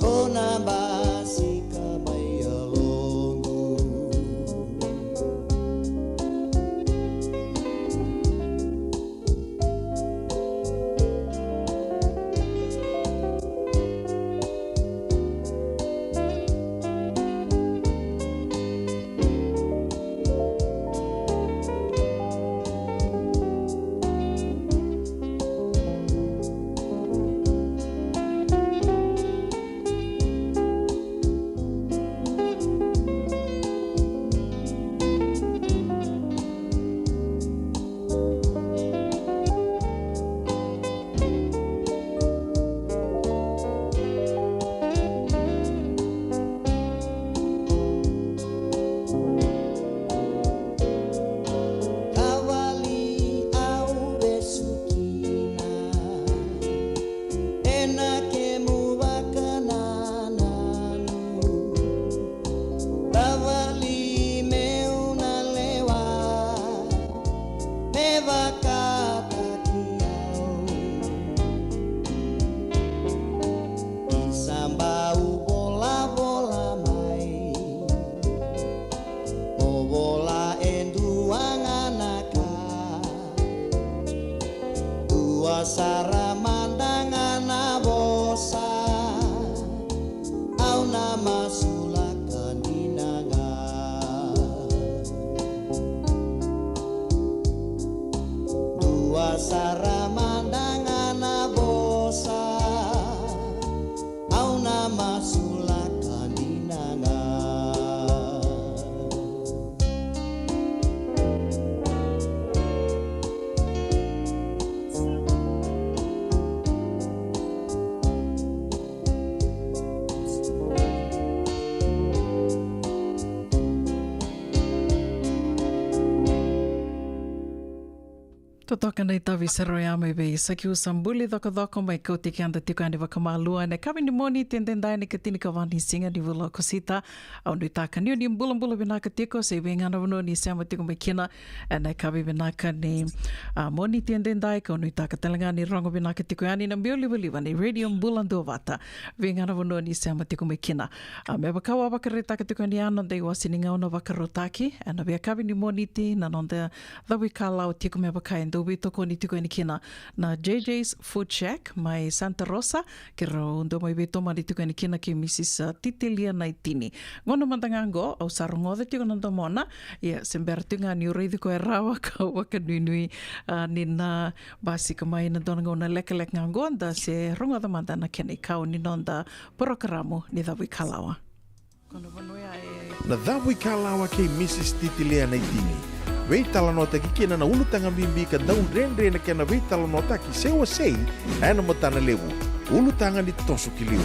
ko na basika mai yaloqu. Totoka na itavi sara oya mai vei Sakiu Sabuli Cokocoko, mai kauti keda tiko yani vakamalua ena yakavi ni Moniti edaidai, na ikatinikava ni siga ni vula o Okosita. Au nuitaka ni o ni bulabula vinaka tiko se i vei ga na vanua ni sema tiko mai kina ena yakavi vinaka ni, a, Moniti edaidai, kau nuitaka tale ga ni rogo vinaka tiko yani na biau livaliva ni Radio Bula Duavata, vei ga na vanua ni sema tiko mai kina. A, me vaka au a vakaraitaka tiko yani, a, na noda iwase ni gauna vakarautaki ena veiyakavi ni Moniti, na noda cavuikalawa tiko me vaka e dau veitokoni tiko yani kina na J J's Food Shack mai Santa Rosa, keirau dau mai veitomani tiko yani kina kei Mrs, a, Titilia Naitini. Gauna mada ga oqo au sa rogoca tiko na domona, ia se bera tiko ga niu raici koya rawa, kau vakanuinui, a, ni na basika mai na dua na gauna lekaleka ga oqo, da se rogoca mada na kena ikau ni noda porokaramu ni cavuikalawa. Na cavuikalawa kei Mrs Titilia Naitini. Veitalanoataki kina na ulutaga bibi ka dau dredre na kena veitalanoataki se wasei ena matana levu. Ulutaga ni toso ki liu.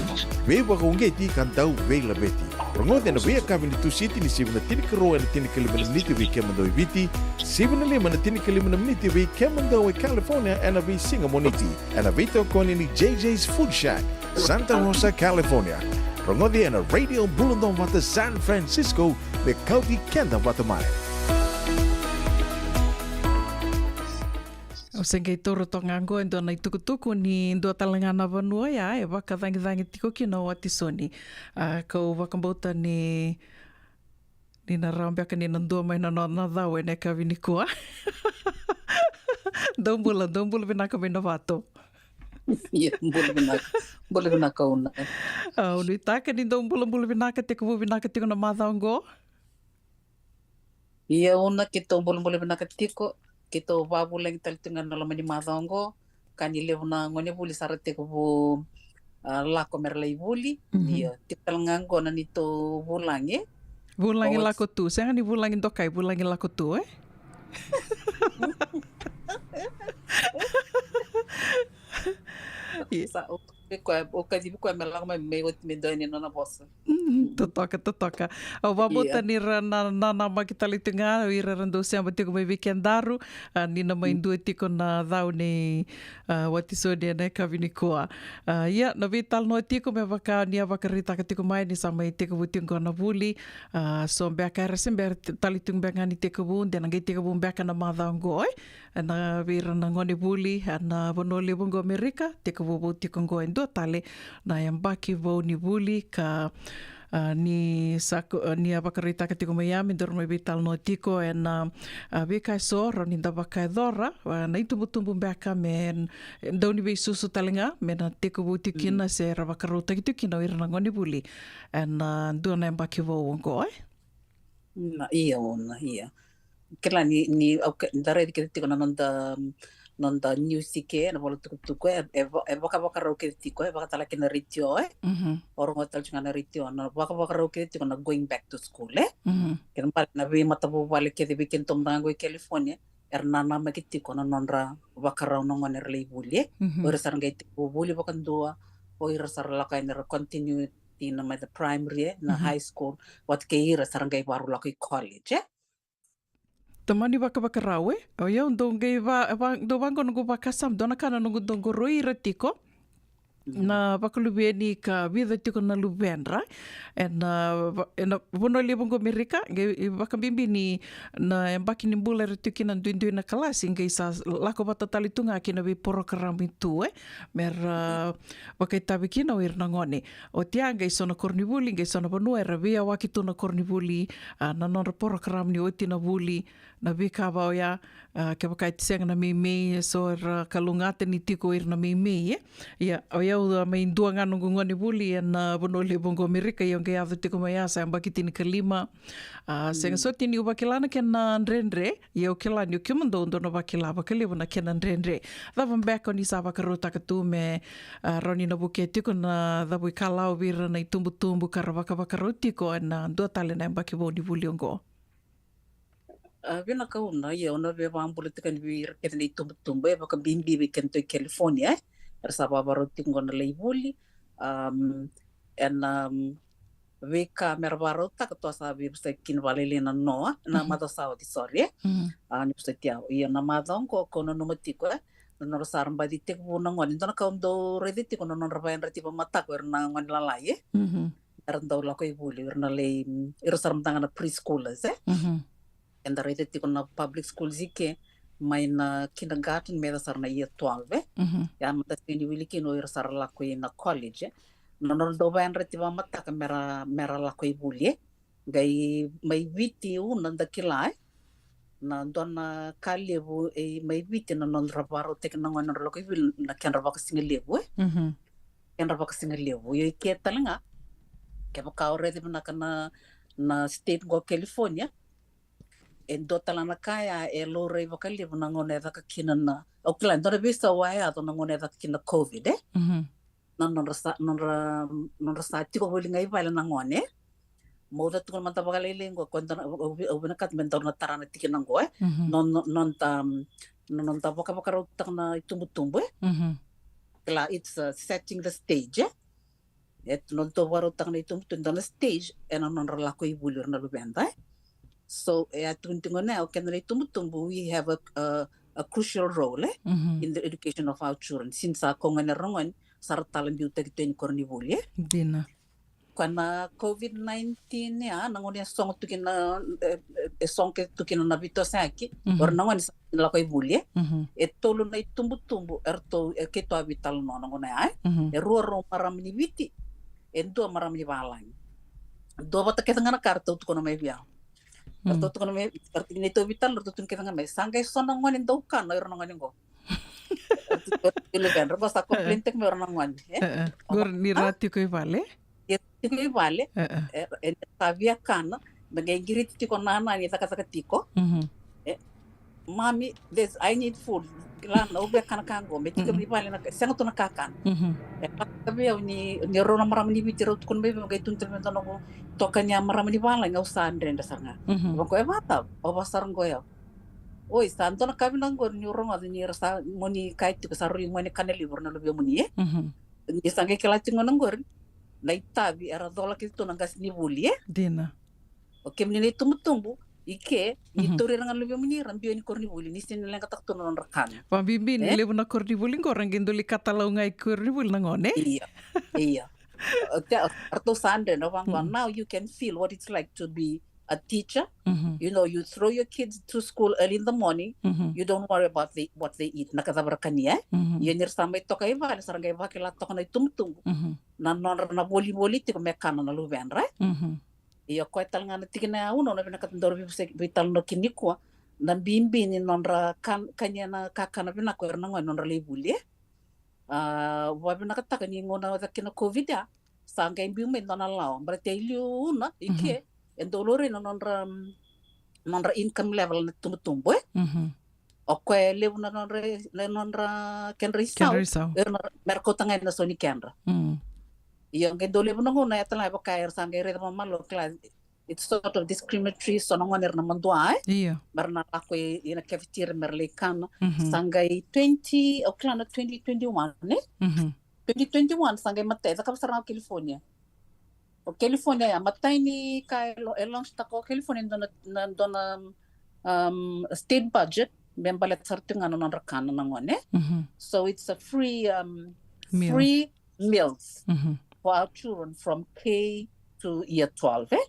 Veivakauqeti ka dau veilaveti. Rogoca ena veiyakavi ni Tusiti ni sivi na tinikarua ena tinikalima na miniti vei kemudou e Viti, sivi na lima na tinikalima na miniti vei kemudou e California ena veisiga Moniti. Ena veitokoni ni J J's Food Shack, Santa Rosa, California. Rogoci ena Radio Bula Duavata San Francisco, me kauti keda vata mai. Au se qai taura toka ga oqo e dua na itukutuku ni dua tale ga na vanua ya e vakacagicagi tiko kina o Watisoni. A, kau vakabauta ni ni na rawa beka ni na dua mai na nona cau ena yakavi nikua. Dou bula, dou bula vinaka mai Navatu. Ia, bula vinaka. Bula vinaka Una. Au nuitaka ni dou bulabula vinaka, tekivu vinaka tiko na macawa oqo. Ia Una, keitou bulabula vinaka tiko. Keitou vavulagi tale tiko ga na loma ni macawa oqo. Ka ni levu na gonevuli sa ra tekivu, a, lako me ra lai vuli. Mhm. Ia, tiko tale ga oqo na neitou vulagi. Vulagi lako tu, sega ni vulagi dokai, vulagi lako tu, e? Ia. Sa, o, o koya, o kacivi koya me lako mai me oti me dua ni nona vosa. Mm, totoka, totoka. Au vakabauta ni ra na, na, namaki tale tiko ga o ira era dau sema tiko mai vei kedaru, a, ni na mai dua tiko na cau nei, a, Watisoni ena yakavi nikua. A, ia, na veitalanoa tiko me vaka ni a vakaraitaka tiko mai ni sa mai tekivu tiko qo na vuli, a, so beka era se bera t-, tale tiko beka ga ni tekivu, de na qai tekivu beka na macawa oqo, e? Ena vei ira na gonevuli ena vanua levu oqo Amerika, tekivu vou tiko oqo e dua tale na yabaki vou ni vuli ka, a, ni sa ko-, a, ni a vakaraitaka tiko mai ya me daru mai veitalanoa tiko ena, a, veika eso rawa ni da vakayacora, a, na itubutubu beka me dau ni veisusu tale ga me na tekivu tiko kina se ra vakarautaki tiko kina o ira na gonevuli ena dua na yabaki vou oqo, e? Na, ia Una, ia. Kila ni, ni, au ke-, da raici kece tiko na noda, noda news i ke, na vola tukutuku, e, e va-, e vakavakarau kece tiko, e vakatala kina retio, e. Mhm. O rogo tale tiko ga na retio, na vakavakarau kece tiko na going back to school, e. Mhm. Kena bale na veimatavuvale kece vei kedatou mada ga qo i California, era nanamaki tiko na nodra vakarau na gone era lai vuli, e. Mhm. O ira sa ra qai tekivu vuli vakadua, o ira sa ra lako yani ra continue ina mai the primary, e, na high school, vata kei ira sa ra qai vakarau lako i college, e. Tamani vakavakarau, e? O yau dau qai va-, va-, dau vaqo noqu vakasama, dua na ka na noqu dau qoroi ira tiko na vakaluveni ka vica tiko na luvedra ena va-, ena vanua levu oqo Amerika, qai vakabibi ni na yabaki ni bula era tiko kina duidui na kalasi, qai sa lako vata tale tu ga kina veiporokaramu tu, e, me ra vakaitavi kina o ira na gone. Oti ya qai so na koronivuli, qai so na vanua era veiyawaki tu na koronivuli, a, na nodra porokaramu ni oti na vuli, na veika va oya, a, kevaka e sega na meimei, e so era kalougata ni tiko o ira na meimei, e. Ia, o yau, a, mai dua ga noqu gonevuli ena vanua levu oqo Amerika, ia au qai yaco tiko mai ya sa yabaki tinikalima. A, sega soti niu vakila na kena dredre, ia au kila ni o kemudou dou na vakila vakalevu na kena dredre. Cava beka o ni sa vakarautaka tu me, a, rawa ni na vukea tiko na cavuikalawa vei ira na itubutubu ka ra vakavakarau tiko ena dua tale na yabaki vou ni vuli oqo? A, vinaka Una, ia au na via vakabula tiko yani vei ira kece na itubutubu, e, vakabibi vei kedatou i California, e. Era sa vakarau tiko qo na lai vuli, am, ena, am, veika me ra vakarautaka, tou sa veivosaki kina vakalailai na noa, na macawa sa oti, sorry, e. A, ni vosoti au. Ia na macawa oqo ko nanuma tiko, e, na nodra sa ra baci tekivu na gone. Dua na ka au dau raica tiko na nodra vakayadrati vakamataka o ira na gone lalai, e. Era dau lako i vuli, ira na lai, ira sa ra mada ga na preschoolers, e. Eda raica tiko na public schools i ke, mai na kindergarten me yaco sara na year twelve, e. Ia mada sega ni wili kina o ira sa ra lako i na college, e. Na nodra dau vakayadrati vakamataka me ra, me ra lako i vuli, e. Qai mai Viti, au na, da kila, e, na dua na ka levu, e, mai Viti na nodra vakarautaki na gone nodra lako i vuli, na kedra vakasigalevu, e. Kedra vakasigalevu. Io, i ke tale ga, kevaka o raica vinaka na, na state qo California, e dua tale na ka ya e laurai vakalevu na gauna e caka kina na, au kila, e dua na veisau a yaco na gauna e caka kina na COVID, e. Na nodra sa, nodra, nodra sa tiko voli ga i vale na gone. Mo da tukuna mada vakalailai qo, ko da, au, au vinakata me daru na tara na tikina qo, e. No, no, noda, na noda vakavakarautaka na itubutubu, e. Kila, it's, uh, setting the stage, e. E, noda vakarautaka na itubutubu, dua na stage ena nodra lako i vuli o ira na luveda, e. So e a tukuni tiko na, o keda na itubutubu, we have a, a, a crucial role, e, in the education of our children. Since sa ko gone ra gone, sa ra tala biutaki tu yani koronivuli, e. Dina. Ko na COVID nineteen ya, na gauna e sogo tu kina, e, e, e sogo ke tu kina na veitosoyaki, o ira na gone sa lako i vuli, e. E tolu na itubutubu eratou, e, keitou a veitalanoa na gauna ya, e. E rua rau marama ni Viti, e dua marama ni valagi. Dua vata kece ga na ka ratou tukuna mai vei au. Ratou tukuna mai, ratou, neitou veitalanoa, ratou tukuna kece ga mai, sa qai so na gone dau kana o ira na gone qo. Ratou tukuna mai, ratou sa complain tiko mai o ira na gone, e? Qori ni ra tiko i vale? Ira tiko i vale, e, e, sa via kana, me qai qiriti tiko na nana ni cakacaka tiko. E, "Mommy, there's, I need food." Kila na, au via kana ka qo, me tiko i vale na ka, sega tu na kakana. E vaka vei au ni, ni rau na marama ni Viti rau tukuna mai vei au, qai tukuna tale mai dua noqu toka ni a marama ni valagi, au sa dredre sara ga. Vaqo e vacava, au vaka sara qo au. Oi, sa dua na ka vinaka qori niu rogoca ni ra sa, mo ni kaya tiko sa rui gone kana levu o ira na luvemuni, e? Ni sa qai kila tiko na qori na itavi era cola kece tu na qasenivuli, e? Dina. O kemuni na itubutubu i ke, ni tauri ira ga na luvemuni ra biu yani koronivuli, ni sega ni leqataka tu na nodra kana. Vabibi ni levu na koronivuli qo ra qai doli katalau ga i koronivuli na gone. Ia, ia. O te, o, ratou sa dredre, vaqo, now you can feel what it's like to be a teacher. You know, you throw your kids to school early in the morning. You don't worry about the, what they eat, na ka cava ra kania, e? Ia ni ra sa mai toka i vale, sa ra qai vakila toka na itubutubu na nodra na volivoli tiko me kana na luvedra, e? Ia o koya tale ga na tikina ya, au na, na vinakata daru veitalanoa kina nikua, na bibi ni nodra kan, kania na kakana vinaka o ira na gone nodra lai vuli, e? A, vakavinakataka ni gauna caka kina COVID ya, sa qai biu mai dua na lawa, baleta e liu na i ke e dau laurai na nodra, nodra income level na tubutubu, e? O koya e levu na nodra, na nodra kedra isau, kedra isau, e, na, me ra kauta ga na sau ni kedra. Ia qai dau levu na gauna e tala e vaka era sa qai raica vakamalua, kila, it's sort of discriminatory, so na gone era na madua, e? Ia. Me ra na lako i, i na cafeteria me ra lai kana. Sa qai twenty, au kila na twenty twenty-one, e? Twenty twenty-one sa qai matai, e cakava sara ga o California. O California ya, matai ni ka e lo, e launch taka o California, dua na, na, dua na, um, state budget me baleta sara tiko ga na nodra kana na gone. So it's a free, um, meal, free meals for our children from K to year twelve, e?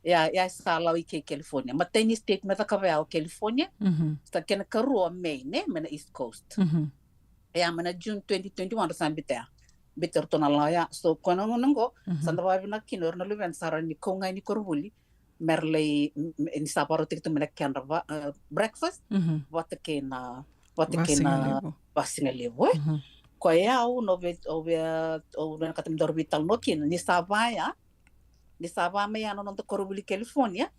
Ia, ia sa lawa i ke i California. Matai ni state me cakava ya o California. Sa kena karua o Maine, e, mai na East Coast. Ia mai na June twenty twenty-one ra sa biuta ya. Biuta iratou na lawa ya. So ko na gauna qo sa da vakavinaka kina o ira na luveda sa ra ni kau ga yani koronivuli me ra lai, m-, m-, ni sa vakarautaki tu mai na kedra va, e, breakfast vata kei na, vata kei na vasigalevu, e? Koya au na vei, au vei, au vinakata me daru veitalanoa kina ni sa va ya, ni sa va mai ya na noda koronivuli California.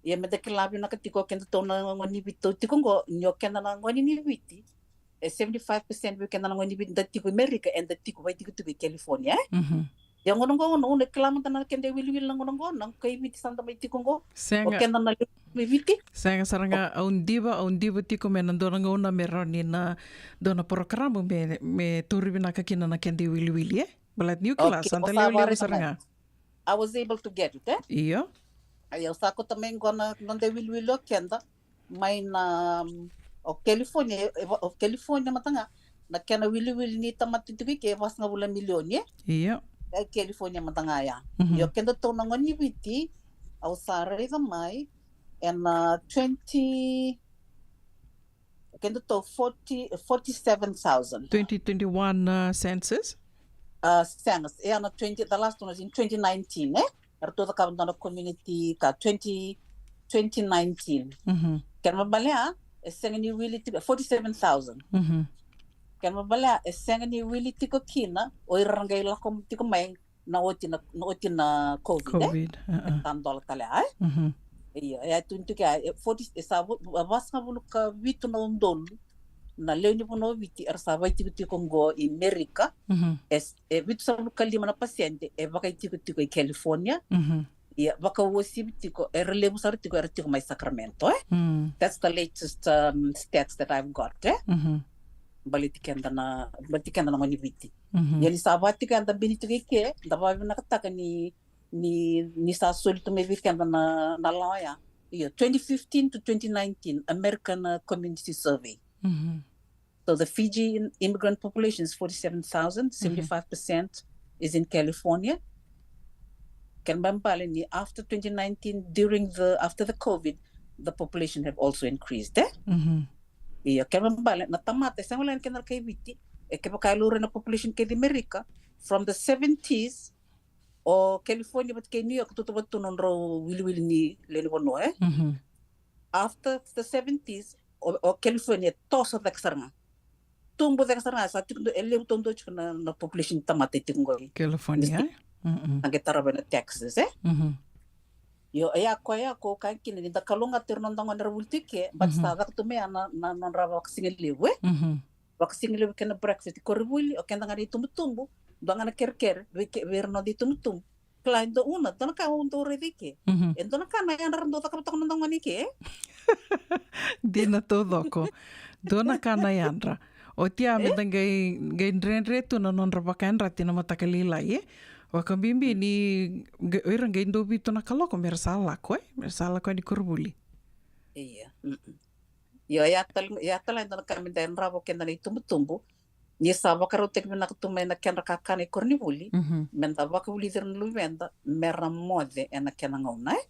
Ia me da kila vinaka tiko o kedatou na gone ni Viti tiko qo, ni o keda na gone ni Viti, e seventy-five percent vei keda na gone ni Viti da tiko i Merika, eda tiko vakatikotiko i California, e? Ia gauna qo, gauna, gauna kila mada na keda iwiliwili na gauna qo, na kai Viti sa da mai tiko qo. Sega. O keda na lewe i Viti. Sega sara ga, au diva, au diva tiko me na dua na gauna me rawa ni na dua na porokaramu me, me tauri vinaka kina na keda iwiliwili, e? Baleta niu kila sa da lewe levu sara ga. I was able to get it, eh? Io. Ai, au sa kauta mai qo na noda iwiliwili o keda mai na, um, o California, e, o California mada ga, na kena iwiliwili ni tamata tiko i ke e vasagavulu na milioni, eh? Io. E California mada ga ya. Mhm. Io, kedatou na gone ni Viti, au sa raica mai, ena twenty, kedatou forty, forty-seven thousand. Twenty twenty-one, uh, census? Uh, census. E, na twenty, the last one was in twenty nineteen, eh? Eratou cakava dua na community ka twenty, twenty nineteen. Mhm. Kena ibalebale ya, e sega ni wili tiko, forty-seven thousand. Mhm. Kena ibalebale ya, e sega ni wili tiko kina o ira ra qai lako tiko mai na oti na, na oti na COVID, eh? COVID, uh-uh. E tadola tale, eh? Mhm. Io, e a tu ni tiko ya, e forty, e sa vu-, vasagavulu ka vitu na udolu na lewe ni vanua o Viti era sa vakaitikotiko qo i Merika. Mhm. E s-, e vitusagavulu ka lima na pasede e vakaitikotiko i California. Mhm. Ia, vakauasivi tiko, era levu sara tiko, era tiko mai Sacramento, eh? Mm. That's the latest, um, stats that I've got, eh? Mhm. Baleti keda na, baleti keda na gone ni Viti. Mhm. Ia ni sa vaka tiko ya da bini tiko i ke, da vavinakataka ni, ni, ni sa soli tu mai vei keda na, na lawa ya. Io, twenty fifteen to twenty nineteen, American, uh, Community Survey. Mhm. So the Fijian immigrant population is forty-seven thousand, mhm, seventy-five percent is in California. Kena ibalebale ni after twenty nineteen, during the, after the COVID, the population have also increased, eh? Mhm. Io, kena ibalebale, na tamata, e sega wale ni kena kai Viti, e kevaka e laurai na population kece i Merika, from the seventies, o California vata kei New York, tautauvata tu na nodrau wiliwili ni lewe ni vanua, eh? Mhm. After the seventies, o, o California e toso cake sara ga. Tubu cake sara ga, sa tiko, e levu taudua tiko na, na population tamata e tiko qo i California, eh? Mm-mm. Sa qai tarava na taxes, eh? Mhm. Io, e ya koya, ko kaya kina ni da kalougata ira na noda gone era vuli tiko i ke, but, mhm, sa caka tu mai ya na, na, na nodra vakasigalevu, eh? Mhm. Vakasigalevu kei na breakfast i koronivuli, o keda ga na itubutubu, dua ga na kerekere vei ke, vei ira na noda itubutubu. Kila e dua, una, dua na ka au dau raica i ke. Mhm. E dua na ka na yadra dau cakava toka na noda gone i ke, eh? Dina taucoko. Dua na ka na yadra. Oti ya, eh, meda qai, qai dredre tu na nodra vakayadrati na mataka lailai, eh? Vakabibi ni, qai, o ira qai dau vitu na kaloko mera sa lako, eh? Mera sa lako yani koronivuli. Io. Mm-mm. Io, ya tale, ya tale e dua na ka meda yadrava o keda na itubutubu. Ni sa vakarautaki vinaka tu mai na kedra kakana i koronivuli, mhm, meda vakavulici ira na luveda mera moce ena kena gauna, eh?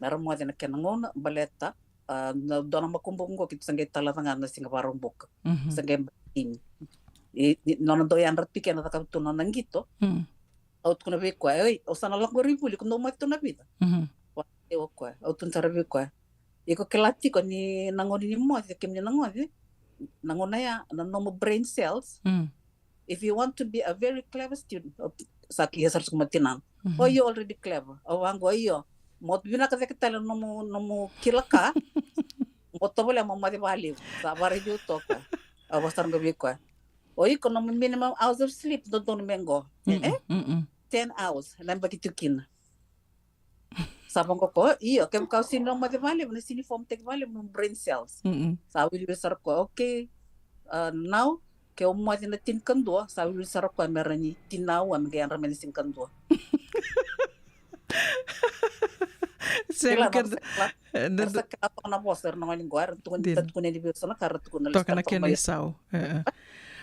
Mera moce ena kena gauna, baleta, ah, na dua na makubuqu qo keitou sa qai talaca ga na siga Vakaraubuka. Mhm. Sa qai batini. I, i, nona dau yadra tiko ena cakava tu na nona qito. Mm. Au tukuna vei koya, oi, au sa na lako qori i vuli, ko dau moce tu na vica? Mhm. Au tukuna sara vei koya, iko kila tiko ni na gauna ni moce, kemuni na gone, na gauna ya, na nomu brain cells. Mm. If you want to be a very clever student, o, sa kila sara tiko mai tinana. Mhm. Oh, you're already clever. Au vaqo, io. Mo vinaka cake tale na nomu, nomu kila ka. Mo tovolea mo moce vakalevu. Sa vakaraici au toka. Au vaka sara qo vei koya, o iko nomu minimum hours of sleep dodonu me qo. Mm-mm, eh? Mm-mm. Ten hours, na yabaki tu kina. Sa vaqo o koya, io, kevaka o sega ni moce vakalevu, na sega ni form-taki vakalevu nomu brain cells. Mm-mm. Sa wiliwili sara o koya, okay. Ah, now, ke o moce na tinikadua, sa wiliwili sara o koya me rawa ni tini na aua me qai yadra mai na tinikadua. Sega. Kila, keda, era sa kila, eh, era sa kila toka na vosa, era na gone qo, era tukuna, dina, tukuna ni vei so na ka, era tukuna, toka na kena isau. Eh, eh.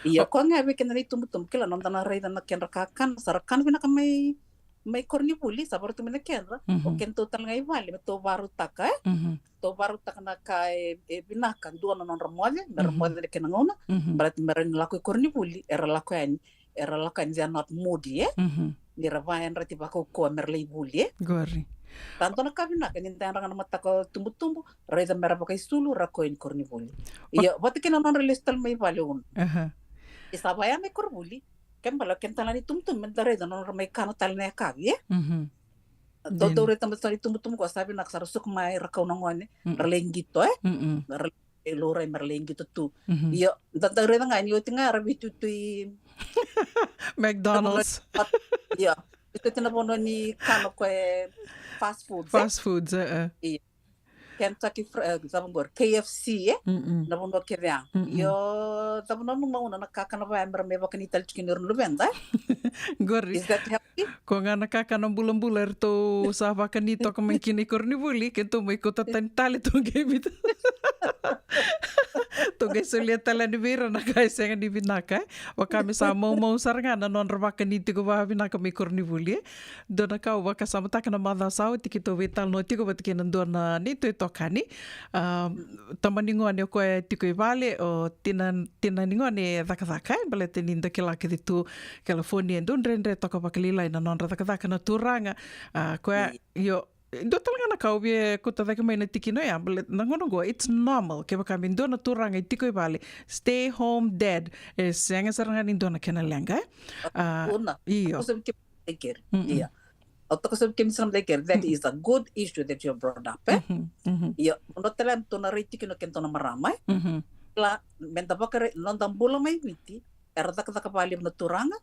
Io, o koya ga vei keda na itubutubu, kila, noda na raica na kedra kakana, sa ra kana vinaka mai, mai koronivuli, sa varautaka mai na kedra, mhm, o kedatou tale ga i vale, me tou varautaka, eh? Mhm. Tou varautaka na ka e, e vinaka, dua na nodra moce, mera, mhm, moce na kena gauna, mhm, baleta mera ni lako i koronivuli, era lako yani, era lako yani, they are not moody, eh? Mhm. Ni ra vakayadrati vakaukauwa mera lai vuli, eh? Qori. Sa dua na ka vinaka, ni da yadra ga na mataka tubutubu, raica mera vakaisulu, ra kau yani koronivuli. Io, vata kei na nodra lesu tale mai vale, una. Aha. Ni sa vaya mai koronivuli, kena ibalebale o keda tale na itubutubu, meda raica na nodra mai kana tale na yakavi, eh? Mhm. Dou, dina, dou raica mada tale na itubutubu qo, sa vinaka, sa ra suka mai, ra kau na gone, mm-mm, ra lai qito, eh? Mm-mm. Ra lai laurai, mera lai qito tu. Mhm. Io, da, da raica ga ni oti ga, ra veitutu i McDonald's. Io, veitutu na vanua ni kana o koya e fast foods, eh? Fast foods, eh, eh. Io. Kentucky Fri-, eh, cava qori, K F C, e? Mm-mm. Na vanua kece ya. Mm-mm. Io, cava na numa una na kakana vaya mera me vakani tale tiko kina ira na luveda, e? Qori. Is that healthy? Ko ga na kakana bulabula eratou sa vakani toka mai kina i koronivuli, keitou mai kauta tani tale, tou qai vita. Tou qai solia tale yani vei ira na ka e sega ni vinaka, e. Vaka me sa maumau sara ga na nodra vakani tiko vakavinaka mai koronivuli, e. Dua na ka au vakasamataka na macawa sa oti keitou veitalanoa tiko vata kei na dua na neitou itokani. A, tamani gone o koya e tiko i vale, o tina, tina ni gone e cakacaka, e, baleta ni da kila kece tu California e dau dredre toka vakalailai na nodra cakacaka na turaga. A, koya, io, dua tale ga na ka au via kauta cake mai na tikina oya, baleta na gauna oqo, it's normal kevaka me dua na turaga e tiko i vale, stay home dad, e sega sara ga ni dua na kena leqa, e. A, io. Take care. Mm-mm. Ia. Au toka sa kemi sa na care. That is a good issue that you brought up, e? Mhm, mhm. Ia, o na tale tou na rai tiko na kena tou na marama, e? Mhm. La, me da vakarai, noda bula mai Viti, era cakacaka vakalevu na turaga,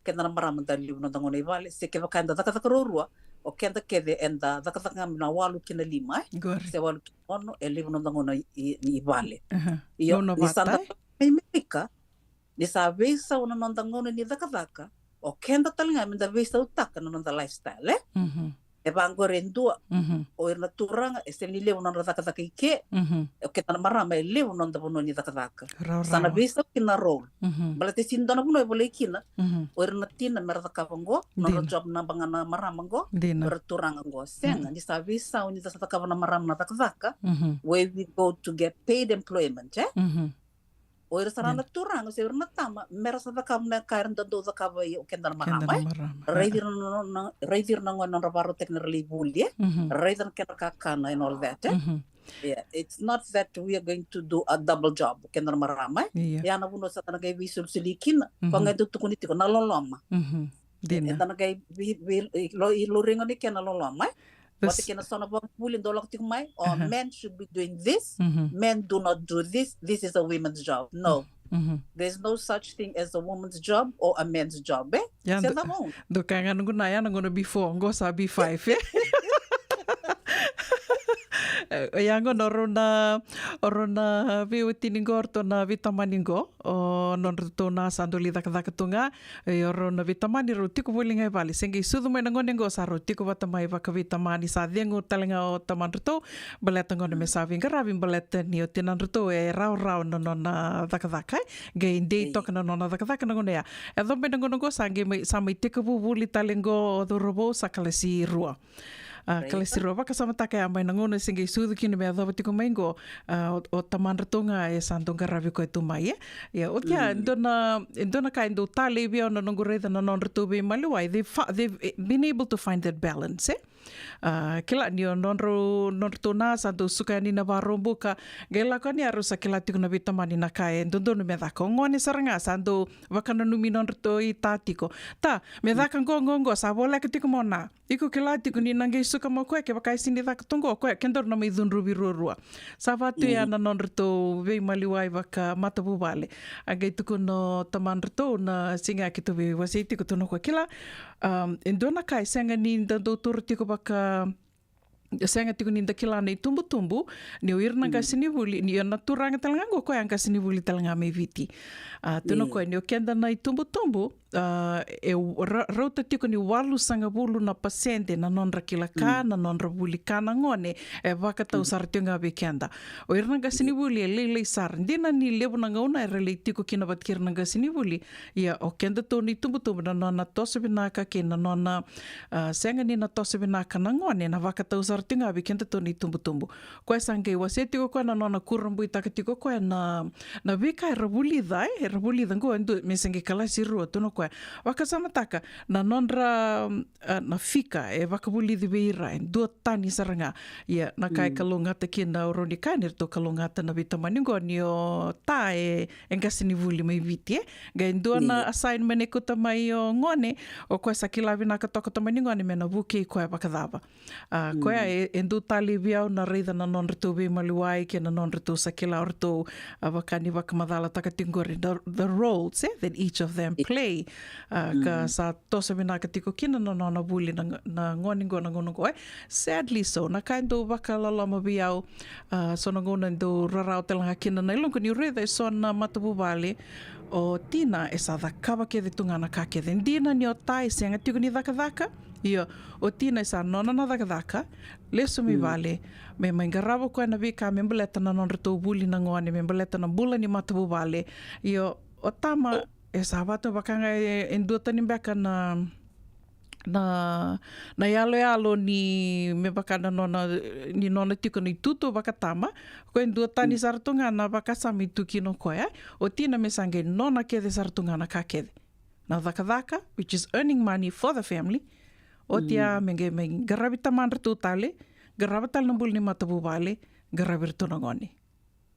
keda na marama da levu noda gauna i vale, se kevaka eda cakacaka ruarua, o keda kece eda cakacaka ga mai na walu ki na lima, e? Qori. Se walu ki na ono, e levu noda gauna i, i, i vale. Aha. Io, gauna ni sa vata, da e? Mai Merika, ni sa veisau na noda gauna ni cakacaka, o keda tale ga me da veisautaka na noda lifestyle, e? Mhm. E vaqori e dua, mhm, o ira na turaga, e sega ni levu nodra cakacaka i ke, mhm, o keda na marama e levu noda vanua ni cakacaka. Rawarawa. Sa na veisau kina na role. Mhm. Baleta e sega ni dua na vanua e volai kina, mhm, o ira na tina mera cakava qo, nodra, dina, job naba ga na marama qo, dina, o ira turaga qo. Sega, mhm, ni sa veisau ni da sa cakava na marama na cakacaka, mhm, where we go to get paid employment, e? Mhm. O ira sara, dina, na turaga se o ira na tama, mera sa cakava na ka era dau cakava, ia o keda na marama, e? Keda na marama, e. Raici ira na, na, raici ira na gone nodra vakarautaki na ra lai vuli, e? Mhm. Raica na kena kakana and all that, e? Mhm. Yeah, it's not that we are going to do a double job, keda na marama, e? Ia. Ia na vanua sa da na qai veisolisoli kina, mhm, koya ga e dau tukuni tiko na loloma. Mhm. Dina. Eda na qai vei, vei, lo, i lo ringa ni kena loloma, e? Vata kei na so na vakavuvuli dau lako tiko mai, oh, mhm, men should be doing this, mhm, men do not do this, this is a women's job. No. Mhm. There's no such thing as a woman's job or a man's job, e? Ia, se dau, dau kaya ga noqu na, ia na gauna before, qo sa B five, e? E, ia qo na rau na, rau na veiwatini qo, ratou na veitamani qo, o nodratou na sa dau lai cakacaka tu ga, e, o rau na veitamani rau tiko voli ga i vale. Se qai sucu mai na gone qo sa rau tiko vata mai vakaveitamani, sa cegu tale ga o tamadratou, baleta gone me sa veiqaravi, baleta ni o tinadratou e rawarawa na nona cakacaka, e. Qai dei toka na nona cakacaka na gauna ya. E yaco mai na gauna qo sa qai mai, sa mai tekivu vuli tale qo o cauravou sa kalasi rua. A, kalasi rua, vakasamataka ya mai na gauna se qai sucu kina me yacova tiko mai qo, a, o, o tamadratou ga e sa dau qaravi koya tu mai, e? Ia, oti ya, e dua na, e dua na ka e dau talei vei au na noqu raica na nodratou veimaliwai, they fa-, they've, eh, been able to find that balance, e? A, kila ni o nodrau, nodratou na sa dau suka yani na Vakaraubuka, qai lako yani ya rau sa kila tiko na veitamani na ka e dodonu me caka. O gone sara ga sa dau vakananumi nodratou ita tiko. Ta, me caka qo, qo, qo, sa voleka tiko mo na. Iko kila tiko ni na qai suka mai o koya, kevaka e sega ni caka tu qo o koya, kedaru na mai cudruvi ruarua. Sa va tu ya na nodratou veimaliwai vakamatavuvale. A qai tukuna o tamadratou na siga keitou veiwasei tiko tu na koya, kila, um, e dua na ka e sega ni da dau taura tiko vaka, e sega tiko ni da kila na itubutubu, ni o ira na qasenivuli, ni o na turaga tale ga qo o koya a qasenivuli tale ga mai Viti. A, tu na koya ni o keda na itubutubu, a, e ra-, rauta tiko ni walusagavulu na pasede na nodra kila ka, na nodra vuli ka na gone, e vakatau sara tiko ga vei keda. O ira na qasenivuli e lailai sara. Dina ni levu na gauna era lai tiko kina vata kei ira na qasenivuli. Ia, o kedatou na itubutubu na nona toso vinaka kei na nona, a, sega ni na toso vinaka na gone, na vakatau sara tiko ga vei kedatou na itubutubu. Koya sa qai wasea tiko koya na nona kurabuitaka tiko koya na, na veika era vulica, e, era vulica qo e dua, me se qai kalasi rua tu na koya. Vakasamataka na nodra, a, na fika e vakavulici vei ira e dua tani sara ga. Ia, na ka e kalougata kina o rau ni ka ni ratou kalougata na veitamani qo ni o ta e, e qasenivuli mai Viti, e. Qai dua na assignment e kauta mai o gone, o koya sa kila vinaka toka tamani gone me na vukei koya vakacava. A, koya e, e dau talei vei au na raica na nodratou veimaliwai kei na nodratou sa kila o ratou, a, vaka ni vakamacalataka tiko qori, the, the roles, e, that each of them play. A, ka sa toso vinaka tiko kina na nona vuli na, na gone qo na gauna qo, e. Sadly so, na ka e dau vakaloloma vei au, a, so na gauna e dau rarawa tale ga kina na yaloqu niu raica e so na matavuvale, o tina e sa cakava kece tu ga na ka kece. Dina ni o ta e sega tiko ni cakacaka, io, o tina e sa nona na cakacaka, lesu mai vale, me mai qarava o koya na veika me baleta na nodratou vuli na gone, me baleta na bula ni matavuvale. Io, o tama, e sa vatu vaka ga e, e duatani beka na, na, na yaloyalo ni me vaka na nona, ni nona tiko na itutu vakatama, ko e duatani sara tu ga na vakasama e tu kina o koya, o tina me sa qai nona kece sara tu ga na ka kece. Na cakacaka, which is earning money for the family, o tia me qai mai qaravi tamadratou tale, qarava tale na bula ni matavuvale, qaravi iratou na gone.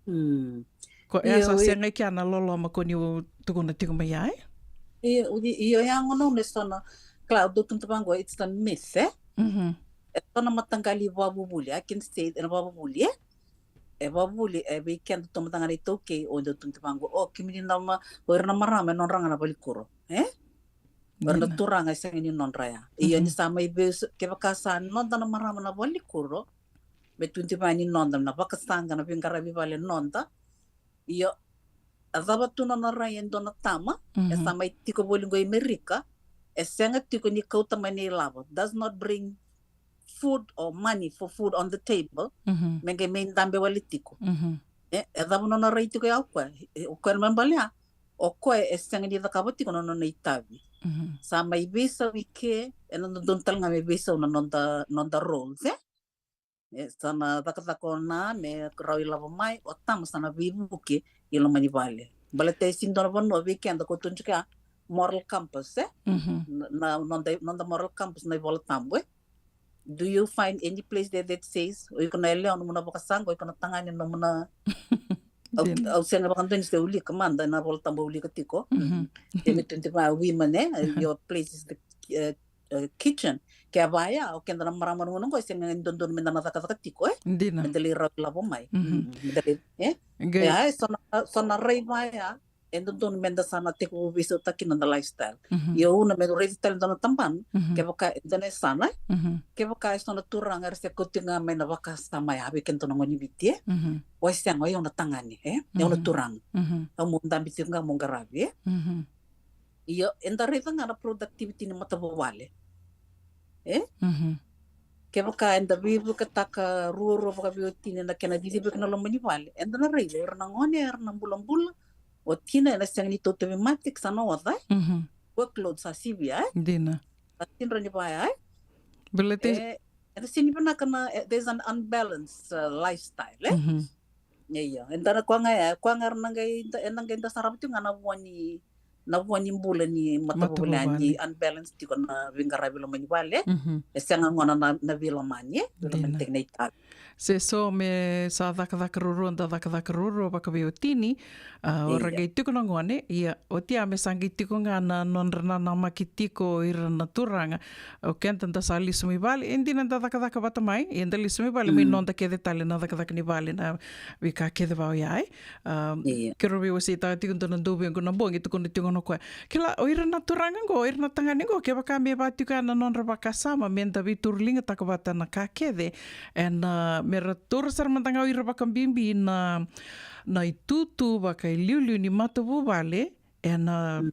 Mm. Ko e sa sega i kea na loloma ko niu tukuna tiko mai ya, e? Io, io, ya gona e so na, kila, dou tukuna vaqo, it's the myth, e? Mhm. E so na mataqali vakavuvuli, I can say, e na vakavuvuli, e? E vakavuvuli, e vei keda tu mada ga na iTaukei, o dou tukuna vaqo, o, kemuni na ma-, o ira na marama, e nodra ga na valenikuro, e? O ira na turaga e sega ni nodra ya. Io, ni sa mai vei, kevaka sa noda na marama na valenikuro, me tu diva ni noda na vakasaqa na veiqaravi vale noda. Io, a cava tu nona rai e dua na tama, e sa mai tiko voli qo i Merika, e sega tiko ni kauta mai na ilavo. Does not bring food or money for food on the table. Mhm. Me qai mai dabe wale tiko. Mhm. E, e cava nona rai tiko ya o koya? E, o koya na mai balea, o koya e sega ni cakava tiko na nona itavi. Mhm. Sa mai veisau i ke, e na dodonu tale ga me veisau na noda, noda roles, e? E, sa na cakacaka o na me rawa ilavo mai, o tama sa na veivuke i loma ni vale. Baleta e sega ni dua na vanua vei keda ko tu tiko ya, moral compass, e? Mhm. Na, na noda, noda moral compass na iVola Tabu, e? Do you find any place there that says, o iko na yalewa nomu na vakasaqa, o iko na tagane nomu na Au, au sega vakadua ni se ulika mada na iVola Tabu au ulika tiko. Mhm. E me twenty-five women, e, your place is the, e, e, kitchen. Ke a vaya, o keda na marama na gauna qo, e sega ni dodonu meda na cakacaka tiko, e? Dina. Meda lai rawa ilavo mai. Mhm. Mm, meda lai, e? Qai- E, a, e so na, so na rai vaya, e dodonu meda sa na tekivu veisautaki na noda lifestyle. Mhm. Ia au na me raici tale dua na tabana, mhm, kevaka e dua na yasana, mhm, kevaka e so na turaga era se kauti ga mai na vakasama ya vei keda na gone ni Viti, e? Mhm. O e sega, o yau na tagane, e? Yau na, mhm, turaga. Mhm. Au mo dabe tiko ga mo qaravi, e? Mhm. Io, eda raica ga na productivity ni matavuvale. E? Mhm. Kevaka eda veivuketaka ruarua vakaveiwatini na kena cicivaki na loma ni vale, eda na raica o ira na gone era na bulabula, o tina ena sega ni tautauvimate, sa na oca, e? Mhm. Workload sa sivia, e? Dina. Sa sega ni vaya, e? Baleta e, ena sega ni vinaka na, e, there's an unbalanced, uh, lifestyle, e? Mhm. Io, eda na koya ga ya, koya ga era na qai, eda na qai da sarava tiko ga na vua ni, na vua ni bula ni matavuvale, matavuvale, ni unbalance tiko na veiqaravi loma ni vale. Mhm. E sega gona na, na veilomani, e? Dina. Veilomani tiko na itavi. Se so me sa cakacaka ruarua, da cakacaka ruarua vakaveiwatini, a, o ra qai tiko na gone, ia, oti ya me sa qai tiko ga na nodra nanamaki tiko o ira na turaga. O keda da sa lesu mai vale, e dina da cakacaka vata mai, ia da lesu mai vale, mai noda kece tale na cakacaka ni vale, na veika kece va oya, e? A, keirau veiwaseitaka tiko dua na dauvequ na bogi, tukuna tiko na koya. Kila, o ira na turaga qo, o ira na tagane qo, kevaka me va tiko ya na nodra vakasama, meda veituruligataka vata na ka kece, ena, a, me ra taura sara mada ga o ira vakabibi na, na itutu vakailiuliu ni matavuvale, ena,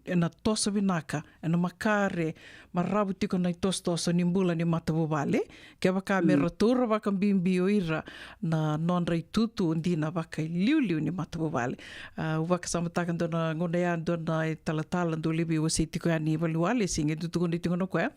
ena toso vinaka, ena makare, maravu tiko na itosotoso ni bula ni matavuvale, kevaka me ra taura vakabibi o ira na nodra itutu dina vakailiuliu ni matavuvale. A, au vakasamataka dua na gauna ya, dua na italatala dau lai veiwasei tiko yani i valeniwalesi, qai tukuna tiko na koya.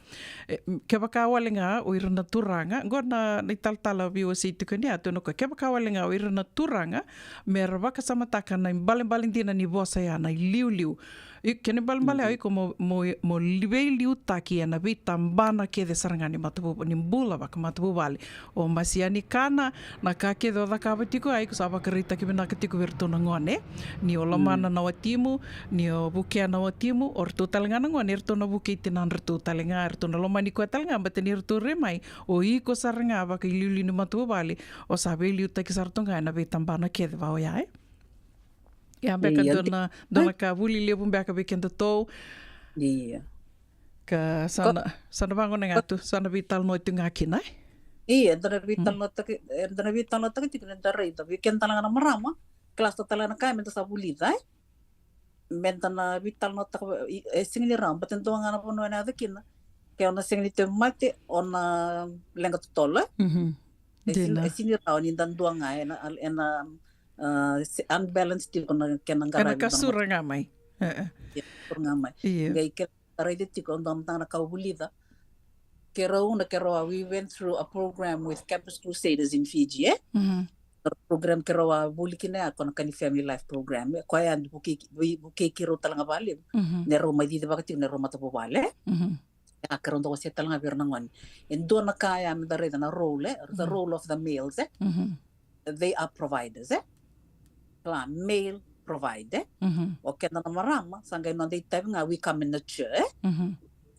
E, kevaka wale ga o ira na turaga, qo na, na italatala veiwasei tiko yani, a, tukuna o koya, kevaka wale ga o ira na turaga, me ra vakasamataka na ibalebale dina ni vosa ya na iliuliu. I, kena ibalebale, mhm, o iko mo, mo, mo li-, veiliutaki ena veitabana kece sara ga ni matavu-, ni bula vakamatavuvale. O masia ni kana, na ka kece o cakava tiko, a, iko sa vakaraitaki vinaka tiko vei iratou na gone. Ni o lomana, mm, na watimu, ni o vukea na watimu, o ratou tale ga na gone, eratou na vukei tinadratou tale ga, eratou na lomani koya tale ga, baleta ni ratou rai mai, o iko sara ga vakailiuliu ni matavuvale, o sa veiliutaki sara tu ga ena veitabana kece va oya, e? Ia beka dua na, dua na ka vuli levu beka vei kedatou. Ia. Ka sa na, sa na vagona ga tu, sa na veitalanoa tu ga kina, e? Ia, eda na veitalanoataka, eda na veitalanoataka tiko, eda raica vei keda tale ga na marama, kila sa tale ga na ka meda sa vulica, e? Meda na veitalanoataka, e, e sega ni rawa, baleta e dua ga na vanua ena yaco kina. Ke o na sega ni tauvimate, o na leqa totolo, e? E sega ni rawa ni da dua ga, ena, ena, a, se-, unbalanced tiko na kena qaravi. Ena kasura ga mai. E, e. Ia, kasura ga mai. Ia. Qai ke raica tiko, dua mada ga na ka au vulica. Keirau na, keirau a, we went through a program with Campus Crusaders in Fiji, e? Program keirau a vuli kina ya, ko na ka ni Family Life Program. E koya ya vukei, vukei keirau tale ga vakalevu. Neirau mai cicivaka tiko neirau matavuvale. Ya, keirau dau wasea tale ga vei ira na gone. E dua na ka ya meda raica na role, e? The role of the males, e? They are providers, e? Kila, male provide, e? O keda na marama, sa qai noda itavi ga, we come and nurture, e?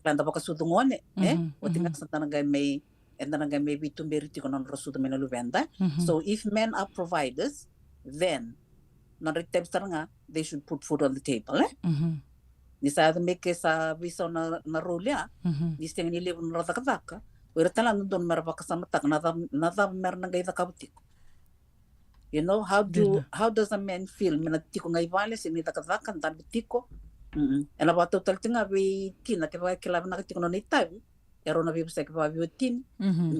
Kila, da vakasucu gone, e? Oti ga sa da na qai mai, eda na qai mai veituberi tiko na nodra sucu mai na luveda. So if men are providers, then nodra itavi sara ga, they should put food on the table, e? Ni sa yaco me ke sa veisau na, na role ya, ni sega ni levu na nodra cakacaka, o ira tale ga dodonu mera vakasamataka na cava, na cava mera na qai cakava tiko. You know, how do, how does a man feel me na tiko ga i vale, sega ni cakacaka, dabe tiko? Ena vakatau tale tiko ga vei tina, kevaka e kila vinaka tiko na nona itavi, e rau na veivosaki vakaveiwatini.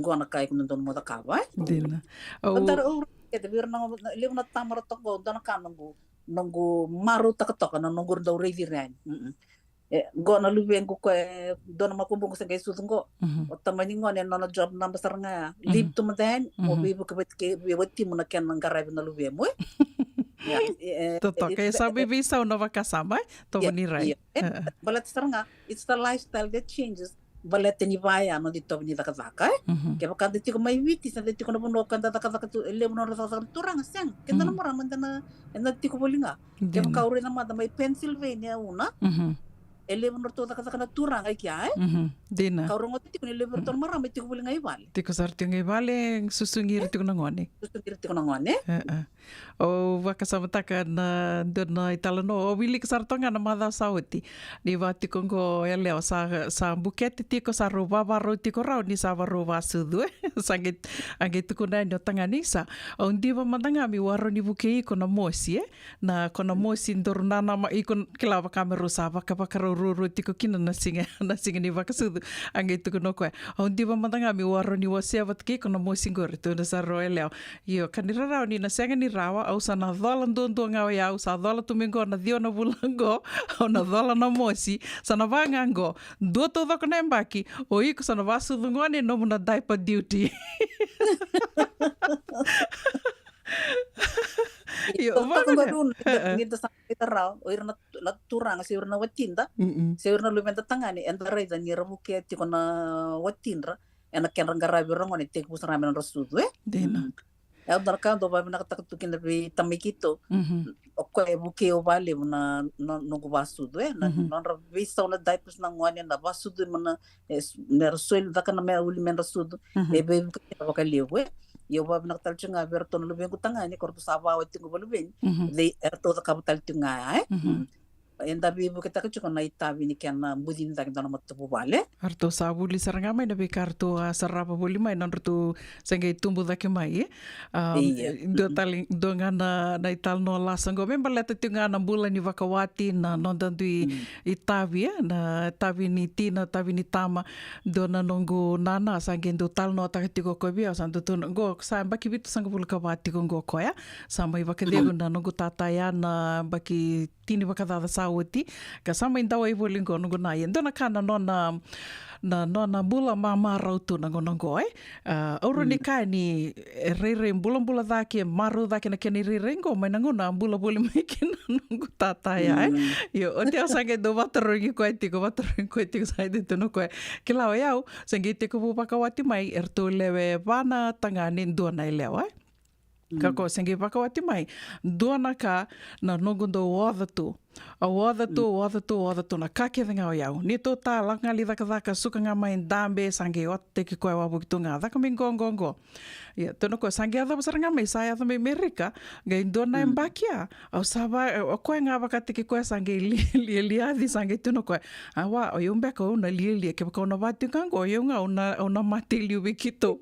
Qo na ka iko dodonu mo cakava, e? Dina. Au, au raica kece vei ira na, na levu na tama ra toka qo, dua na ka noqu, noqu marautaka toka na noqu dau raici ira yani. E, qo na luvequ koya, dua na makubuqu se qai sucu qo. O tamani gone, e nona job naba sara ga ya. Leave tu mada yani, mo veivuke vata kei, vei watimu na kena qaravi na luvemu, e? Totoka, e sa veiveisau na vakasama, e? Tovo ni rai. Baleta sara ga, it's the lifestyle that changes. Baleta ni vaya noda itovo ni cakacaka, e? Kevaka da tiko mai Viti, sa da tiko na vanua ka da cakacaka tu, e levu na nodra cakacaka na turaga, sega. Keda na marama, eda na, eda na tiko voli ga. Kevaka au raica mada mai Pennsylvania, Una, e levu na nodratou cakacaka na turaga i kea, e? Dina. Ka au rogoca tiko ni levu iratou na marama e tiko voli ga i vale. Tiko sara tiko ga i vale, susugi ira tiko na gone. Susugi ira tiko na gone. Au vakasamataka na dua na italanoa, au wilika sara toka ga na macawa sa oti. Ni vaka tiko qo yalewa sa, sa bukete tiko, sa rau vavarau tiko rau ni sa varau vasucu, e. Sa qai, a qai tukuna yani o tagane, isa, au diva mada ga meu a rawa ni vukei iko na mosi, e. Na, ko na mosi daru nanamaki, iko kila vaka me rau sa vakavakarau ruarua tiko kina na siga, na siga ni vakasucu. A qai tukuna o koya, au diva mada ga meu a rawa ni wasea vata kei iko na mosi qori, tukuna sara o yalewa. Io, ka ni rarawa ni na sega ni rawa, au sa na cola duadua ga oya, au sa cola tu mai qo na ciwa na vula qo, au na cola na mosi, sa na va ga qo, dua taucoko na yabaki, o iko sa na vasucu gone, nomu na diaper duty. Io, vaka na, ni da sa raica rawa, o ira na, na turaga, se o ira na watida, se o ira na luveda tagane, eda raica ni ra vukea tiko na watidra ena kedra qaravi ira gone, tekivu sara ga me nodra sucu, e? Dina. E dua na ka dau vakavinakataka tu kina vei tamai keitou. O koya e vukei au vakalevu na, na noqu vasucu, e? Na nodra veisau na diapers na gone, na vasucu, me na, e, mera soli caka na me uli me nodra sucu. E veivuke kina vakalevu, e? Ia au vakavinaka tale tiko ga vei iratou na luvequ tagane, ko ratou sa vawati tiko valuvequ. They, eratou cakava tale tiko ga ya, e? Eda veivuketaka tiko na itavi ni kena bucini cake dua na matavuvale. Eratou sa vuli sara ga mai na veika eratou a sarava voli mai na nodratou se qai tubu cake mai, e? Dua tale, dua ga na, na italanoa lasa qo me baleta tiko ga na bula ni vakawati, na noda dui itavi, e? Na itavi ni tina, itavi ni tama. Dua na noqu nana sa qai dau talanoataka tiko o koya vei au, sa dau tukuna, qo sa yabaki vitusagavulu ka va tiko qo o koya. Sa mai vakacegu na noqu tata ya na yabaki tini vakacaca sa oti, ka sa mai dawai voli qo noqu na, ia dua na ka na nona, na nona bula mamarau tu na gauna qo, e. A, au rawa ni kaya ni e rairai bulabula cake, marau cake na kena irairai qo mai na gauna a bula voli mai kina noqu tata ya, e. Io, oti au sa qai dau vatarogi koya tiko, vatarogi koya tiko, sa qai tukuna o koya, kila o yau, sa qai tekivu vakawati mai, eratou lewe va na tagane, dua na yalewa, e. Ka ko se qai vakawati mai, dua na ka na noqu dau oca tu. Au oca tu, au oca tu, au oca tu na ka kece ga o yau. Ni tou ta lako ga li cakacaka, suka ga mai dabe, sa qai otataki koya wavoki tu ga, caka mai qo, qo, qo. Ia, tukuna o koya, sa qai yacova sara ga mai, sa yaco mai Merika, qai dua na yabaki ya. Au sa va, o koya ga vakataki koya sa qai li, lialiaci, sa qai tukuna o koya. A wa, o yau beka au na lialia, kevaka au na vati ga qo, o yau ga au na, au na mate liu vei keitou.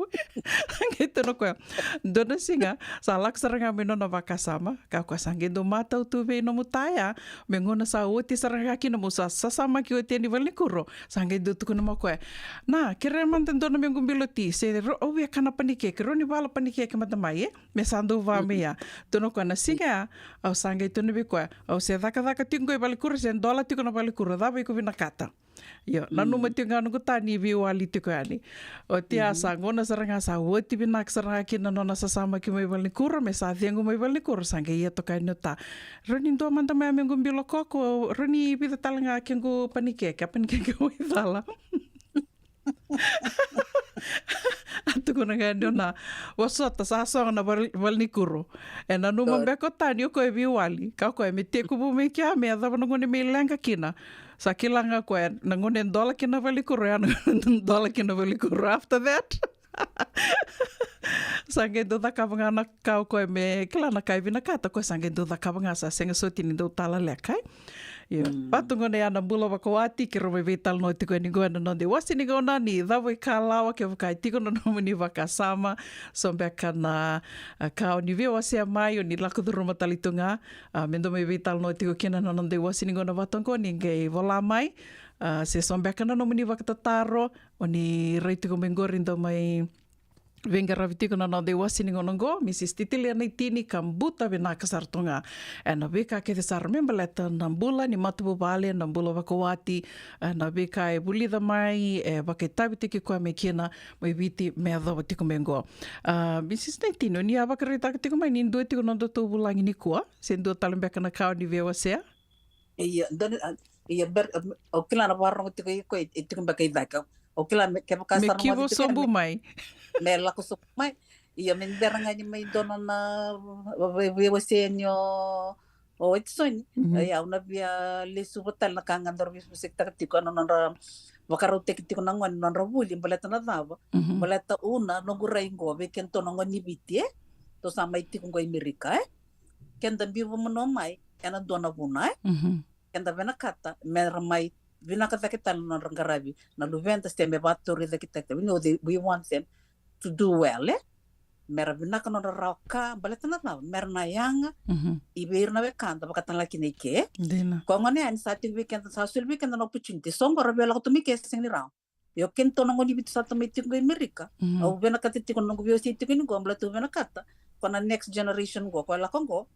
Qai tukuna o koya. Dua na siga, sa lako sara ga mai nona vakasama, ka koya sa qai dau matau tu vei nomu ta ya, me gauna sa oti sara ga kina mo sa sasamaki oti yani valenikuro, sa qai dau tukuna mai o koya. Na, kerea mada dua na mequ bilo ti, se ro, au via kana panikeke, rawa ni vala panikeke mada mai, e? Me sa dau va mai ya. Tukuna o koya na siga ya, au sa qai tukuna vei koya. Au se cakacaka tiko qo i valenikuro, se dola tiko na valenikuro, cava iko vinakata? Io, nanuma tiko ga noqu ta ni veiwali tiko yani. Oti ya sa gauna sara ga sa oti vinaka sara ga kina na nona sasamaki mai valenikuro, me sa cegu mai valenikuro, sa qai ia toka yani o ta. Rawa ni dua mada mai a mequ bilo koko, rawa ni vica tale ga kequ panikeke, a panikeke waicala. A tukuna ga yani o na, vosota, sa sogo na val-, valenikuro. E nanuma beka o ta ni o koya e veiwali, ka o koya me tekivu mai kea, me yacova na gauna me leqa kina. Sa kila ga o koya, na gauna e dola kina na valenikuro, ya na gauna e dola kina na valenikuro. After that, sa qai dau cakava ga na ka o koya me kila na ka e vinakata, o koya sa qai dau cakava ga, sa sega soti ni dau tala leka, e? Io. Vatu gona ya na bula vakawati, keirau mai veitalanoa tiko yani qo ena noda iwase ni gauna ni cava e kalawa, kevaka e tiko na nomuni vakasama, so beka na, a, ka o ni veiwasea mai, o ni lako curuma tale tu ga, a, me dou mai veitalanoa tiko kina na noda iwase ni gauna vata oqo, ni qai vola mai, a, se so beka na nomuni vakatataro, o ni rai tiko mai qori dou mai veiqaravi tiko na noda iwase ni gauna oqo, Mrs Titilia Naitini, ka buta vinaka sara tu ga ena veika kece sara me baleta na bula ni matavuvale, na bula vakawati, ena veika e vulica mai, e vakaitavitaki koya mai kina, mai Viti me yacova tiko mai oqo. A, Mrs Naitini, o ni a vakaraitaka tiko mai ni dua tiko na nodatou vulagi nikua, se dua tale beka na ka o ni veiwasea? Ia, dua na, a, ia, ber-, a, au kila na vakarorogo tiko i koya, e tiko beka i cake. Au kila me, kevaka me sara kivo mada tiko sobu me, mai. Me lako sobu mai. Ia, me bera ga ni mai dua na, na, ve-, ve-, veiwasei ni o, o Edson. Mhm. Ia, au na via lesuva tale na ka ga daru veivusekitaka tiko, na nodra vakarautaki tiko na gone, nodra vuli, baleta na cava. Mhm. Baleta una, noqu rai qo, vei kedatou na gone ni Viti, e? Tou sa mai tiko qo i Merika, e? Keda biu vakamanoa mai, ena dua na vuna, e? Mhm. Keda vinakata me ra mai vinaka cake tale na nodra qaravi na luveda, se me vakatorocaketaki tale. We know they, we want them to do well, e? Me ra vinaka na nodra rawa ka, baleta na cava, me ra na yaga, mhm, i vei ira na wekada, vaka tale ga kina i ke. Dina. Koya gona yani sa tiko vei keda, sa soli vei keda na opportunity. So qo ra via lako tu mai ke, sega ni rawa. Io, kedatou na gone ni Viti sa tu mai tiko qo i Merika. Mhm. Au vinakata tiko na noqu veiwasei tiko ni qo, baleta au vinakata ko na next generation qo, ko lako qo,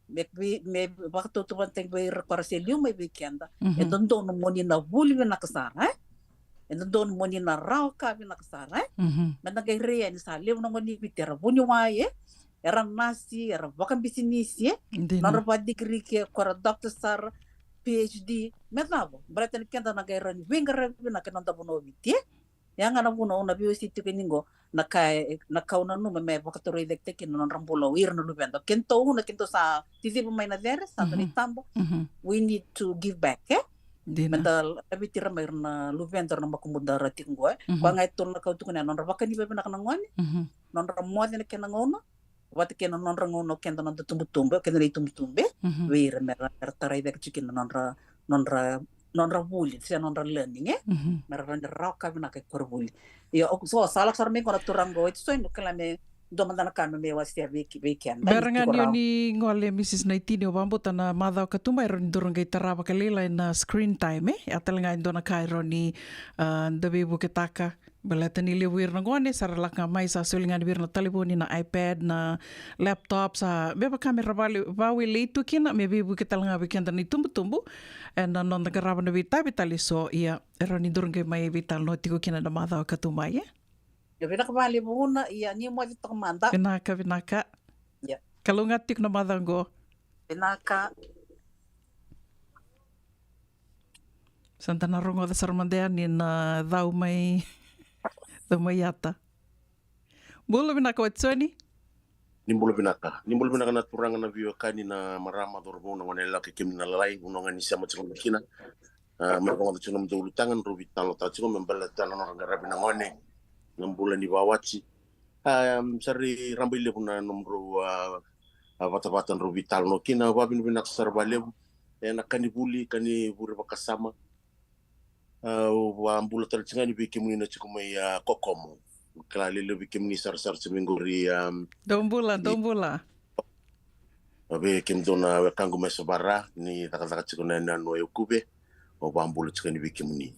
me, me, me vakatautauvatataki vei ira ko ra se liu mai vei keda. Mhm. E dodonu mo ni na vuli vinaka sara, e? E dodonu mo ni na rawa ka vinaka sara, e? Mhm. Me da qai rai yani sa levu na gone ni Viti era vuniwai, e? Era nasi, era vakabisinisi, e? Dina. Nodra vakadigiri ke, ko ra doctor sara, PhD, me cava? Baleta ni keda na qai rawa ni veiqaravi vinaka ena noda vanua o Viti, e? Ya ga na vuna au na veiwasei tiko ni qo, na ka e, na ka au nanuma me vakatorocaketaki kina na nodra bula o ira na luveda. Kedatou una, kedatou sa ticiva mai na cere, sa dua na itaba. Mhm. We need to give back, e? Dina. Me da laveti ira mai ira na luveda, ira na makubuda era tiko qo, e? Mhm. Koya ga e tolu na ka au tukuna, nodra vakani vakavinaka na gone, mhm, nodra moce na kena gauna, vata kei na nodra gauna o keda noda tubutubu, o keda na itubutubu, e? Mhm. Vei ira me ra, me ra tarai cake tiko kina na nodra, nodra, nodra vuli, se nodra learning, e? Mhm. Me ra rawa ni rawa ka vinaka i koronivuli. Io, o, so, sa lako sara mai qo na turaga qo, e, so, au kila me dua mada na ka me, me wasea vei, vei keda. Bera ga ni o ni gole, Mrs Naitini, au vakabauta na macawa ka tu mai e rawa ni daru qai tara vakalailai na screen time, e? Ya tale ga e dua na ka e rawa ni, a, da veivuketaka. Baleta ni levu ira na gone sa ra lako ga mai, sa soli ga ni vei ira na talevoni, na iPad, na laptop, sa me vaka me ra vale, vawelei tu kina, me veivuke tale ga vei keda na itubutubu ena noda qarava na veitavi tale eso. Ia, e rawa ni daru qai mai veitalanoa tiko kina na macawa ka tu mai, e? Ia, vinaka vakalevu Una, ia ni moce toka mada. Vinaka, vinaka. Ia. Kalougata tiko na macawa qo. Vinaka. Sa da na rogoca sara mada yani na cau mai, cau mai Yata. Bula vinaka Watisoni. Ni bula vinaka. Ni bula vinaka na turaga, na veiwekani, na marama, cauravou, na gone yalewa kei kemuni na lalai, vanua ga ni sema tiko mai kina. A, me rogoca tiko nomudou ulutaga, drau veitalanoataka tiko me baleta na nodra qaravi na gone. Na bula ni vawati. A, sa rui rabailevu na nomudrau, a, a, vatavata drau veitalanoa kina, vavinavinaka sara valevu. E na ka ni vuli, ka ni vuri vakasama. A, au vabula tale tiko ga ni vei kemuni na tiko mai, a, Kokomo. Kila lelevu vei kemuni sarasara tiko mai qori, a, Dou bula, dou bula. A, vei kemudou na wekaqu mai Savara, ni cakacaka tiko na yanuyanu o Eukuve, au vabula tiko ga ni vei kemuni.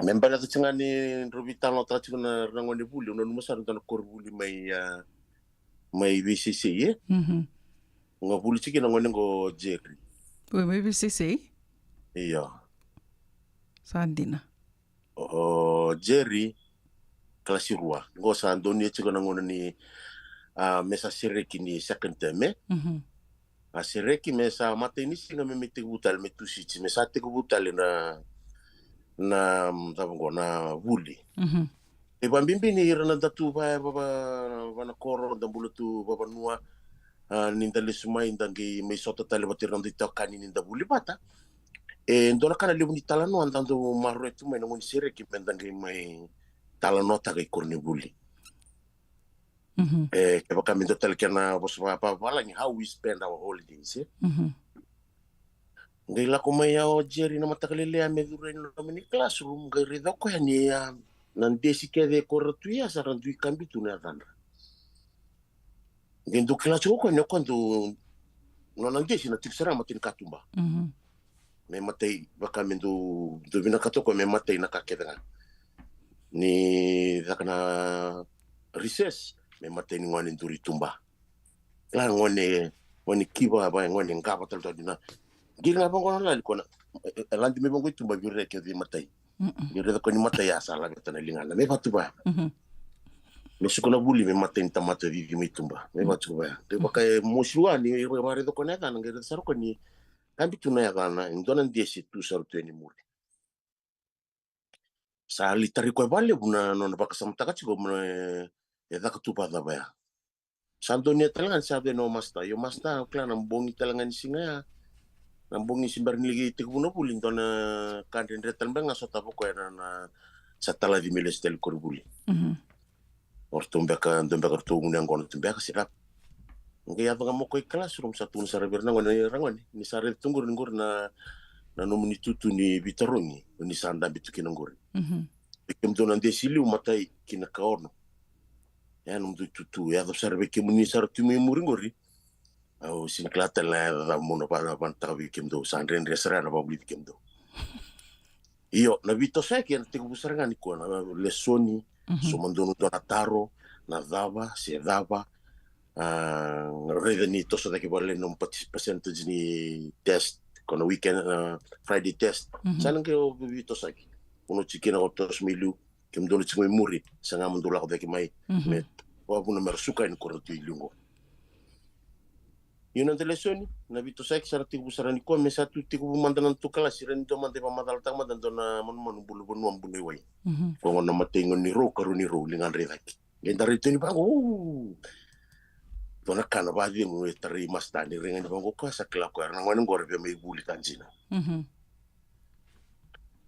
Me baleta tiko ga ni drau veitalanoataka tiko na ragone vuli, au nanuma sara dua na koronivuli mai, a, mai Veisesei, e? Mhm. Ga vuli tiko na gone qo Jerry. Oi, mai Veisesei? Io. Sa dina. O Jerry, kalasi rua. Qo sa donuya tiko na gauna ni, a, me sa sereki ni second term, e? Mhm. A sereki me sa matai ni siga me mai tekivu tale me Tusiti, me sa tekivu tale na, na, cava qo, na vuli. Mhm. E vabibi ni ira na da tu va, va, va, va na koro, da bula tu vavanua, a, ni da lesu mai, da qai mai sota tale vata ira na dui tokani ni da vuli vata. E dua na ka na levu ni talanoa da dau maroroya tu mai na gauna ni sereki me da qai mai talanoataka i koronivuli. Mhm. E, kevaka me dua tale kena vosa va, va, vavalagi, how we spend our holidays, e? Mhm. Qai lako mai ya o Jerry na mataka lailai ya me curu yani loma ni classroom, qai raica o koya ni, a, na desi kece ko ra tu ya sa ra dui kabi tu na yacadra. Qai dau kila tiko o koya ni o koya dau, nona desi na tiko sara matai ni katuba. Mhm. Me matai, vaka me dau, dau vinakata o koya me matai na ka kece ga. Ni caka na recess, me matai ni gone duri tuba. Kila gone, gone kiva, va gone qava tale tu dina. Qiri ga vaqo na lali ko na, e, e, ladi mai vaqo i tuba, viri ke vei matai. Mm-mm. Viri ko ni matai ya sa laveta na ligana. Me vatu va. Mhm. Me suka na vuli, me matai ni tamata cici mai tuba. Me vatu va. Ke vaka e mosi wa ni, e, vare ko na yacana, qiri sara ko ni, kabi tu na yacana, e dua na desi tu sara tu e ni muri. Sa lai tarai koya valevu na nona vakasamataka tiko me, e caka tu vacava ya. Sa donuya tale ga ni sa vei na o masta. Io masta, au kila na bogi tale ga ni siga ya. Na bogi se bera ni lai tekivu na vuli, dua na ka dredre tale beka ga sotava o koya na, na sa talaci me lesu tale koronivuli. Mhm. O ratou beka, dua beka ratou gunu yaqona tu beka se rap. Qai yaco ga mai o koya i classroom, sa tukuna sara vei ira na gone, ragone, ni sa raica tu qori ni qori na, na nomuni tutu ni veitarogi, ni sa dabe tu kina qori. Mhm. Vei kemudou na desi liu, matai ki na kaono. Ya nomudou tutu, yaco sara vei kemuni sara tu mai muri qori. Au sega ni kila tale na yaca cava meu na va, vanataka vei kemudou, sa dredre sara ya na vavulici kemudou. Io, na veitosoyaki ena tekivu sara ga nikua, na lesoni, mhm, sauma donu dua na taro, na cava se cava. A, raica ni toso cake vale na nomu percent-, percentage ni test, ko na weekend, a, Friday test. Mhm. Sa na qai o veitosoyaki. Ko na tiko kina ko toso mai liu, kemudou na tiko mai muri, sa ga mo dou lako cake mai, mhm, me vavuna me ra suka yani ko ra tu i liu qo. Io na noda lesoni, na veitosoyaki sa na tekivu sara nikua, me sa tu tekivu mada na nodatou kalasi, ra ni dua mada e vakamacalataka mada dua na manumanu bula vanua bula i wai. Mhm. Ko gona matai gona ni rau, karua ni rau, ligadra i cake. Qai da rai tu yani vaqo, o. Dua na ka na vacegu e tarai masta ni rai ga ni vaqo, koya sa kila koya, ra na gone qo ra via mai vuli ka dina. Mhm.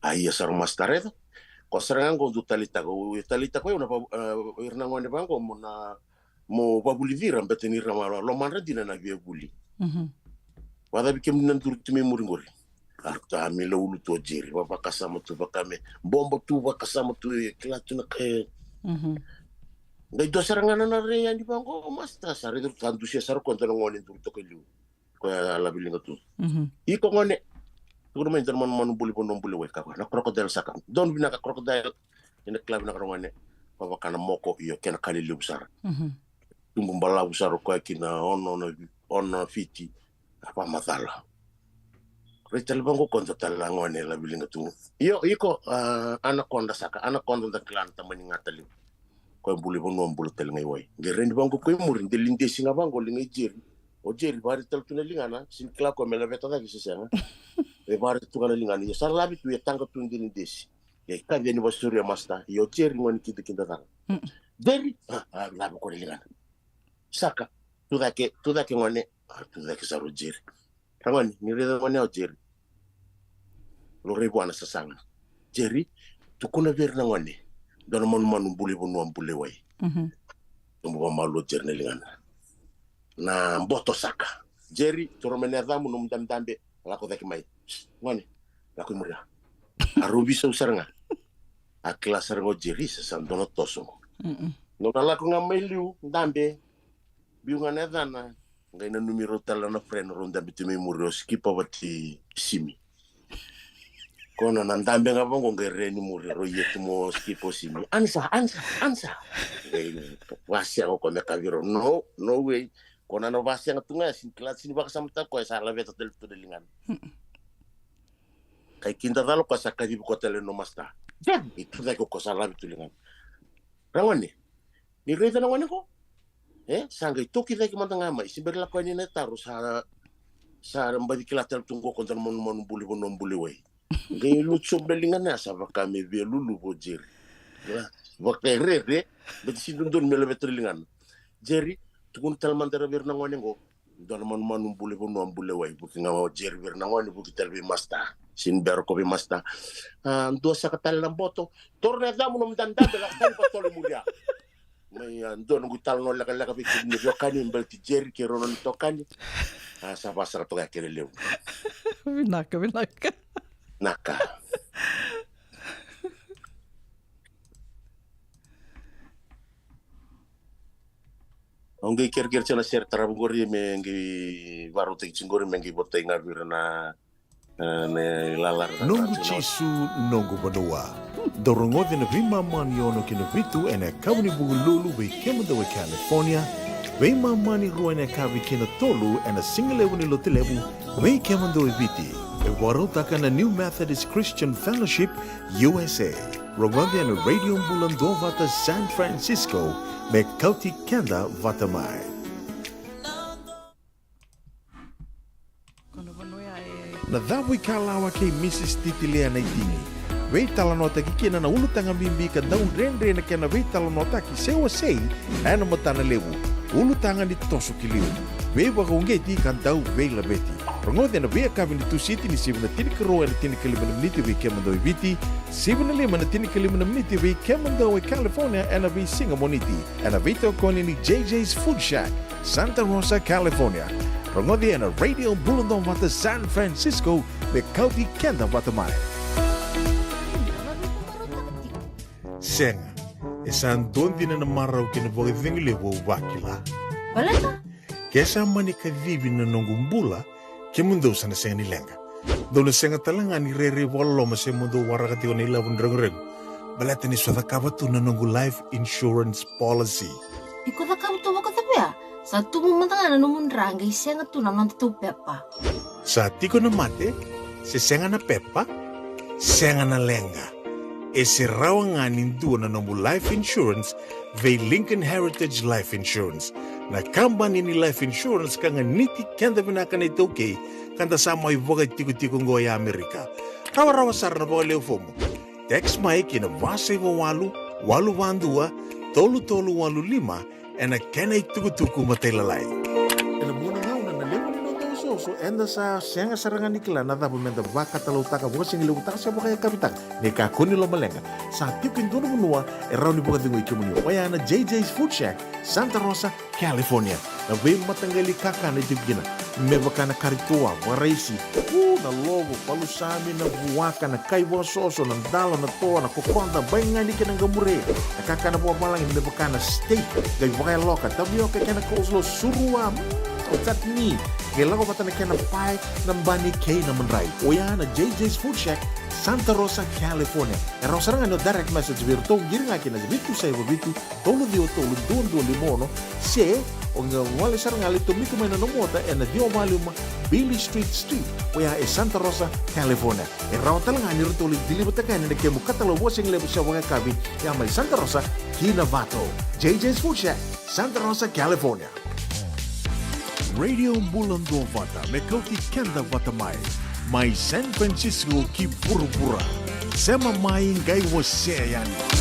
A ia sara masta raica. Ko sara ga qo dou taleitaka, o, o taleitaka o yau na va, e, o ira na gone vaqo mo na, mo vavulici ira, beta ni ra ma, lomadra dina na via vuli. Mhm. Vakacavi kemuni na duru tu mai muri qori. A ratou a me laulu tu o Jerry, va, vakasama tu, vaka me bobo tu, vakasama tu, e kila tu na ka e. Mhm. Qai dua sara ga na na rai yani vaqo, masta, sa raica ratou a dusia sara ko dua na gone duru toka i liu. Koya a laveliga tu. Mhm. Iko gone. Tukuna mai dua na manumanu buli vanua buli wai, kaya koya na crocodile shark. Donu vinaka crocodile. Ena kila vinaka na gone. Koya vaka na moko, io, kena ka lelevu sara. Mhm. Tubu balavu sara o koya ki na ono na, ono na fiti. A vakamacala. Rai tale vaqo ko dua tale na gone e laveliga tu. Io, iko, a, anaconda shark. Anaconda da kila na tamani gata levu. Koya bula i vanua bula tale ga i wai. Qai rai ni vaqo ko i muri, de lidesi ga vaqo liga i Jerry. O Jerry, vare tale tu na ligana, sega ni kila koya me laveta cake se sega. E vare tu ga na ligana, ia sa lavi tu, e taqa tu de lidesi. Qai kaci yani vakasauri o Masta, io Jerry gone kidakida cala. Jerry, a, a, lave ko na ligana. Saka, tu cake, tu cake gone, a, tu cake sara o Jerry. Ra gone, ni raica gone o Jerry. Laurai vua na sasaga. Jerry, tukuna vei ira na gone. Dua na manumanu bula i vanua bula i wai. Sobu vakamalua o Jerry na ligana. Na boto saka. Jerry, toro mai na yacamu nomu dabedabe, lako cake mai. Gone, lako i muria. A rau veisau sara ga. A kila sara ga o Jerry, sa sa dua na toso. Nona lako ga mai liu, dabe. Biu ga na yacana, qai nanumi rau tale na friend rau dabe tu mai muri o Skipa vata i Simi. Ko nona dabe ga vaqo qai rai ni muri rau ia tu mo Skipa o Simi. Ansa, ansa, ansa. Qai vasega o koya me kaci rau. No, no way. Ko na na vasega tu ga, sini kila, sini vakasamataka koya sa laveta tale tu na ligana. Kai kida cala koya sa kacivi koya tale no Masta. I tu cake o koya sa lavi tu ligana. Ra gone. Ni raica na gone ko. E, sa qai toki cake mada ga mai. Siberi lako yani na taro sa, sa baci kila tale tu qo ko dua na manumanu bula i vanua bula i wai. Qai lutu sobu na ligana ya sa vaka me via luluvu o Jerry. Vaka e rere, beti si dodonu me laveta na ligana. Jerry, tukuna tale mada ra vei ira na gone qo. Dua na manumanu bula i vanua bula i wai, vuki ga o Jerry vei ira na gone, vuki tale vei Masta. Sini bera ko vei Masta. A, dua saka tale na boto. Toro na yacamu nomu dabedabe, lako tale vakatolo i muria. Mai, a, dua noqu italanoa lekaleka vei kemuni veiwekani, me baleti Jerry kei rau na itokani. A, sa vasaka toka ya kena levu. Vinaka, vinaka. Naka. Au qai kerekere tiko na sere tarava qori me qai vakarautaki tiko qori me qai votai ga vei ira na, e, na ilalara. Noqu Jisu, noqu vanua. Dou rogoci na veimama ni ono ki na vitu ena yakavi ni Vukelulu vei kemudou e California, veimama ni rua ena yakavi ki na tolu ena sigalevu ni Lotulevu vei kemudou e Viti. E vakarautaka na New Methodist Christian Fellowship, U S A. Rogoci ena Radio Bula Duavata San Francisco, me kauti keda vata mai. Na Cavuikalawa kei Mrs Titilia Naitini. Veitalanoataki kina na ulutaga bibi ka dau dredre na kena veitalanoataki se wasei ena matana levu. Ulutaga ni toso ki liu. Veivakauqeti ka dau veilaveti. Rogoci ena veiyakavi ni Tusiti ni sivi na tinikarua ena tinikalima na miniti vei kemudou e Viti, sivi na lima ena tinikalima na miniti vei kemudou e California ena veisiga Moniti. Ena veitokoni ni J J's Food Shack, Santa Rosa, California. Rogoci ena Radio Bula Duavata San Francisco, me kauti keda vata mai. Sega, e sa dua dina na marau kei na vakacegu levu au vakila. Baleta? Ke sa mani kacivi na noqu bula, kemudou sa na sega ni leqa. Dou na sega tale ga ni rairai vakaloloma se mo dou waraka tiko na ilavo ni reguregu. Baleta ni sa cakava tu na noqu life insurance policy. Iko cakava tu vakacavia? Sa tubu mada ga na nomu dra qai sega tu na nodatou pepa. Sa tiko na mate, se sega na pepa, sega na leqa. E se rawa ga ni dua na nomu life insurance vei Lincoln Heritage Life Insurance. Na kabani ni life insurance ka ganiti keda vinaka na iTaukei, ka da sa mai vakatikotiko oqo e Amerika. Rawarawa sara na vakaleu fomu. Text mai ki na va saiva walu, walu va dua, tolu tolu walu lima, ena kena itukutuku matailalai. Ena mua na gauna na levu ni noda osooso, eda sa sega sara ga ni kila na cava meda vakatalautaka, vakasigalevu taka se vakayakavi taka. Ni kakua ni lomaleqa, sa tiko e dua na vanua e rawa ni vakacegui kemuni. Oya na J J's Food Shack, Santa Rosa, California. Na veimataqali kakana e tiko kina, me vaka na kari toa, vakaraisi, u, na lovo, palusami, na vuaka, na kai vakasoso, na dalo, na toa, na kokoda, baigani kei na qamure. Na kakana vakavalagi me vaka na steak, qai vakayaloka, tavioka kei na coleslaw, surua, mm, o chutney. Qai lako vata na kena pae, na bani kei na madrai. Oya na J J's Food Shack, Santa Rosa, California. E rawa sara ga ni o direct message vei iratou, qiri ga ki na vitu saiva vitu, tolu ciwa tolu dua dua lima ono, se o qai gole sara ga lai tomika mai na nomu ota ena ciwa va lima Beale Street Suite, oya e Santa Rosa, California. E rawa tale ga ni ratou lai deliver-taka yani na kemu katalau vakasigalevu se vakayakavi, ya mai Santa Rosa ki Novato. J J's Food Shack, Santa Rosa, California. Radio Bula Duavata, me kauti keda vata mai, mai San Francisco ki vuravura. Sema mai qai wasea yani.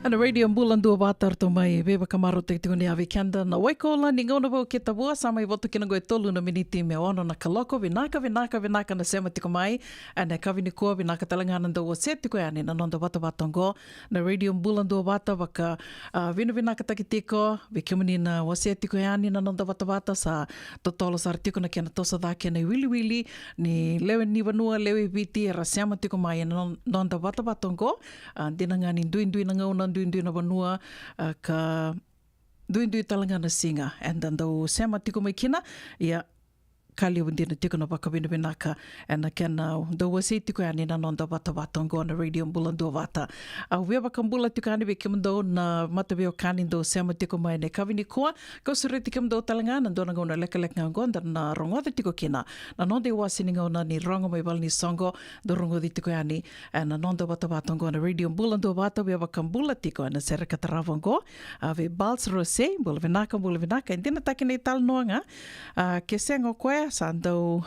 Na Radio Bula Duavata, ratou mai veivakamarautaki tiko ni a vei keda na waikola ni gauna vou kei Tavua, sa mai voto kina qo e tolu na miniti me ono na kaloko. Vinaka, vinaka, vinaka na sema tiko mai ena yakavi nikua, vinaka tale ga na dau wasea tiko yani na noda vatavata oqo. Na Radio Bula Duavata, vaka, a, vinavinakataki tiko vei kemuni na wasea tiko yani na noda vatavata, sa totolo sara tiko na kena toso cake na iwiliwili ni lewe ni vanua, lewe i Viti era sema tiko mai ena no-, noda vatavata oqo. A, dina ga ni duidui na gauna, duidui na vanua, a, ka duidui tale ga na siga eda dau sema tiko mai kina. Ia, ka levu dina tiko na vakavinavinaka ena kena dau wasei tiko yani na noda vatavata oqo na Radio Bula Duavata. Au via vakabula tiko yani vei kemudou na mataveiwekani dou sema tiko mai ena yakavi nikua. Kau sureti kemudou tale ga na dua na gauna lekaleka ga oqo da na rogoca tiko kina na noda iwase ni gauna ni rogo mai vale ni soqo, dou rogoci tiko yani ena noda vatavata oqo na Radio Bula Duavata. Via vakabula tiko ena sere ka tarava oqo, a, vei Balts Rose. Bula vinaka, bula vinaka. E dinataki na italanoa ga. A, ke sega o koya, sa dau,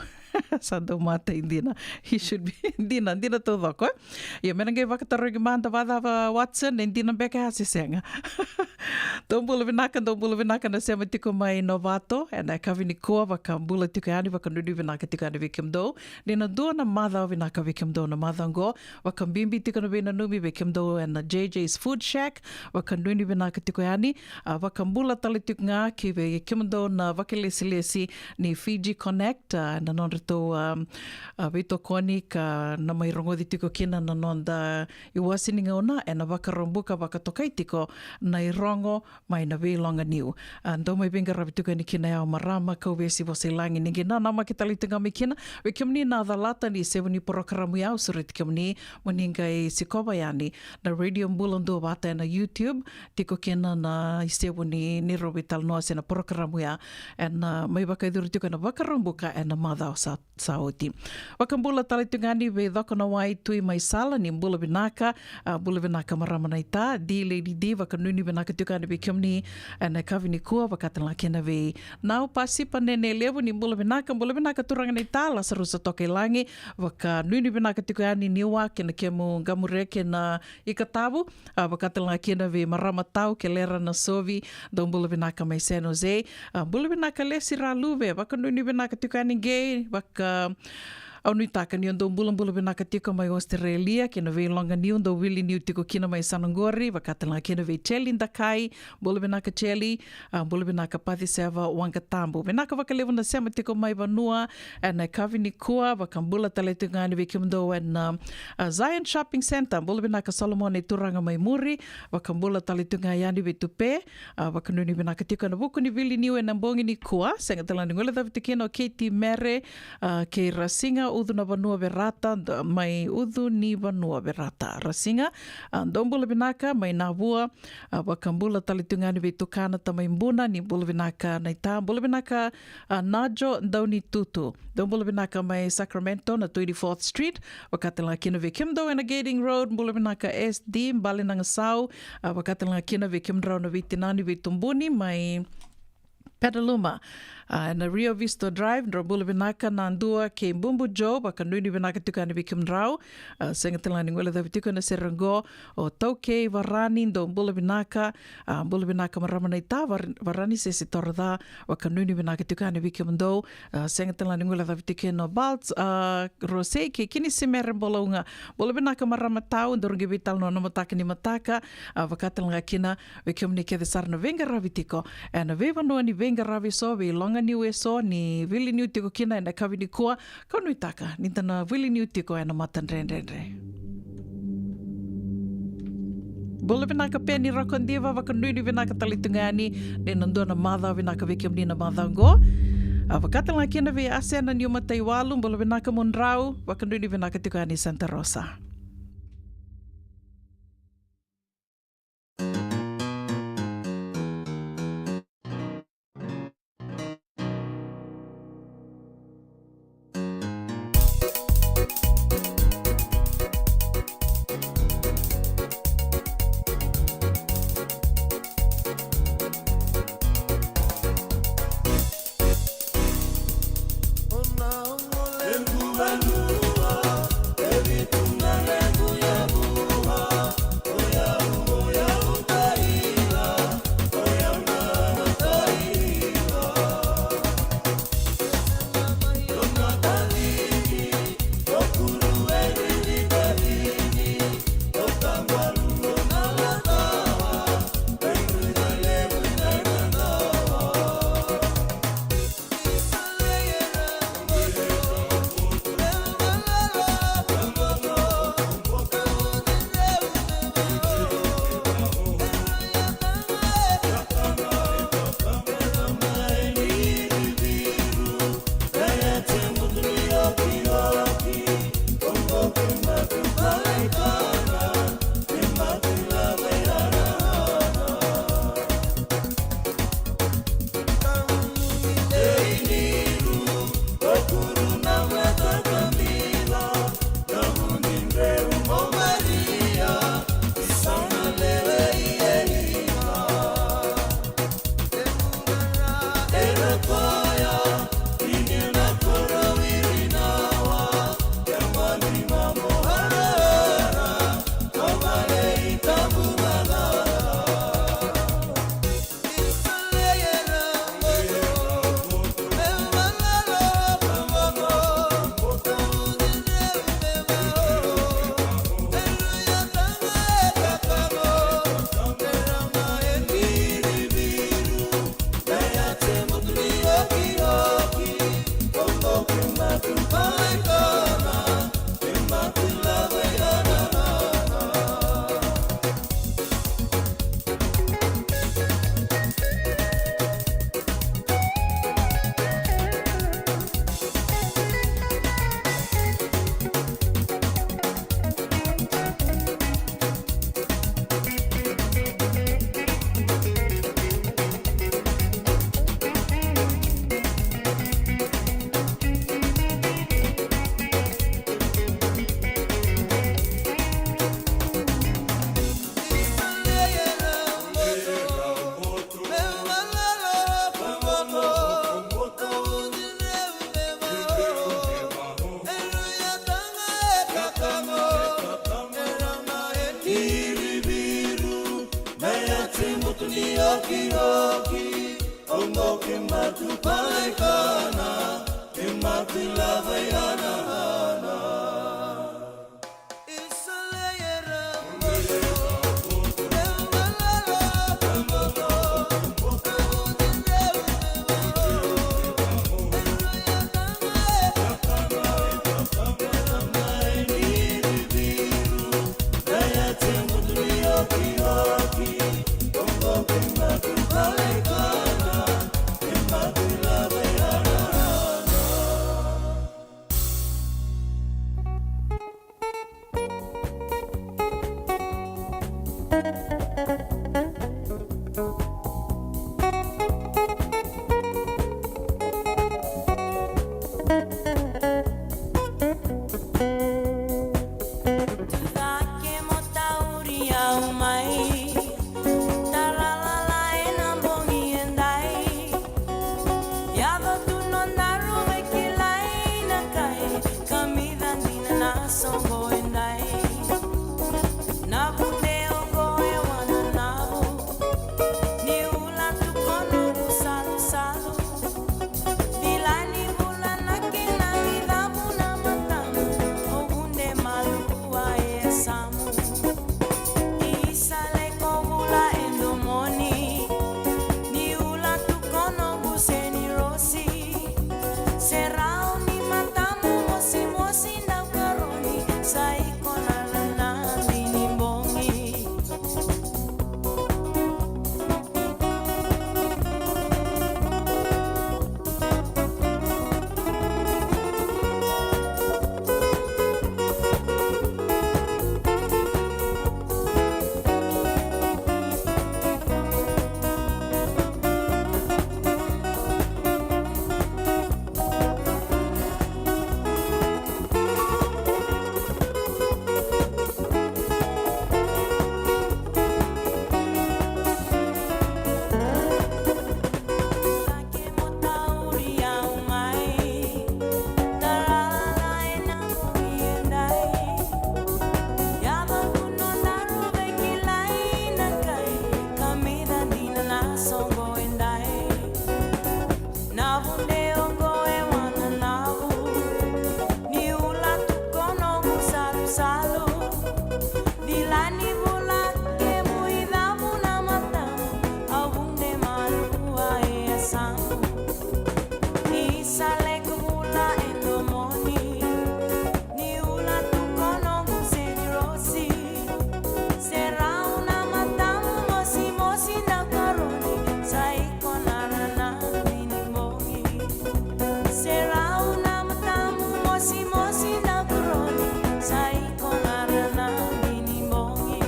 sa dau mata e dina. He should be dina, dina taucoko, e? Ia, me na qai vakatarogi mada vakacava, Watson, e dina beka ya se sega? Dou bula vinaka, dou bula vinaka na sema tiko mai Novato ena yakavi nikua, vakabula tiko yani, vakanuinui vinaka tiko yani vei kemudou. Ni na dua na macawa vinaka vei kemudou na macawa oqo. Vakabibi tiko na veinanumi vei kemudou ena J J's Food Shack, vakanuinui vinaka tiko yani. A, vakabula tale tiko ga ki vei kemudou na vakalesilesi ni Fiji Connect, a, na nodratou, a, a, veitokoni ka na mai rogoci tiko kina na noda iwase ni gauna ena Vakaraubuka, vakatokai tiko na irogo mai na veiloga niu. A, dou mai veiqaravi tiko yani kina, yawa, marama, kauvesi, vosa i lagi, ni qai nanamaki tale tiko ga mai kina. Vei kemuni na calata ni isevu ni porokaramu ya, au sureti kemuni mo ni qai sikova yani na Radio Bula Duavata ena YouTube, tiko kina na isevu ni, ni rau veitalanoa se na porokaramu ya ena, a, mai vakayacori tiko ena Vakaraubuka ena macawa sa sa oti. Vakabula tale tiko ga yani vei Cokonawai Tui mai Sala, ni bula vinaka, a, bula vinaka marama naita, D Lady D, vakanuinui vinaka tiko yani vei kemuni ena yakavi nikua, vaka tale ga kina vei Nau Pasipa Nene Levu, ni bula vinaka, bula vinaka turaga naita, Lasarusa Tokailagi, vakanuinui vinaka tiko yani niu a kena kemu qamureke na ika tavu, a, vaka tale ga kina vei marama tau Kelera Nasovi, dou bula vinaka mai San Jose, a, bula vinaka Lesi Raluve, vakanuinui vinaka tiko yani qei, vaka, au nuitaka ni o dou bulabula vinaka tiko mai Australia, kei na veiloga niu dou wili niu tiko kina mai sana qori, vaka tale ga kina vei Cheli Dakai, bula vinaka Cheli, a, bula vinaka Paciseva Waqatabu. Vinaka vakalevu na sema tiko mai vanua, ena yakavi nikua, vakabula tale tiko ga yani vei kemudou ena, a, Zion Shopping Centre, bula vinaka Solomone Turaga mai Muri, vakabula tale tiko ga yani vei Tupe, a, vakanuinui vinaka tiko ena vuku ni wili niu ena bogi nikua, sega tale ga ni guilecavi tiko kina o Katie Mere, a, kei Rasiga, Ucu na Vanua Verata, d-, mai Ucu ni Vanua Verata. Rasiga, a, dou bula vinaka mai Navua, a, vakabula tale tiko ga yani vei Tukana Tamaibuna, ni bula vinaka naita, bula vinaka, a, Najo Daunitutu. Dou bula vinaka mai Sacramento na twenty-fourth Street, vaka tale ga kina vei kemudou ena Gairding Road, bula vinaka S D, Bale Nagasau, a, vaka tale ga kina vei kemudrau na veitinani veitubuni mai Petaluma, a, ena Rio Vista Drive, drau bula vinaka Nadua kei Bubu Joe, vakanuinui vinaka tiko yani vei kemudrau, a, sega tale ga ni guilecavi tiko ena sere qo, o Taukei Varani, dou bula vinaka, a, bula vinaka marama naita, Var-, Varani Sese Toroca, vakanuinui vinaka tiko yani vei kemudou, a, sega tale ga ni guilecavi tiko kina o Balts, a, Rosei kei Kini Simere Bolauga, bula vinaka marama tau, daru qai veitalanoa na mataka ni mataka, a, vaka tale ga kina vei kemuni kece sara na veiqaravi tiko ena veivanua ni veiqaravi eso, veiloga niu eso, ni wili niu tiko kina ena yakavi nikua, kau nuitaka ni da na wili niu tiko ena matadredredre. Bula vinaka Peni Rokodiva, vakanuinui vinaka tale tu ga yani, ni na dua na macawa vinaka vei kemuni na macawa qo. A, vaka tale ga kina vei Asena Niumataiwalu, bula vinaka mudrau, vakanuinui vinaka tiko yani Santa Rosa. Tucake mo tauri au mai, taralala ena bogi edai. Yaco tu nodaru veikilai na kai, kamica dina na soqo edai. Na vude oqo e wananavu, ni ula tu ko noqu salusalu. Cila ni vula na kena icavu na matamu, o vude malua e yasamu. Isa lako vula e domoni, ni ula tu ko noqu senirosi. Serau ni matamu mosimosi dau karoni, sa iko na ranadi ni bogi. Na vude oqo e wananavu, ni ula tu ko noqu salusalu. Cila ni vula kemu icavu na matamu, au vude malua e yasamu. Ni sa lako vula e domoni, ni ula tu ko noqu senirosi. Serau na matamu mosimosi dau karoni, sa iko na ranadi ni bogi. Serau na matamu mosimosi dau karoni, sa iko na ranadi ni bogi.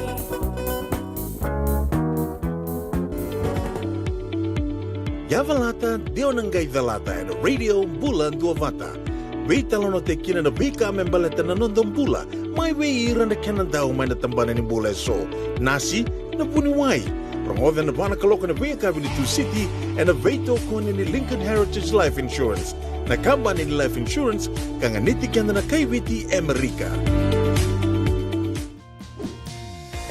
Ia calata, de o na qai calata ena Radio Bula Duavata. Veitalanoataki kina na veika me baleta na noda bula, mai vei ira na kena dau mai na tabana ni bula eso. Nasi, na vuniwai. Rogoca ena va na kaloko ena veiyakavi ni Tusiti ena veitokoni ni Lincoln Heritage Life Insurance, na kabani ni life insurance ka ganiti keda na kai Viti e Amerika.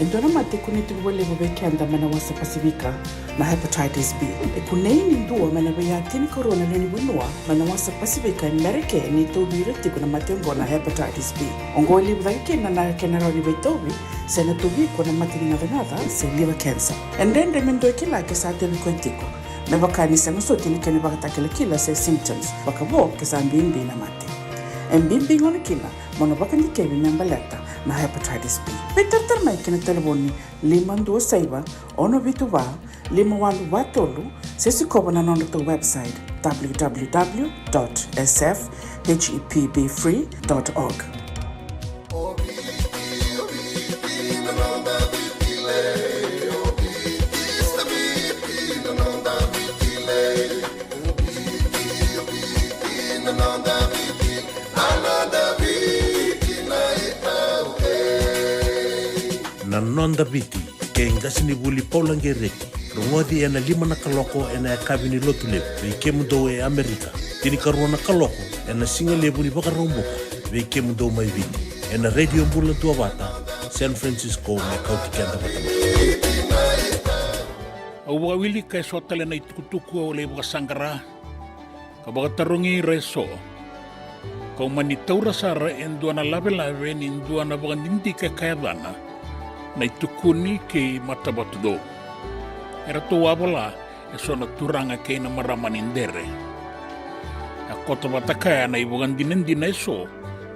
E dua na mate e kunei tiko vakalevu vei keda mai na wasa Pasifika, na hepatitis B. E kunei ni dua mai na veiya tinikarua na lewe ni vanua mai na wasa Pasifika e Merika ni tauvi ira tiko na mate oqo na hepatitis B. Oqo e levu cake kina na kena rawa ni veitauvi, se na tauvi iko na mate ni gacagaca se liver cancer. E dredre me dua e kila ke sa tauvi koya tiko, me vaka ni sega soti na kena ivakatakilakila se symptoms, vakavo ke sa bibi na mate. E bibi gona kina mo na vakadikevi me baleta na hepatitis B. Veitaratara mai ki na talevoni lima dua saiva, ono vitu va, lima walu va tolu, se sikova na nodratou website, w w w dot s f h e p b free dot org. Na Noda Viti, kei qasenivuli Paula Qereti. Rogoci ena lima na kaloko ena yakavi ni Lotulevu vei kemudou e Amerika, tinikarua na kaloko ena sigalevu ni Vakaraubuka vei kemudou mai Viti, ena Radio Bula Duavata, San Francisco, me kauti keda vata mai. Au vakawilika eso tale na itukutuku au lai vakasaqara ka vakatarogi ira eso. Kau mani taura sara e dua na lavelave ni dua na vakadidike ka yacana na itukuni kei Matavatucou. Eratou a vola eso na turaga kei na marama ni Dere. A koto vata kaya na ivakadinadina eso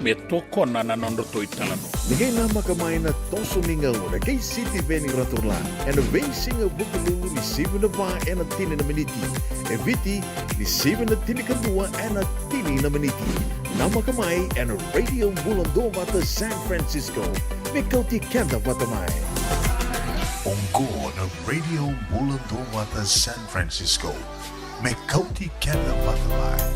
me tokona na nodratou italanoa. Ni qai namaka mai na toso ni gauna kei Sitiveni Raturla ena veisiga Vukelulu ni sivi na va ena tini na miniti, e Viti ni sivi na tinikadua ena tini na miniti. Namaka mai ena Radio Bula Duavata San Francisco, me kauti keda vata mai. Oqo na Radio Bula Duavata San Francisco, me kauti keda vata mai.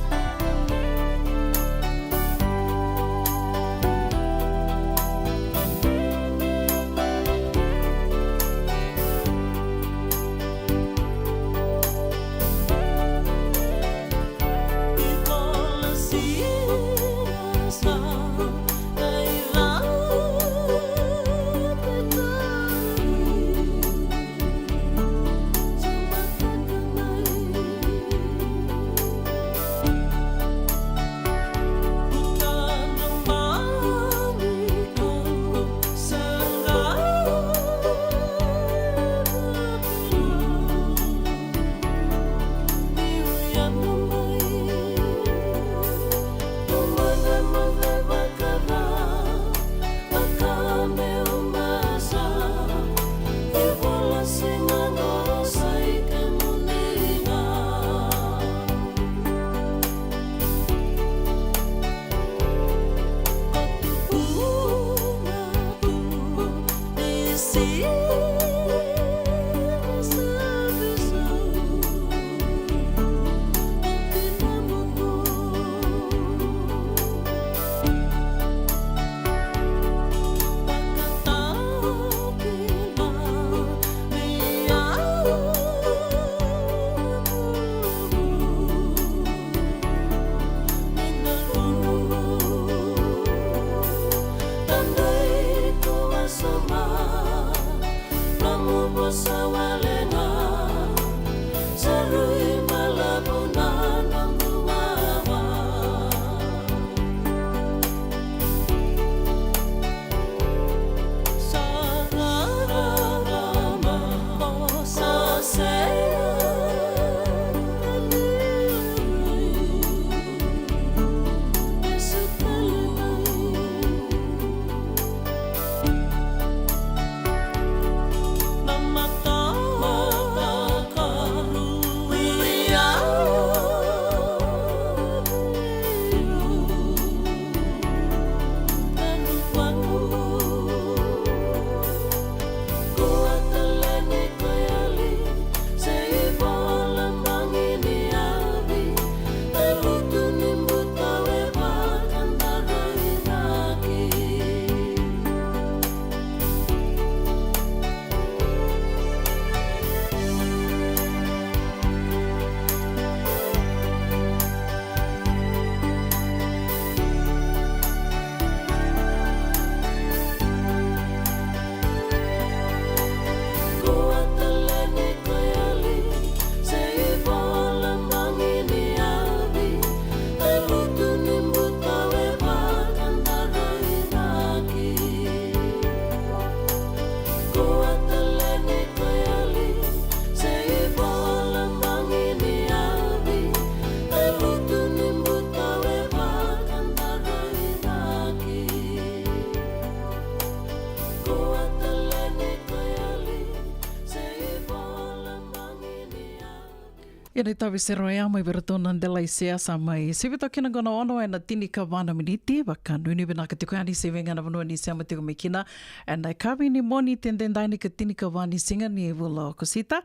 Ia na itavi sere oya mai vei iratou na Delai Sea sa mai sivi toka kina qo na ono ena tinikava na miniti. Vakanuinui vinaka tiko yani se vei ga na vanua ni sema tiko mai kina ena yakavi ni Moniti edaidai, ka tinikava ni siga ni vula o Okosita.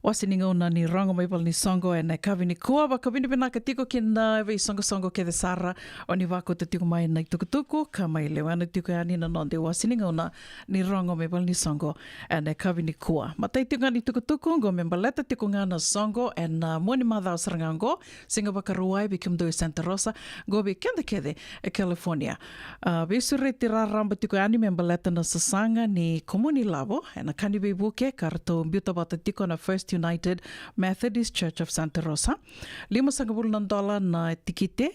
Wase ni gauna ni rogo mai vale ni soqo ena yakavi nikua. Vakavinavinaka tiko ki na veisoqosoqo kece sara o ni vakauta tiko mai na itukutuku ka mai lewena tiko yani na noda iwase ni gauna ni rogo mai vale ni soqo ena yakavi nikua. Matai tiko ga ni tukutuku oqo me baleta tiko ga na soqo ena mua ni macawa sara ga oqo, Siga Vakarauwai vei kemudou e Santa Rosa, oqo vei keda kece e California. A, veisureti raraba tiko yani me baleta na sasaga ni komuni lavo ena ka ni veivuke ka ratou biuta vata tiko na First Christ United Methodist Church of Santa Rosa. Limasagavulu na dola na tikite.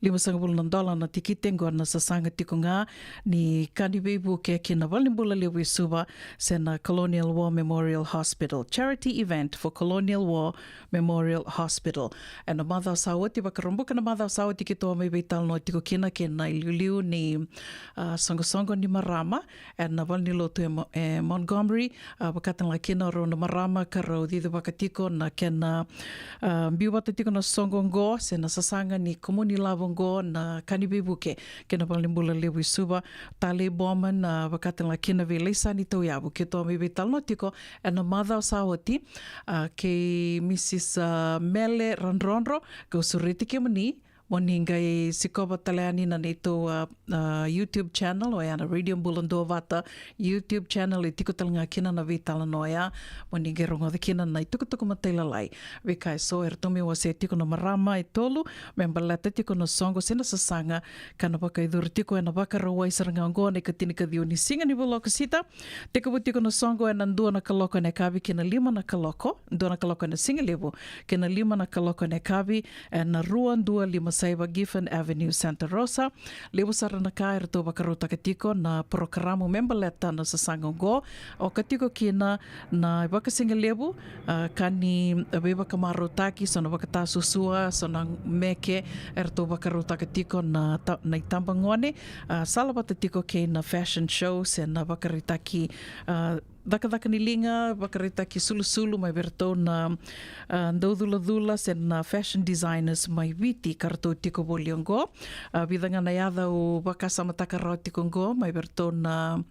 Limasagavulu na dola na tikite, qo na sasaga tiko ga ni ka ni veivuke ki na valenibula levu i Suva, se na Colonial War Memorial Hospital. Charity event for Colonial War Memorial Hospital. Ena macawa sa oti, Vakaraubuka na macawa sa oti, keitou a mai veitalanoa tiko kina kei na iliuliu ni, ah, soqosoqo ni marama ena valenilotu e Mo-, e Montgomery, ah, vakatale ga kina o rau na marama ka rau cicivaka tiko na kena, ah, biu vata tiko na soqo oqo, se na sasaga ni kumuni lavo oqo, na ka ni veivuke kei na valenibula levu i Suva. Talei Bowman, ah, vakatale ga kina vei Laisani Tauyavu, keitou a mai veitalanoa tiko ena macawa sa oti, ah, kei Mrs, ah, Mele Radrodro, kau sureti kemuni mo ni qai sikova tale yani na neitou, ah, ah, YouTube channel, oya na Radio Bula Duavata YouTube channel, e tiko tale ga kina na veitalanoa oya, mo ni qai rogoca kina na itukutuku matailalai. Veika eso eratou mai wasea tiko na marama e tolu me baleta tiko na soqo se na sasaga ka na vakayacori tiko ena Vakarauwai sara ga oqo na ikatinikaciwa ni siga ni vula o Okosita. Tekivu tiko na soqo ena dua na kaloko ena yakavi kei na lima na kaloko, dua na kaloko ena sigalevu kei na lima na kaloko ena yakavi, ena rua dua lima saiva Giffen Avenue, Santa Rosa. Levu sara na ka eratou vakarautaka tiko na porokaramu me baleta na sasaga oqo. Oka tiko kina na vakasigalevu, ah, ka ni veivakamarautaki, so na vakatasuasua, so na meke eratou vakarautaka tiko na ta-, na itabagone, ah, salavata tiko kei na fashion show se na vakaraitaki, ah, cakacaka ni liga, vakaraitaki sulusulu mai vei iratou na, ah, dauculacula se na fashion designers mai Viti ka ratou tiko voli oqo. Ah, vica ga na yaca au vakasamataka rawa tiko oqo mai vei iratou na,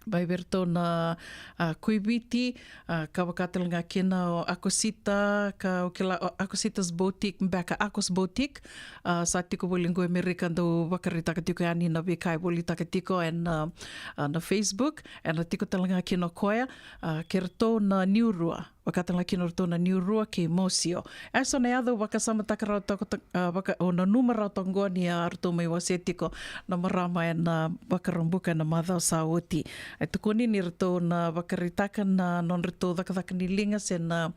mai vei iratou na, ah, Kuiviti, ah, ka vaka tale ga kina o Akosita, ka au kila o Akosita's Boutique, beka Akos Boutique, ah, sa tiko voli oqo e Merika, dau vakaraitaka tiko yani na veika e volitaka tiko ena, ah, ah, na Facebook. Ena tiko tale ga kina o koya, ah, kei ratou na Niurua, vaka tale ga kina o ratou na Niurua kei Mosio. Eso na yaca au vakasamataka rawa toka, ah, vaka, au nanuma rawa toka oqo ni a ratou mai wasea tiko na marama ena Vakaraubuka ena macawa sa oti. E tukuni ni ratou na vakaraitaka na nodratou cakacaka ni liga se na,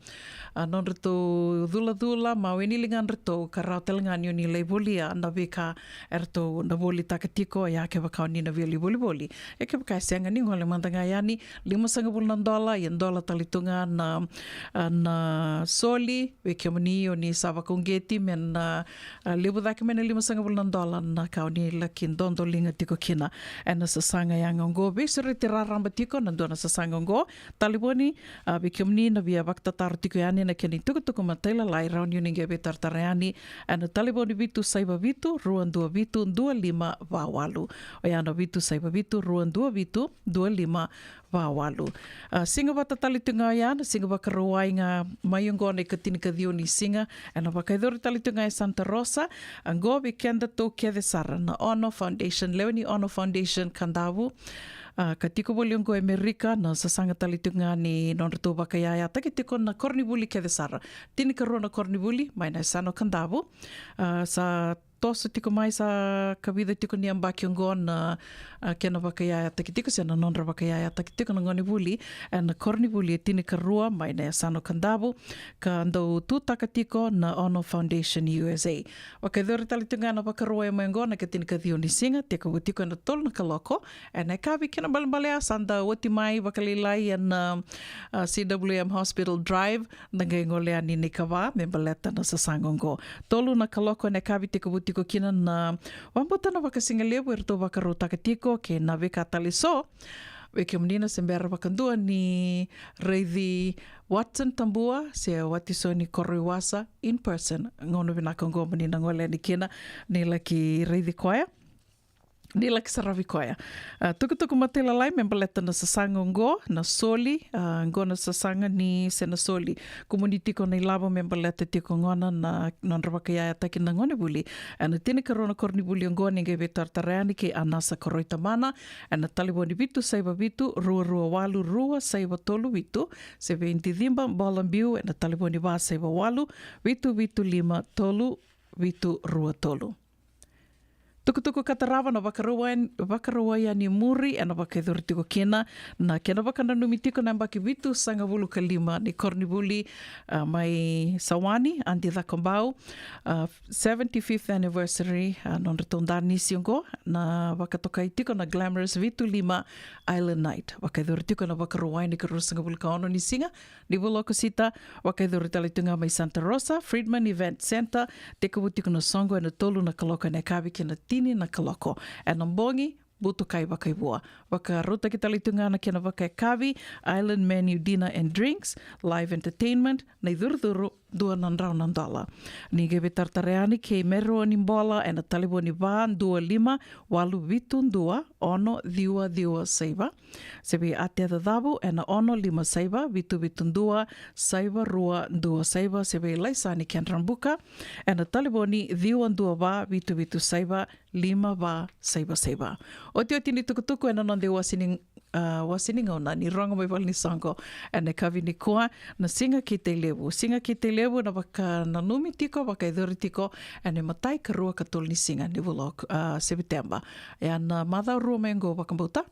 ah, nodratou culacula, mawe ni ligadratou, ka rawa tale ga ni o ni lai volia na veika eratou na volitaka tiko, ia kevaka o ni na via lai volivoli. E kevaka e sega, ni gole mada ga yani, limasagavulu na dola, ia dola tale tu ga na, ah, na soli, vei kemuni o ni sa vakauqeti me na, ah, levu cake mai na limasagavulu na dola na ka o ni laki dodoliga tiko kina ena sasaga yaga oqo. Veisureti raraba tiko na dua na sasaga oqo. Talevoni, ah, vei kemuni na via vakatataro tiko yani na kena itukutuku matailalai, rawa ni o ni qai veitaratara yani ena talevoni vitu saiva vitu, rua dua vitu, dua lima va walu. Oya na vitu saiva vitu, rua dua vitu, dua lima va walu. Ah, siga vata tale tu ga oya, na siga Vakarauwai ga mai oqo na ikatinikaciwa ni siga, ena vakayacori tale tu ga e Santa Rosa. Oqo vei kedatou kece sara na Ono Foundation, lewe ni Ono Foundation Kadavu, ah, ka tiko voli oqo e Merika, na sasaga tale tu ga ni nodratou vakayayataki tiko na koronivuli kece sara. Tinikarua na koronivuli mai na yasana o Kadavu. Ah, sa toso tiko mai, sa kavica tiko ni yabaki oqo na, ah, kena vakayayataki tiko se na nodra vakayayataki tiko na gonevuli ena koronivuli e tinikarua mai na yasana o Kadavu, ka dau tutaka tiko na Ono Foundation U S A. Vakayacori tale tiko ga na Vakarauwai mai oqo na ikatinikaciwa ni siga, tekivu tiko ena tolu na kaloko ena yakavi. Kena ibalebale ya sa da oti mai vakalailai ena, ah, C W M Hospital Drive, da qai gole yani na ikava me baleta na sasaga oqo. Tolu na kaloko ena yakavi tekivu tiko kina na vakabauta na vakasigalevu eratou vakarautaka tiko kei na veika tale eso. Vei kemuni na se bera vakadua ni raici Watson Tabua se Watisoni Koroiwasa in person, gauna vinaka oqo mo ni na gole yani kina ni laki raici koya, ni laki saravi koya. Ah, tukutuku matailalai me baleta na sasaga oqo, na soli, ah, oqo na sasaga ni se na soli. Kumuni tiko na ilavo me baleta tiko gona na nodra vakayayataki na gonevuli ena tinikarua na koronivuli oqo, ni qai veitaratara yani kei Anasa Koroitamana ena talevoni vitu saiva vitu, rua rua walu, rua saiva tolu vitu, se vei Diciba Bolabiu ena talevoni va saiva walu, vitu vitu lima, tolu vitu rua tolu. Tukutuku ka tarava na Vakarauwai, Vakarauwai yani muri, ena vakayacori tiko kina na kena vakananumi tiko na yabaki vitusagavulu ka lima ni koronivuli, a, mai Sawani, Adi Cakobau, a, seventy-fifth anniversary, a, nodratou danisi oqo, na vakatokai tiko na Glamorous Vitu Lima Island Night. Vakayacori tiko ena Vakarauwai ni ka ruasagavulu ka ono ni siga ni vula o Okosita, vakayacori tale tu ga mai Santa Rosa, Friedman Event Center, tekivu tiko na soqo ena tolu na kaloko ena yakavi kei na tini na kaloko ena bogi, butukai vakaivua. Vakarautaki tale tu ga na kena vakayakavi, island menu dinner and drinks, live entertainment, na icurucuru, dua na drau na dola. Ni qai veitaratara yani kei Meroni Bola ena talevoni va dua lima walu vitu dua ono ciwa ciwa saiva. Se vei Atea Cacavu ena ono lima saiva vitu vitu dua saiva rua dua saiva, se vei Laisani Kendrabuka ena talevoni ciwa dua va vitu vitu saiva lima va saiva saiva. Otioti ni tukutuku ena noda iwase ni, a, wase ni gauna ni rogo mai valenisoqo ena yakavi nikua, na Siga Kitailevu. Siga Kitailevu na vakananumi tiko, vakayacori tiko ena imatai ka rua ka tolu ni siga ni vula o, a, Sepiteba. Ena macawa rua mai oqo vakabauta.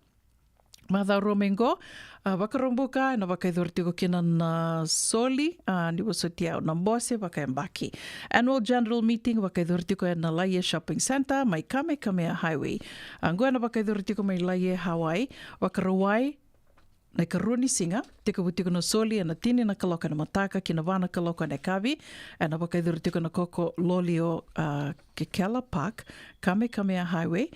Macawa rua mai oqo, a, Vakaraubuka, ena vakayacori tiko kina na soli, a, ni vosoti au, na bose vakayabaki. Annual General Meeting vakayacori tiko ena Laie Shopping Center mai Kamehameha Highway. A, oqo ena vakayacori tiko mai Laie, Hawaii. Vakarauwai, na ikarua ni siga, tekivu tiko na soli ena tini na kaloko ena mataka ki na va na kaloko ena yakavi, ena vakayacori tiko ena Koko Lolio, a, Kekela Park, Kamehameha Highway.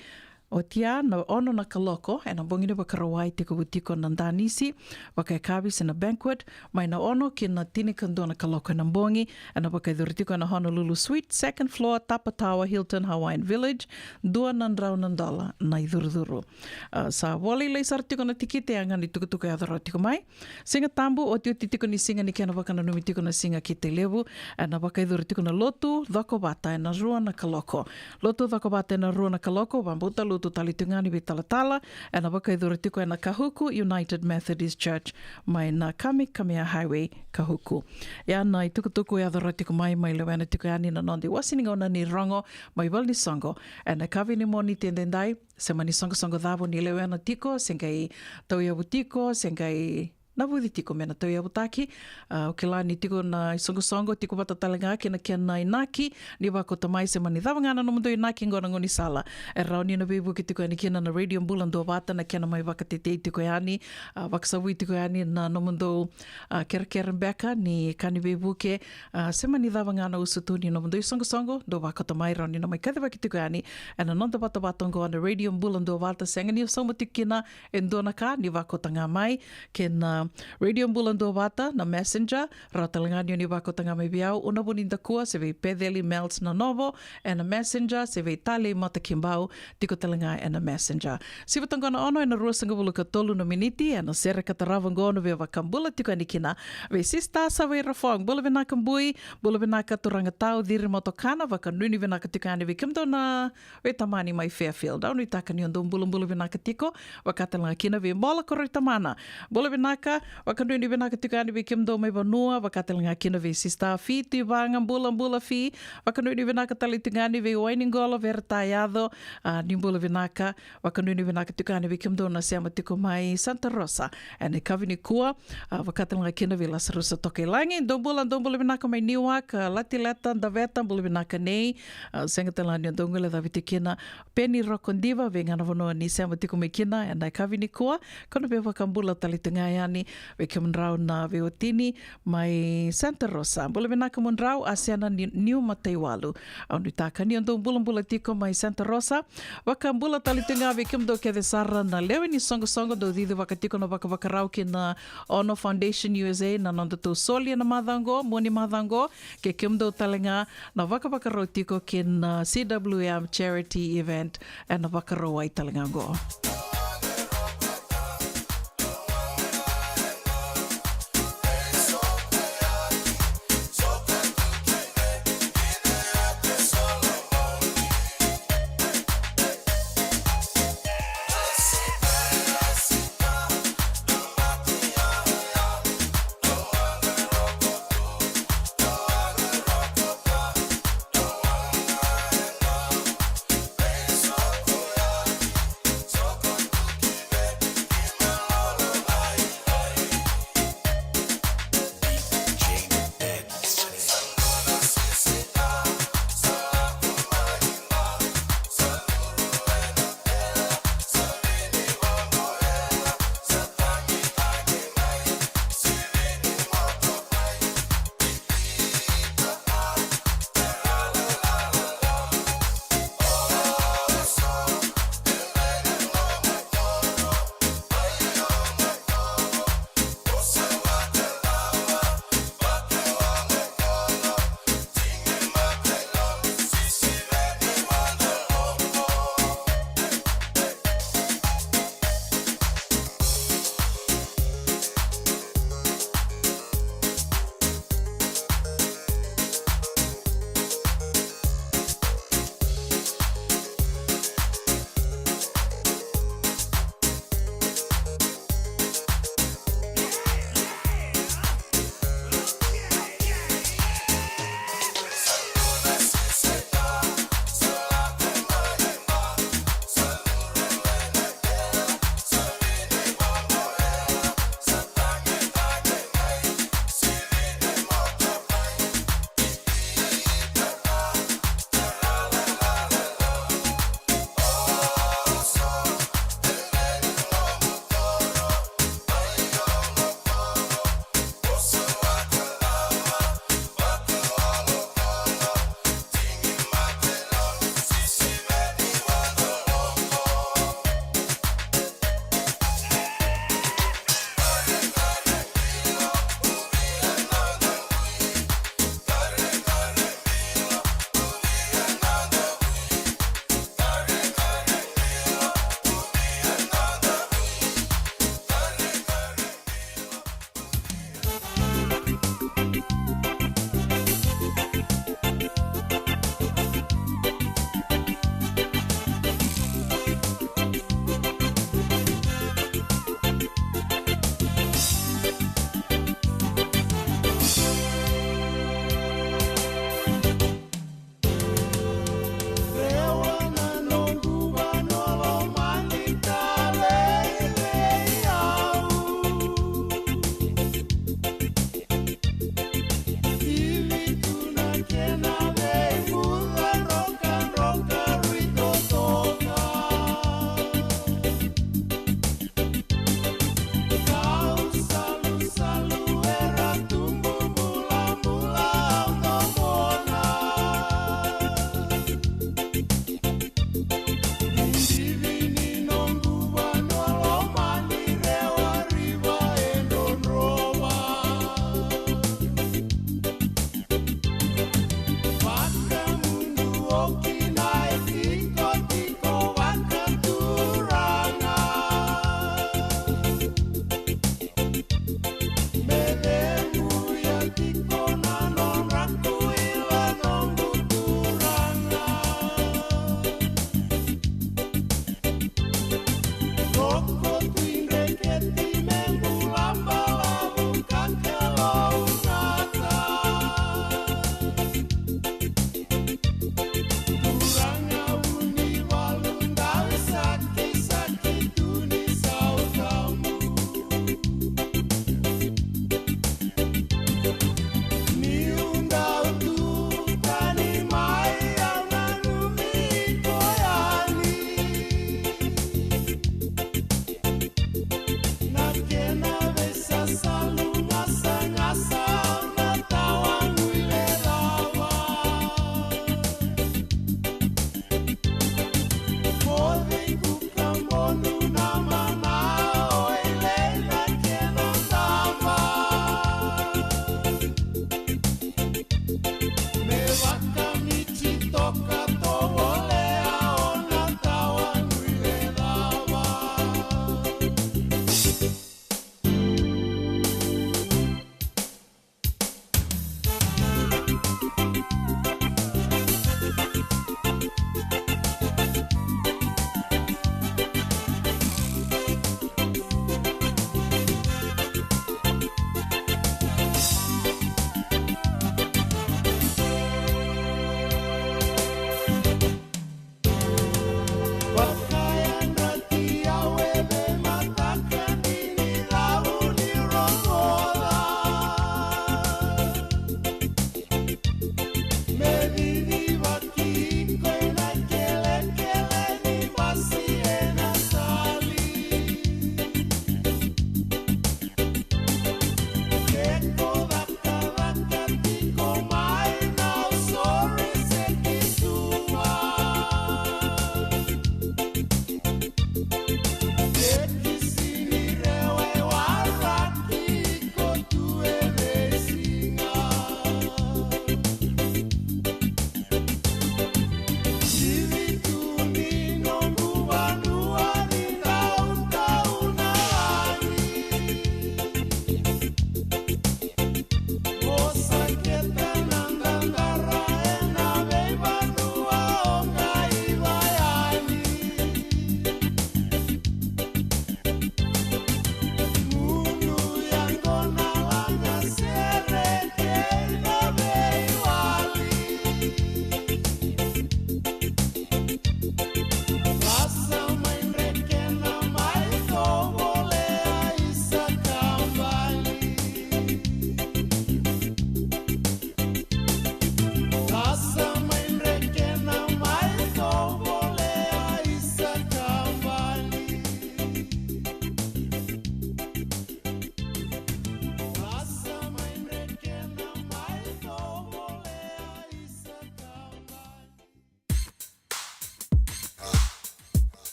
Otia na ono na kaloko ena bogi ni Vakarauwai, tekivu tiko na danisi vakayakavi se na banquet, mai na ono ki na tinikadua na kaloko ena bogi, ena vakayacori tiko ena Honolulu Suite, second floor, Tapa Tower, Hilton Hawaiian Village, dua na drau na dola na icurucuru. A, sa vakalailai sara tiko na tikite, ya ga na itukutuku e yaco rawa tiko mai. Siga Tabu, otioti tiko ni siga ni kena vakananumi tiko na Siga Kitailevu, ena vakayacori tiko na lotu cokovata ena rua na kaloko. Lotu cokovata ena rua na kaloko, vakabauta lotu tale tu ga ni veitalatala, ena vakayacori tiko ena Kahuku United Methodist Church, mai na Kamehameha Highway, Kahuku. Ya na itukutuku e yaco rawa tiko mai, mai lewena tiko yani na noda iwase ni gauna ni rogo mai valenisoqo ena yakavi ni Moniti edaidai. Se mani soqosoqo cava o ni lewena tiko, se qai tauyavu tiko, se qai navuci tiko me na tauyavutaki. A, o kila ni tiko na isoqosoqo, tiko vata tale ga kei na kena inaki, ni vakauta mai. Se mani cava ga na nomudou inaki oqo na gaunisala e rawa ni na veivuke tiko yani kina na Radio Bula Duavata, na kena mai vakatetei tiko yani, a, vakasavui tiko yani na nomudou, a, kerekere beka ni ka ni veivuke, a, se mani cava ga na usutu ni nomudou isoqosoqo, dou vakauta mai, rawa ni na mai kacivaki tiko yani ena noda vatavata oqo na Radio Bula Duavata. Sega ni o sauma tiko kina e dua na ka, ni vakauta ga mai kei na Radio Bula Duavata na Messenger. Rawa tale ga ni o ni vakauta ga mai vei au, Una Vunidakua, se vei Peceli Mels Nanovo ena Messenger, se vei Talei Matakibau, tiko tale ga ena Messenger. Siva toka na ono ena ruasagavulu ka tolu na miniti, ena sere ka tarava oqo, na via vakabula tiko yani kina vei Sister Savaira Fong. Bula vinaka bui, bula vinaka turaga tau, Ciri Motokana, vakanuinui vinaka tiko yani vei kemudou na veitamani mai Fairfield. Au nuitaka ni o dou bulabula vinaka tiko, vaka tale ga kina vei Bola Koroi Tamana. Bula vinaka, vakanuinui vinaka tiko yani vei kemudou mai vanua, vaka tale ga kina vei Sister Fi Tuivaga, bulabula Fi, vakanuinui vinaka tale tiko yani vei Wainiqolo Veretayaco, a, ni bula vinaka, vakanuinui vinaka tiko yani vei kemudou na sema tiko mai Santa Rosa ena yakavi nikua, a, vaka tale ga kina vei Lasarusa Tokailagi, dou bula, dou bula vinaka mai Newark, a, Latileta, Daveta, bula vinaka nei, a, sega tale ga ni o dou guilecavi tiko kina, Peni Rokodiva, vei ga na vanua ni sema tiko mai kina ena yakavi nikua, kau na via vakabula tale tu ga yani vei kemudrau na veiwatini mai Santa Rosa. Bula vinaka mudrau, a, Sena ni Niu Mataiwalu. Au nuitaka ni o dou bulabula tiko mai Santa Rosa. Vakabula tale tu ga vei kemudou kece sara na lewe ni soqosoqo dou cicivaka tiko na vakavakarau ki na Ono Foundation U S A, na nodatou soli ena macawa oqo, mua ni macawa oqo, kei kemudou tale ga na vakavakarau tiko ki na C W M charity event ena Vakarauwai tale ga oqo.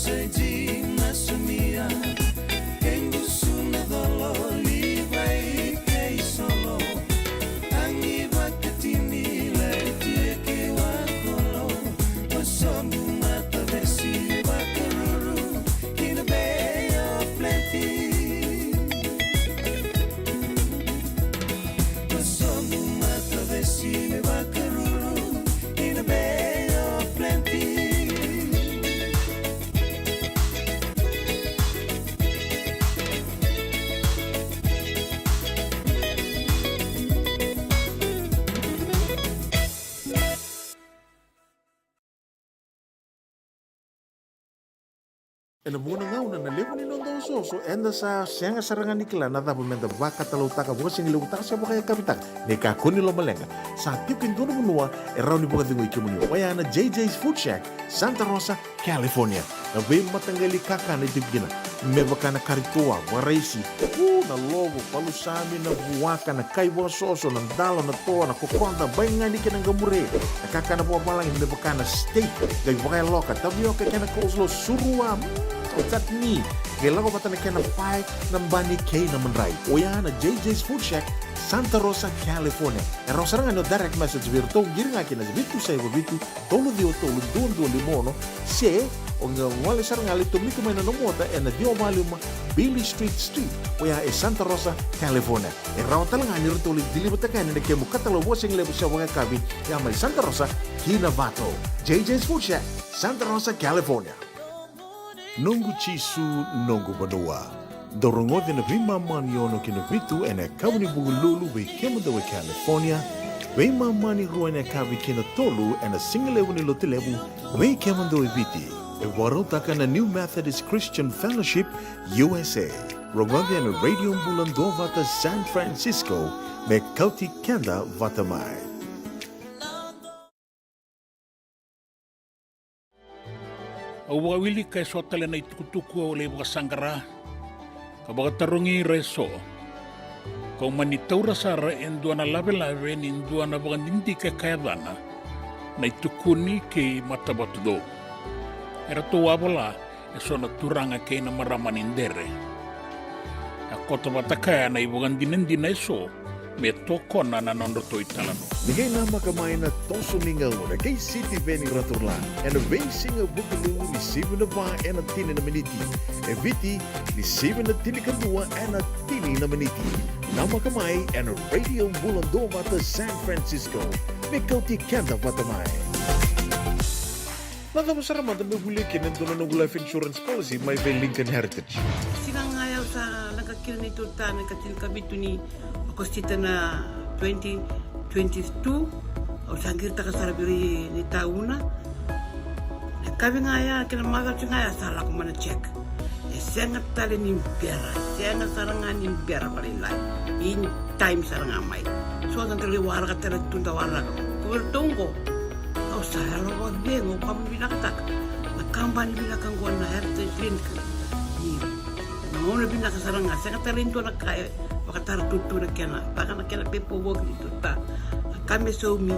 Taiji na sumia, kei gusu na colo, livai kei solo. Agi vakatini, lai tia kei vakolo. Vosobu matavesi, vakaruru ki na Bay of Plenty. Vosobu matavesi me vakaruru ki na Bay of Plenty. Ena vuqa na gauna na levu ni noda osooso eda sa sega sara ga ni kila na cava meda vakatalautaka, vakasigalevu taka se vakayakavi taka. Ni kakua ni lomaleqa, sa tiko e dua na vanua e rawa ni vakacegui kemuni, oya na J J's Food Shack, Santa Rosa, California. Na veimataqali kakana e tiko kina, me vaka na kari toa, vakaraisi, u, na lovo, palusami, na vuaka, na kai vakasoso, na dalo, na toa, na kokoda, baigani kei na qamure, na kakana vakavalagi me vaka na steak, qai vakayaloka, tavioka kei na coleslaw, surua, mm, chutney, qai lako vata na kena pae, na bani kei na madrai. Oya na J J's Food Shack, Santa Rosa, California. E rawa sara ga ni o direct message vei iratou, qiri ga ki na vitu saiva vitu, tolu ciwa tolu, dua dua lima ono, se o qai gole sara ga, lai tomika mai na nomu ota ena ciwa va lima Beale Street Suite, oya e Santa Rosa, California. E rawa tale ga ni ratou lai deliver-taka yani na kemu katalau vakasigalevu se vakayakavi, ya mai Santa Rosa ki Novato. J J's Food Shack, Santa Rosa, California. Noqu Jisu, noqu vanua. Dou rogoca na Veimama ni ono ki na vitu ena yakavi ni Vukelulu vei kemudou e California, Veimama ni rua ena yakavi ki na tolu ena sigalevu ni Lotulevu vei kemudou e Viti. E vakarautaka na New Methodist Christian Fellowship, U S A. Rogoca ena Radio Bula Duavata San Francisco, me kauti keda vata mai. Au vakawilika eso tale na itukutuku au lai vakasaqara ka vakatarogi ira eso. Kau mani taura sara e dua na lavelave ni dua na vakadidike ka yacana na iTukuni kei Matavatucou. Eratou a vola eso na turaga kei na marama ni Dere. A koto vata kaya na ivakadinadina eso me tokona na nodratou italanoa. Ni qai namaka mai na toso ni gauna kei Sitiveni Raturla ena veisiga Vukelulu ni sivi na va ena tini na miniti. E Viti ni sivi na tinikadua ena tini na miniti. Namaka mai ena Radio Bula Duavata San Francisco me kauti keda vata mai. Na cava sara mada me volia kina e dua na noqu life insurance policy mai vei Lincoln Heritage? Siga ga ya au sa leqa kina neitou ta na ikatinikavitu ni Okosita na twenty twenty-two. Au sa qiritaka sara vei ira ni tauna. Na yakavi ga ya kei na macawa ga ya sa lako mai na check. E sega tale ni bera, sega sara ga ni bera vakalailai. In time sara ga mai. So da dau lai waraka tale tu da waraka. Ko vei ratou oqo. Au sa yalo vakacegu, au ka vinakataka na kabani vinaka oqo na Heritage Link. Ni na gauna vinaka sara ga, sega tale ni dua na ka e vakatara tutu na kena, vaka na kena paperwork ni tuta. Na ka me saumi,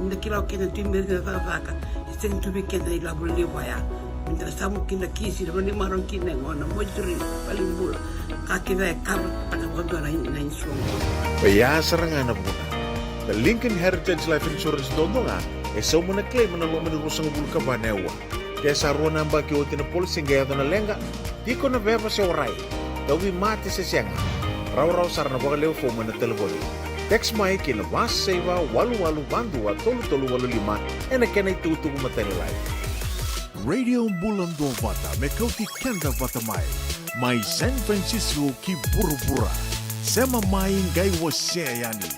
ni da kila o keda tu i Merika na cakacaka, e sega tu vei keda na ilavo levu vaya. Me da na samu kina kisi, na vale ni marau kina e gona, moituri, valenibula. Ka kece e kava taka vakadua na, na insurance. Oya sara ga na vuna. Na Lincoln Heritage Life Insurance duadua ga e sauma na claim ena loma ni ruasagavulu ka va na aua. Ke sa rua na yabaki oti na policy qai yaco na leqa, tiko na veva se warai, tauvimate se sega, rawarawa sara na vakalewe fomu ena talevoni. Text mai ki na va saiva walu walu va dua tolu tolu walu lima ena kena itukutuku matailalai. Radio Bula Duavata me kauti keda vata mai, mai San Francisco ki vuravura. Sema mai qai wasea yani.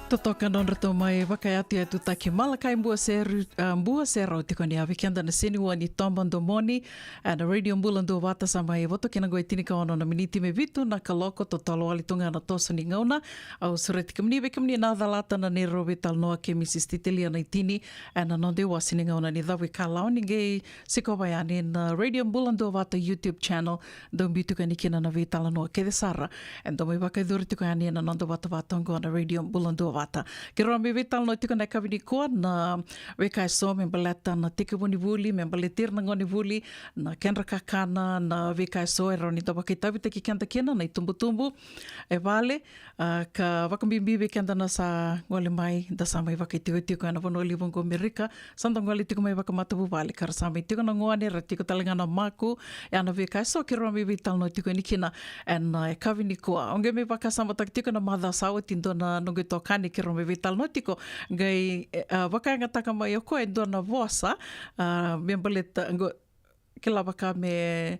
Totoka nodratou mai vakayatuyatutaki Malakai Buaseru, a, Buaserau tiko ni a vei keda na seniua ni Toba Domoni, a, na Radio Bula Duavata sa mai voto kina qo e tinikaono na miniti me vitu na kaloko, totolo wale tu ga na toso ni gauna. Au sureti kemuni, vei kemuni na calata na neirau veitalanoa kei Mrs Titelia Naitini, e na noda iwase ni gauna ni cavu ikalawa ni qai sikova yani na Radio Bula Duavata YouTube channel, dau biu tiko yani kina na veitalanoa kece sara e dau mai vakayacori tiko yani ena noda vatavata oqo na Radio Bula Duavata. Keirau mai veitalanoa tiko na yakavi nikua na veika eso me baleta na tekivu ni vuli, me baleti ira na gone vuli, na kedra kakana, na veika eso e rawa ni da vakaitavitaki keda kina na itubutubu e vale, a, ka vakabibi vei keda na sa gole mai, da sa mai vakaitikotiko ena vanua levu oqo Merika, sa da gole tiko mai vakamatavuvale, ka ra sa mai tiko na gone, ra tiko tale ga na maku, e a na veika eso keirau mai veitalanoa tiko yani kina ena, e, yakavi nikua. Au qai mai vakasamataka tiko na macawa sa oti, dua na noqu itokani keirau mai veitalanoa tiko, qai, e, a, vakayagataka mai o koya e dua na vosa, a, me baleta, qo, kila vaka me,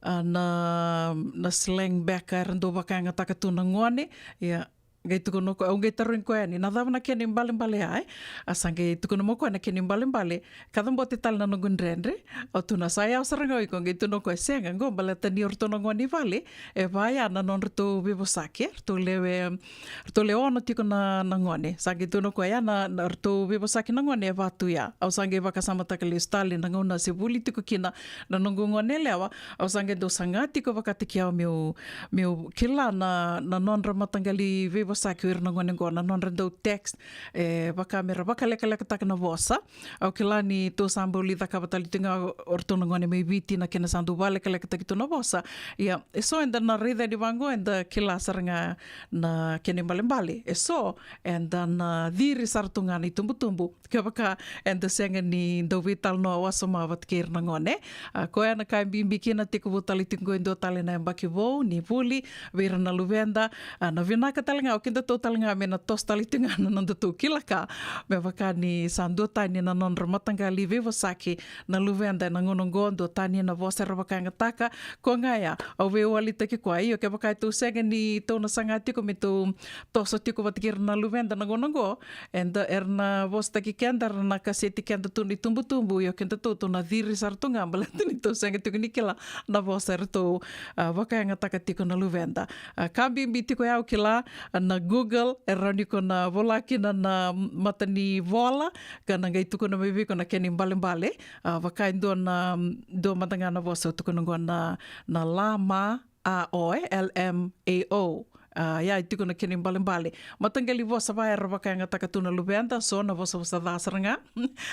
a, na, na slang beka era dau vakayagataka tu na gone, ia, qai tukuna o koya, au qai tarogi koya yani, na cava na kena ibalebale ya, e? A sa qai tukuna mai o koya na kena ibalebale, ka cabote tale na noqu dredre, au tukuna sa yawa sara ga o iko, qai tukuna o koya, sega, qo baleta ni o ratou na gone i vale, e va ya na nodratou veivosaki, e, ratou lewe, ratou lewe ono tiko na, na gone. Sa qai tukuna o koya ya na, na ratou veivosaki na gone e va tu ya. Au sa qai vakasamataka lesu tale na gauna se vuli tiko kina na noqu gone yalewa. Au sa qai dau saga tiko vakataki au meu, meu kila na, na nodra mataqali veivosaki o ira na gone qo, na nodra dau text, e, vaka me ra vakalekalekataka na vosa. Au kila ni tou sa bau lai cakava tale tu ga o ratou na gone mai Viti na kena sa dau vakalekalekataki tu na vosa. Ia, eso eda na raica yani vaqo, eda kila sara ga na kena ibalebale. Eso eda na ciri sara tu ga na itubutubu kevaka eda sega ni dau veitalanoa wasoma vata kei ira na gone. A, koya na ka e bibi kina, tekivu tale tiko qo e dua tale na yabaki vou ni vuli vei ira na luveda. A, na vinaka tale ga o kedatou tale ga me na toso tale tiko ga na nodatou kila ka, me vaka ni sa duatani na nodra mataqali veivosaki na luveda ena gauna oqo, duatani na vosa era vakayagataka. Koya ga ya au veiwalitaki koya, io, kevaka e tou sega ni tou na saga tiko me tou toso tiko vata kei ira na luveda na gauna oqo, eda, era na vosataki keda, era na kaseti keda tu na itubutubu, io, kedatou tou na ciri sara tu ga baleta ni tou sega tiko ni kila na vosa eratou, a, vakayagataka tiko na luveda. A, ka bibi tiko ya au kila, a, na Google, e rawa ni ko na vola kina na mata ni vola, ka na qai tukuna mai vei iko na kena ibalebale. A, vaka e dua na, dua mada ga na vosa au tukuna oqo na, na la ma a o, e, L M A O. A, ya e tiko na kena ibalebale. Mataqali vosa va era vakayagataka tu na luveda, so na vosavosa ca sara ga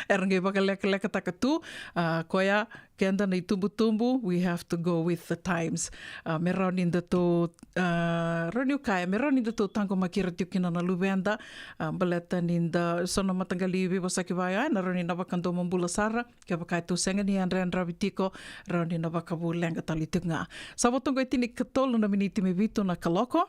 era qai vakalekalekataka tu. A, koya, keda na itubutubu, we have to go with the times. A, me rawa ni datou, a, rawa niu kaya, me rawa ni datou taqomaki ira tiko kina na luveda. A, baleta ni da, so na mataqali veivosaki va ya, e na rawa ni na vakadomobula sara. Kevaka e tou sega ni yadrayadravi tiko, rawa ni na vakavuleqa tale tiko ga. Sa vo toqo e tinikatolu na miniti me vitu na kaloko.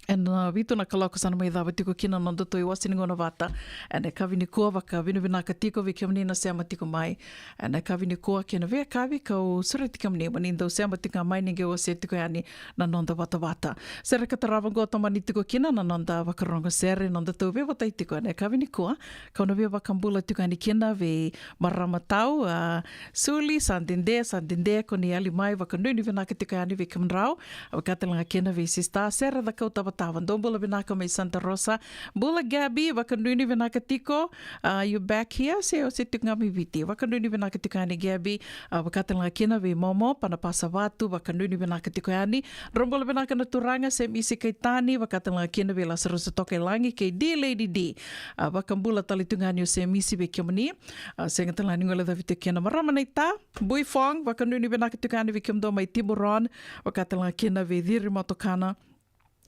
Ena, a, vitu na kaloko sa na mai cava tiko kina na nodatou iwase ni gauna vata ena yakavi nikua. Vakavinavinaka tiko vei kemuni na sema tiko mai ena yakavi nikua kei na veiyakavi, kau sureti kemuni mo ni dau sema tiko ga mai ni qai wasea tiko yani na noda vatavata. Sere ka tarava oqo tomani tiko kina na noda vakarogo sere, nodatou veivotai tiko ena yakavi nikua. Kau na via vakabula tiko yani kina vei marama tau, a, Suli, sa dede, sa dede ko ni yali mai, vakanuinui vinaka tiko yani vei kemudrau. A, vaka tale ga kina vei sista Sere Cakau Tavatava, dou bula vinaka mai Santa Rosa. Bula Gabi, vakanuinui vinaka tiko. A, you back here? Se o se tiko ga mai Viti. Vakanuinui vinaka tiko yani Gabi. A, vaka tale ga kina vei Momo Panapasa Vatu, vakanuinui vinaka tiko yani. Drau bula vinaka na turaga, Semisi Kaitani, vaka tale ga kina vei Lasarusa Tokailagi kei D Lady D. A, vakabula tale tu ga yani o Semisi vei kemuni. A, sega tale ga ni gole cavi tiko kina marama naita. Bui Fong, vakanuinui vinaka tiko yani vei kemudou mai Tiburon, vaka tale ga kina vei Ciri Matokana.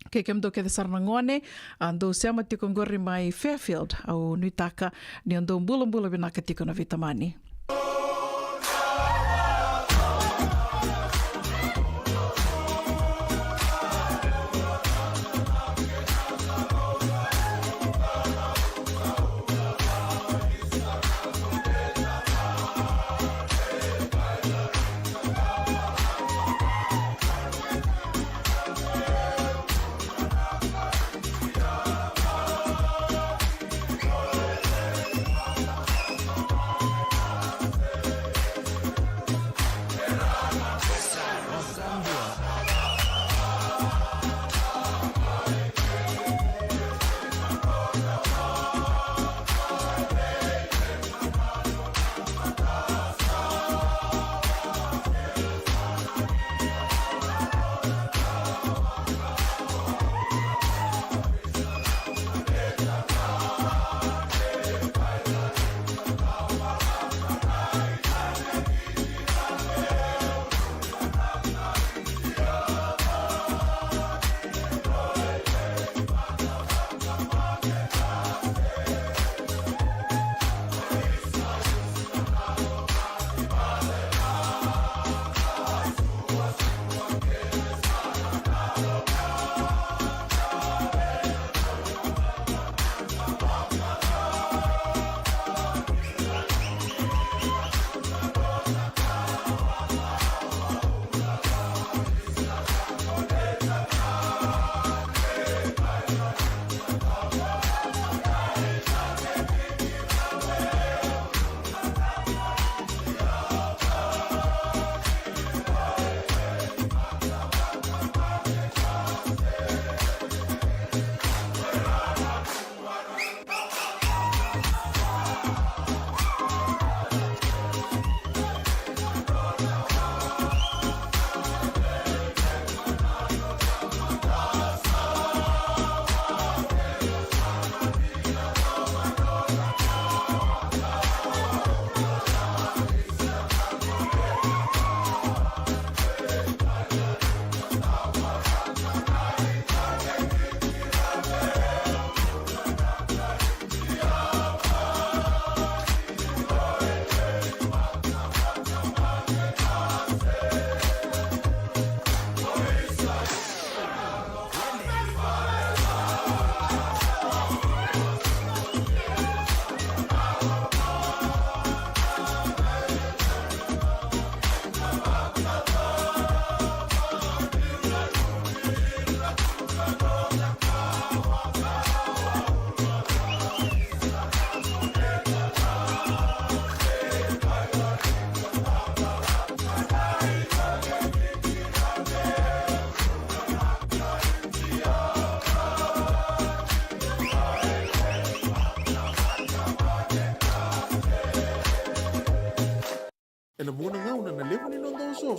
Kei kemudou kece sara na gone, a, dou sema tiko qori mai Fairfield, au nuitaka ni o dou bulabula vinaka tiko na veitamani.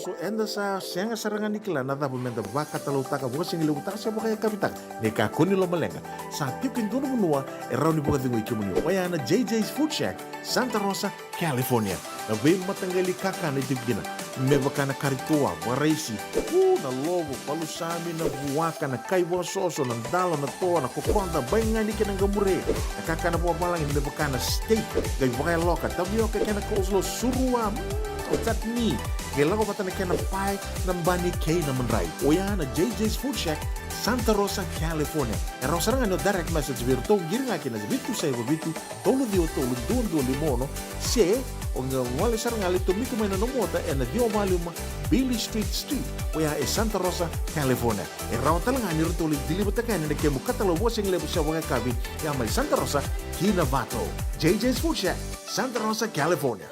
So eda sa sega sara ga ni kila na cava meda vakatalautaka, vakasigalevu taka se vakayakavi taka. Ni kakua ni lomaleqa, sa tiko e dua na vanua e rawa ni vakacegui kemuni, oya na J J's Food Shack, Santa Rosa, California. Na veimataqali kakana e tiko kina, me vaka na kari toa, vakaraisi, u, na lovo, palusami, na vuaka, na kai vakasoso, na dalo, na toa, na kokoda, baigani kei na qamure. Na kakana vakavalagi me vaka na steak, qai vakayaloka, tavioka kei na coleslaw, surua, mm, chutney. Qai lako vata na kena pae, na bani kei na madrai. Oya na J J's Food Shack, Santa Rosa, California. E rawa sara ga ni o direct message vei iratou, qiri ga kina vitu saiva vitu, tolu ciwa tolu, dua dua lima ono, se o qai gole sara ga, lai tomika mai na nomu ota ena ciwa va lima Beale Street Suite, oya e Santa Rosa, California. E rawa tale ga ni ratou lai deliver-taka yani na kemu katalau vakasigalevu se vakayakavi, ya mai Santa Rosa ki Novato. J J's Food Shack, Santa Rosa, California.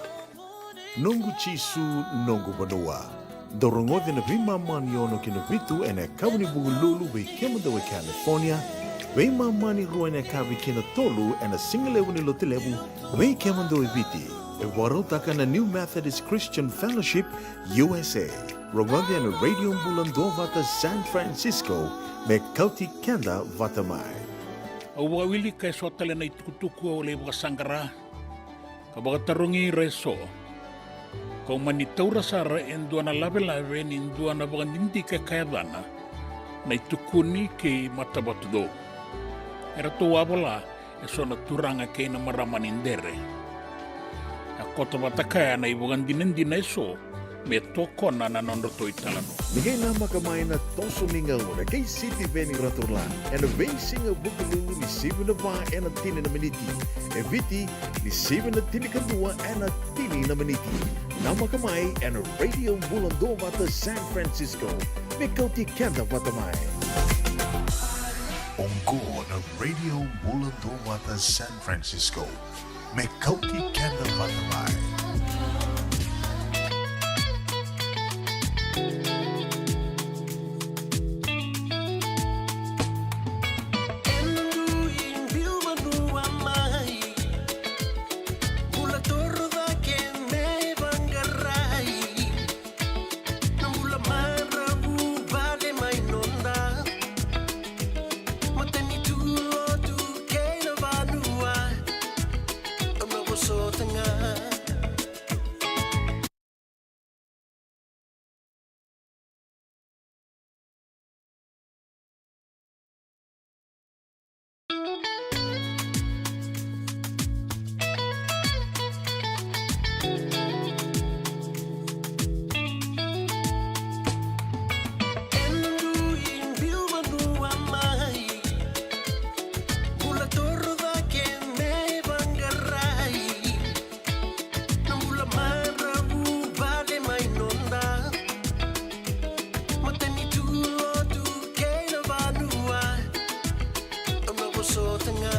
Noqu Jisu, noqu vanua. Dou rogoca na veimama ni ono ki na vitu ena yakavi ni Vukelulu vei kemudou e California, veimama ni rua ena yakavi ki na tolu ena sigalevu ni Lotulevu vei kemudou e Viti. E vakarautaka na New Methodist Christian Fellowship U S A. Rogoca ena Radio Bula Duavata San Francisco, me kauti keda vata mai. Au vakawilika eso tale na itukutuku au lai vakasaqara, ka vakatarogi ira eso, kau mani taura sara e dua na lavelave ni dua na vakadidike ka yacana Na iTukuni kei Matavatucou. Eratou a vola eso na turaga kei na marama ni Dere. A koto vata kaya na ivakadinadina eso me tokona na nodratou italanoa. Ni qai namaka mai na toso ni gauna kei Sitiveni Raturala ena veisiga Vukelulu ni sivi na va ena tini na miniti, e Viti ni sivi na tinikadua ena tini na miniti. Namaka mai ena Radio Bula Duavata San Francisco, me kauti keda vata mai. Oqo na Radio Bula Duavata San Francisco, me kauti keda vata mai. Ena dui biu vanua mai, bula toro cake me vaqarai. Na bula maravu vale mai noda matanitu, lotu kei na vanua. Au na vosota ga. Ena dui biu vanua mai, bula toro cake me vaqarai. Na bula maravu vale mai noda matanitu, lotu kei na vanua. Au na vosota ga.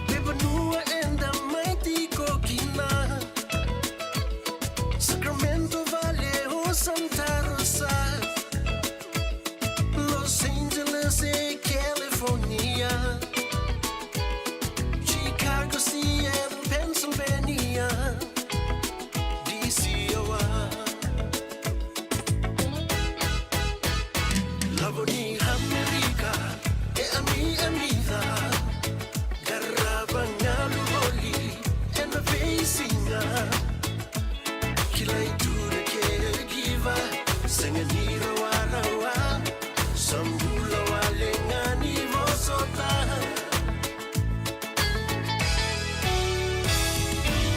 Me vanua eda mai tiko kina, Sacramento vale o Santa Rosa, Los Angeles e California, Chicago, Seattle, Pennsylvania, D C, Iowa. Lavo ni Amerika e ami, ami ca. Qarava galu voli ena veisiga. Kilai tu na caregiver, sega ni rawarawa. Sa bula wale ga ni vosota.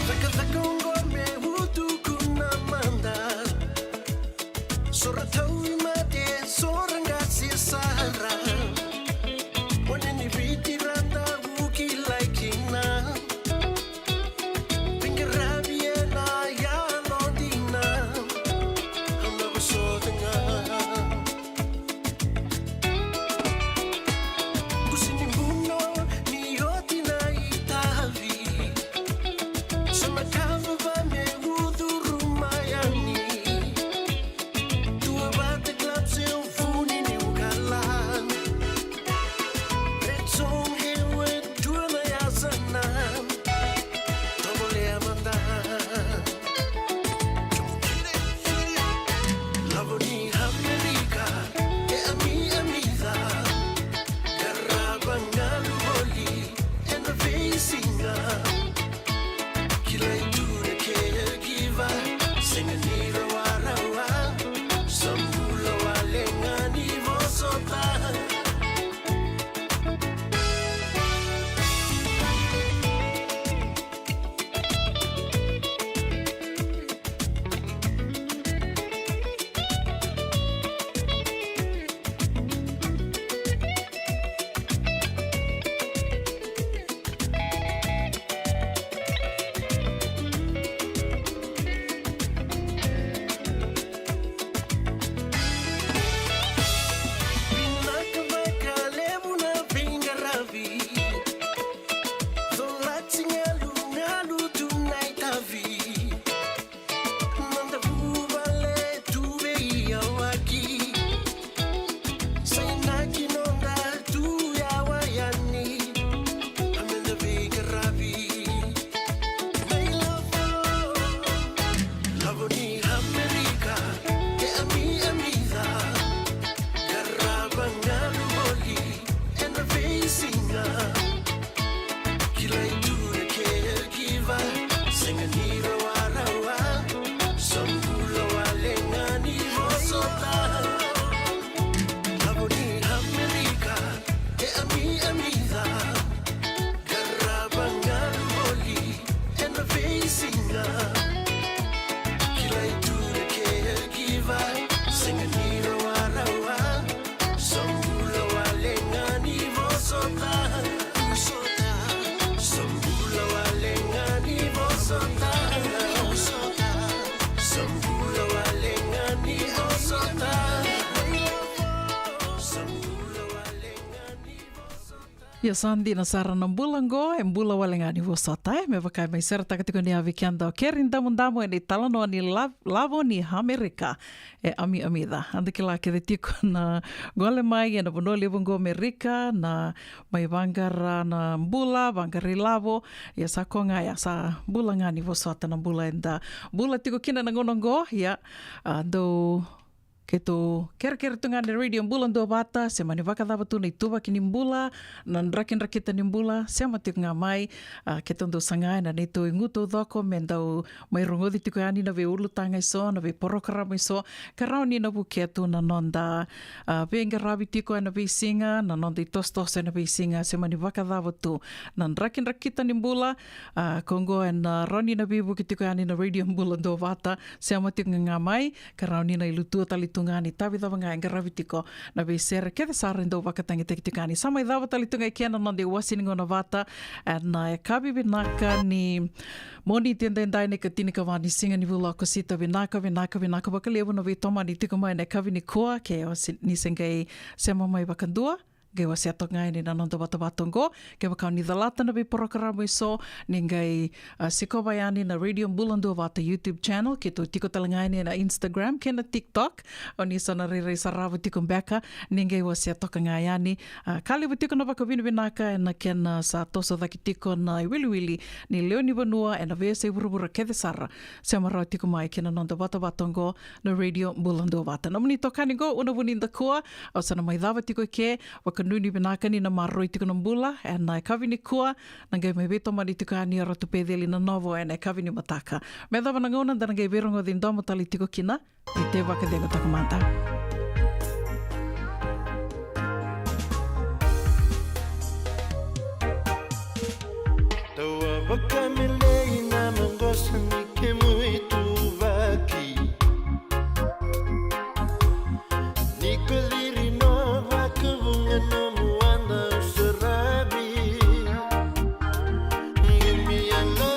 Cakacaka oqo me utuku na mada. So ra tauvimate, so ra qase sara. Gone ni Viti ra tavu kilai kina. Veiqaravi ena yalo dina. Au na vosota ga. Kusi ni buno ni oti na itavi. So na ka vava me ucuru mai yani. Tua va Ia sa dina sara na bula oqo, e bula wale ga ni vosota, e me vaka e mai seretaka tiko ni a vei keda o Keri Damudamu ena italanoa ni la-, lavo ni Amerika. E amiamica, eda kila kece tiko na gole mai ena vanua levu oqo Amerika, na mai vaqara na bula, vaqara ilavo. Ia sa koya ga ya, sa bula ga ni vosota na bula eda bula tiko kina na gauna oqo. Ia, a, dou keitou kerekere tu ga na Radio Bula Duavata, se mani vakacava tu na ituvaki ni bula, na drakidrakita ni bula, sema tiko ga mai, a, keitou dau saga ena neitou igu taucoko me dau mai rogoci tiko yani na veiulutaga eso, na veiporokaramu eso, ka rawa ni na vukea tu na noda, a, veiqaravi tiko ena veisiga, na noda itosotoso ena veisiga, se mani vakacava tu na drakidrakita ni bula, a, ko oqo ena rawa ni na veivuke tiko yani na Radio Bula Duavata, sema tiko ga mai, ka rawa ni na ilutua tale tu ga ni tavi cava ga e qaravi tiko na veisere kece sara e dau vakatagitaki tiko yani. Sa mai cava tale tu ga e kea na noda iwase ni gauna vata, ena yakavi vinaka ni Moniti edaidai na ikatinikava ni siga ni vula o Okosita. Vinaka, vinaka, vinaka vakalevu na veitomani tiko mai ena yakavi nikua, ke o se-, ni se qai sema mai vakadua, qai wasea toka ga yani na noda vatavata oqo. Kevaka o ni calata na veiporokaramu eso, ni qai, a, sikova yani na Radio Bula Duavata YouTube channel, keitou tiko tale ga yani ena Instagram kei na TikTok. O ni sa na rairai sarava tiko beka, ni qai wasea toka ga yani. A, ka levu tiko na vakavinavinaka ena kena sa toso cake tiko na iwiliwili ni lewe ni vanua ena veiyasai vuravura kece sara, sema rawa tiko mai kei na noda vatavata oqo na Radio Bula Duavata. Nomuni itokani oqo, Una Vunidakua, au sa na mai cava tiko i ke, vakanuinui vinaka ni na maroroi tiko na bula ena yakavi nikua, na qai mai veitomani tiko yani o Ratu Peceli Nanovo ena yakavi nimataka. Me cava na gauna da na qai veirogoci domo tale tiko kina, ni te vakacegu toka mada. Tawa vakamelei na maqosa ni kemu ituvaki. Ni ko ciri no vakavuqa nomu wada saravi. Qumi ala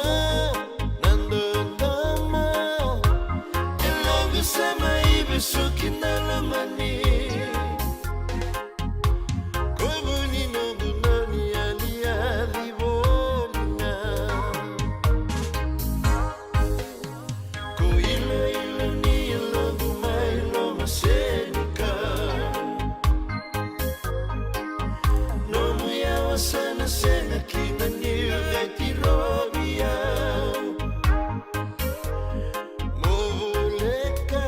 na dodoma. E loqu sa mai vesuki na lomani. Ko vuni noqu nani aliali voli ga. Ko iloilo ni yaloqu mai lomasenikau. Nomu yawa sa na sega kina ni vakaitirovi au. Mo voleka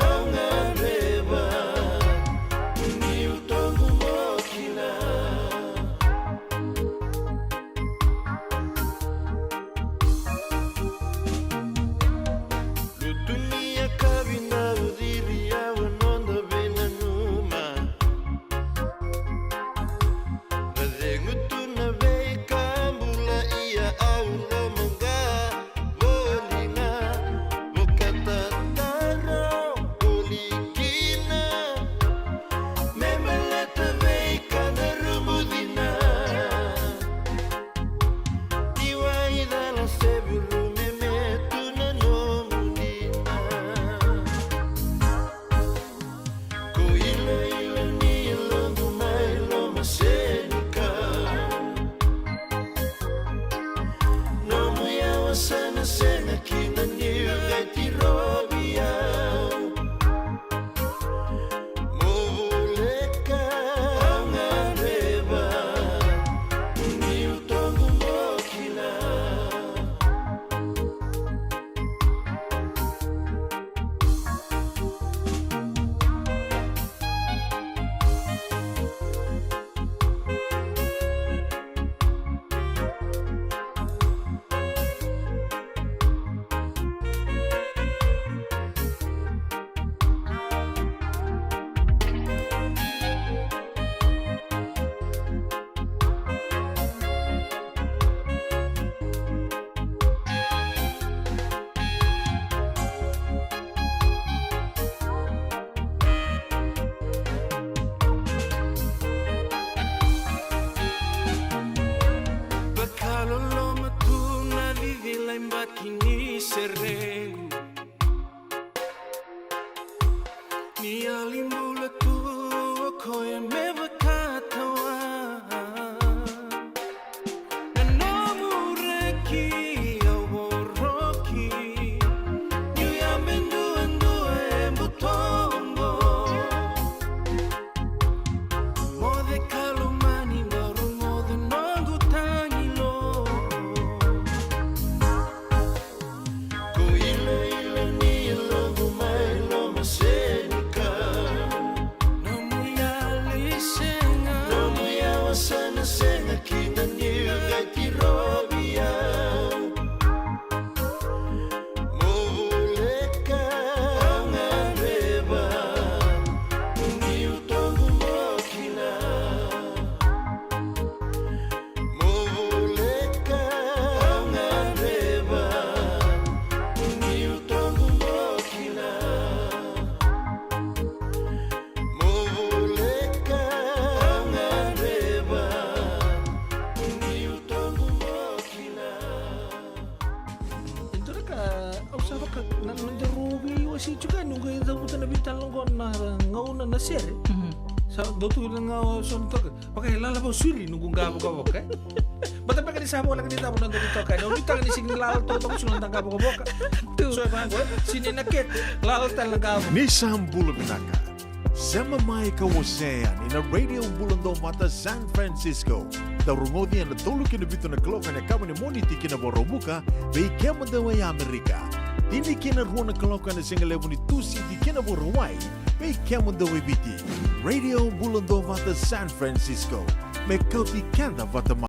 au gadreva, niu toqu mo kila. Lutu ni yakavi na uciri au a noda veinanuma. Na cegu tu na veika bula ia au lomaqa voli ga. Vakatataro voli kina me baleta veika na rubucina. Ni waicala se vurumeme tu na nomu dina. Ko iloilo ni yaloqu mai lomasenikau. Nomu yawa sa na sega kina ni vakaitirovi au. Mo voleka au gadreva, niu toqu mo kila. Vakaloloma tu na cicila i baki ni serequ. Ni yali bula tu o koya me vakatawa. Si tiko ni qai cavuta na veitalanoa qo na gauna na sere. Sa dau tu na gauna so na toka. Vaka e lala vau sili noqu qavokavoka. Bata beka ni sa voleka ni cava na dau toka. Na ulitaka ni sigi ni lala toka toka sulu na qavokavoka. So e vaqo, sini na kete, lala tale na qavo. Ni sa bula vinaka. Sema mai ka wasea yani na Radio Bula Dovata San Francisco. Dau rogoci ena tolu ki na vitu na kaloko ena kava ni Moniti ki na Vakaraubuka, vei kemudou e Amerika. Tini ki na rua na kaloko ena siga levu ni Tusiti ki na Vakarauwai, vei kemudou e Viti. Radio Bula Dovata San Francisco. Me kauti keda vata mai.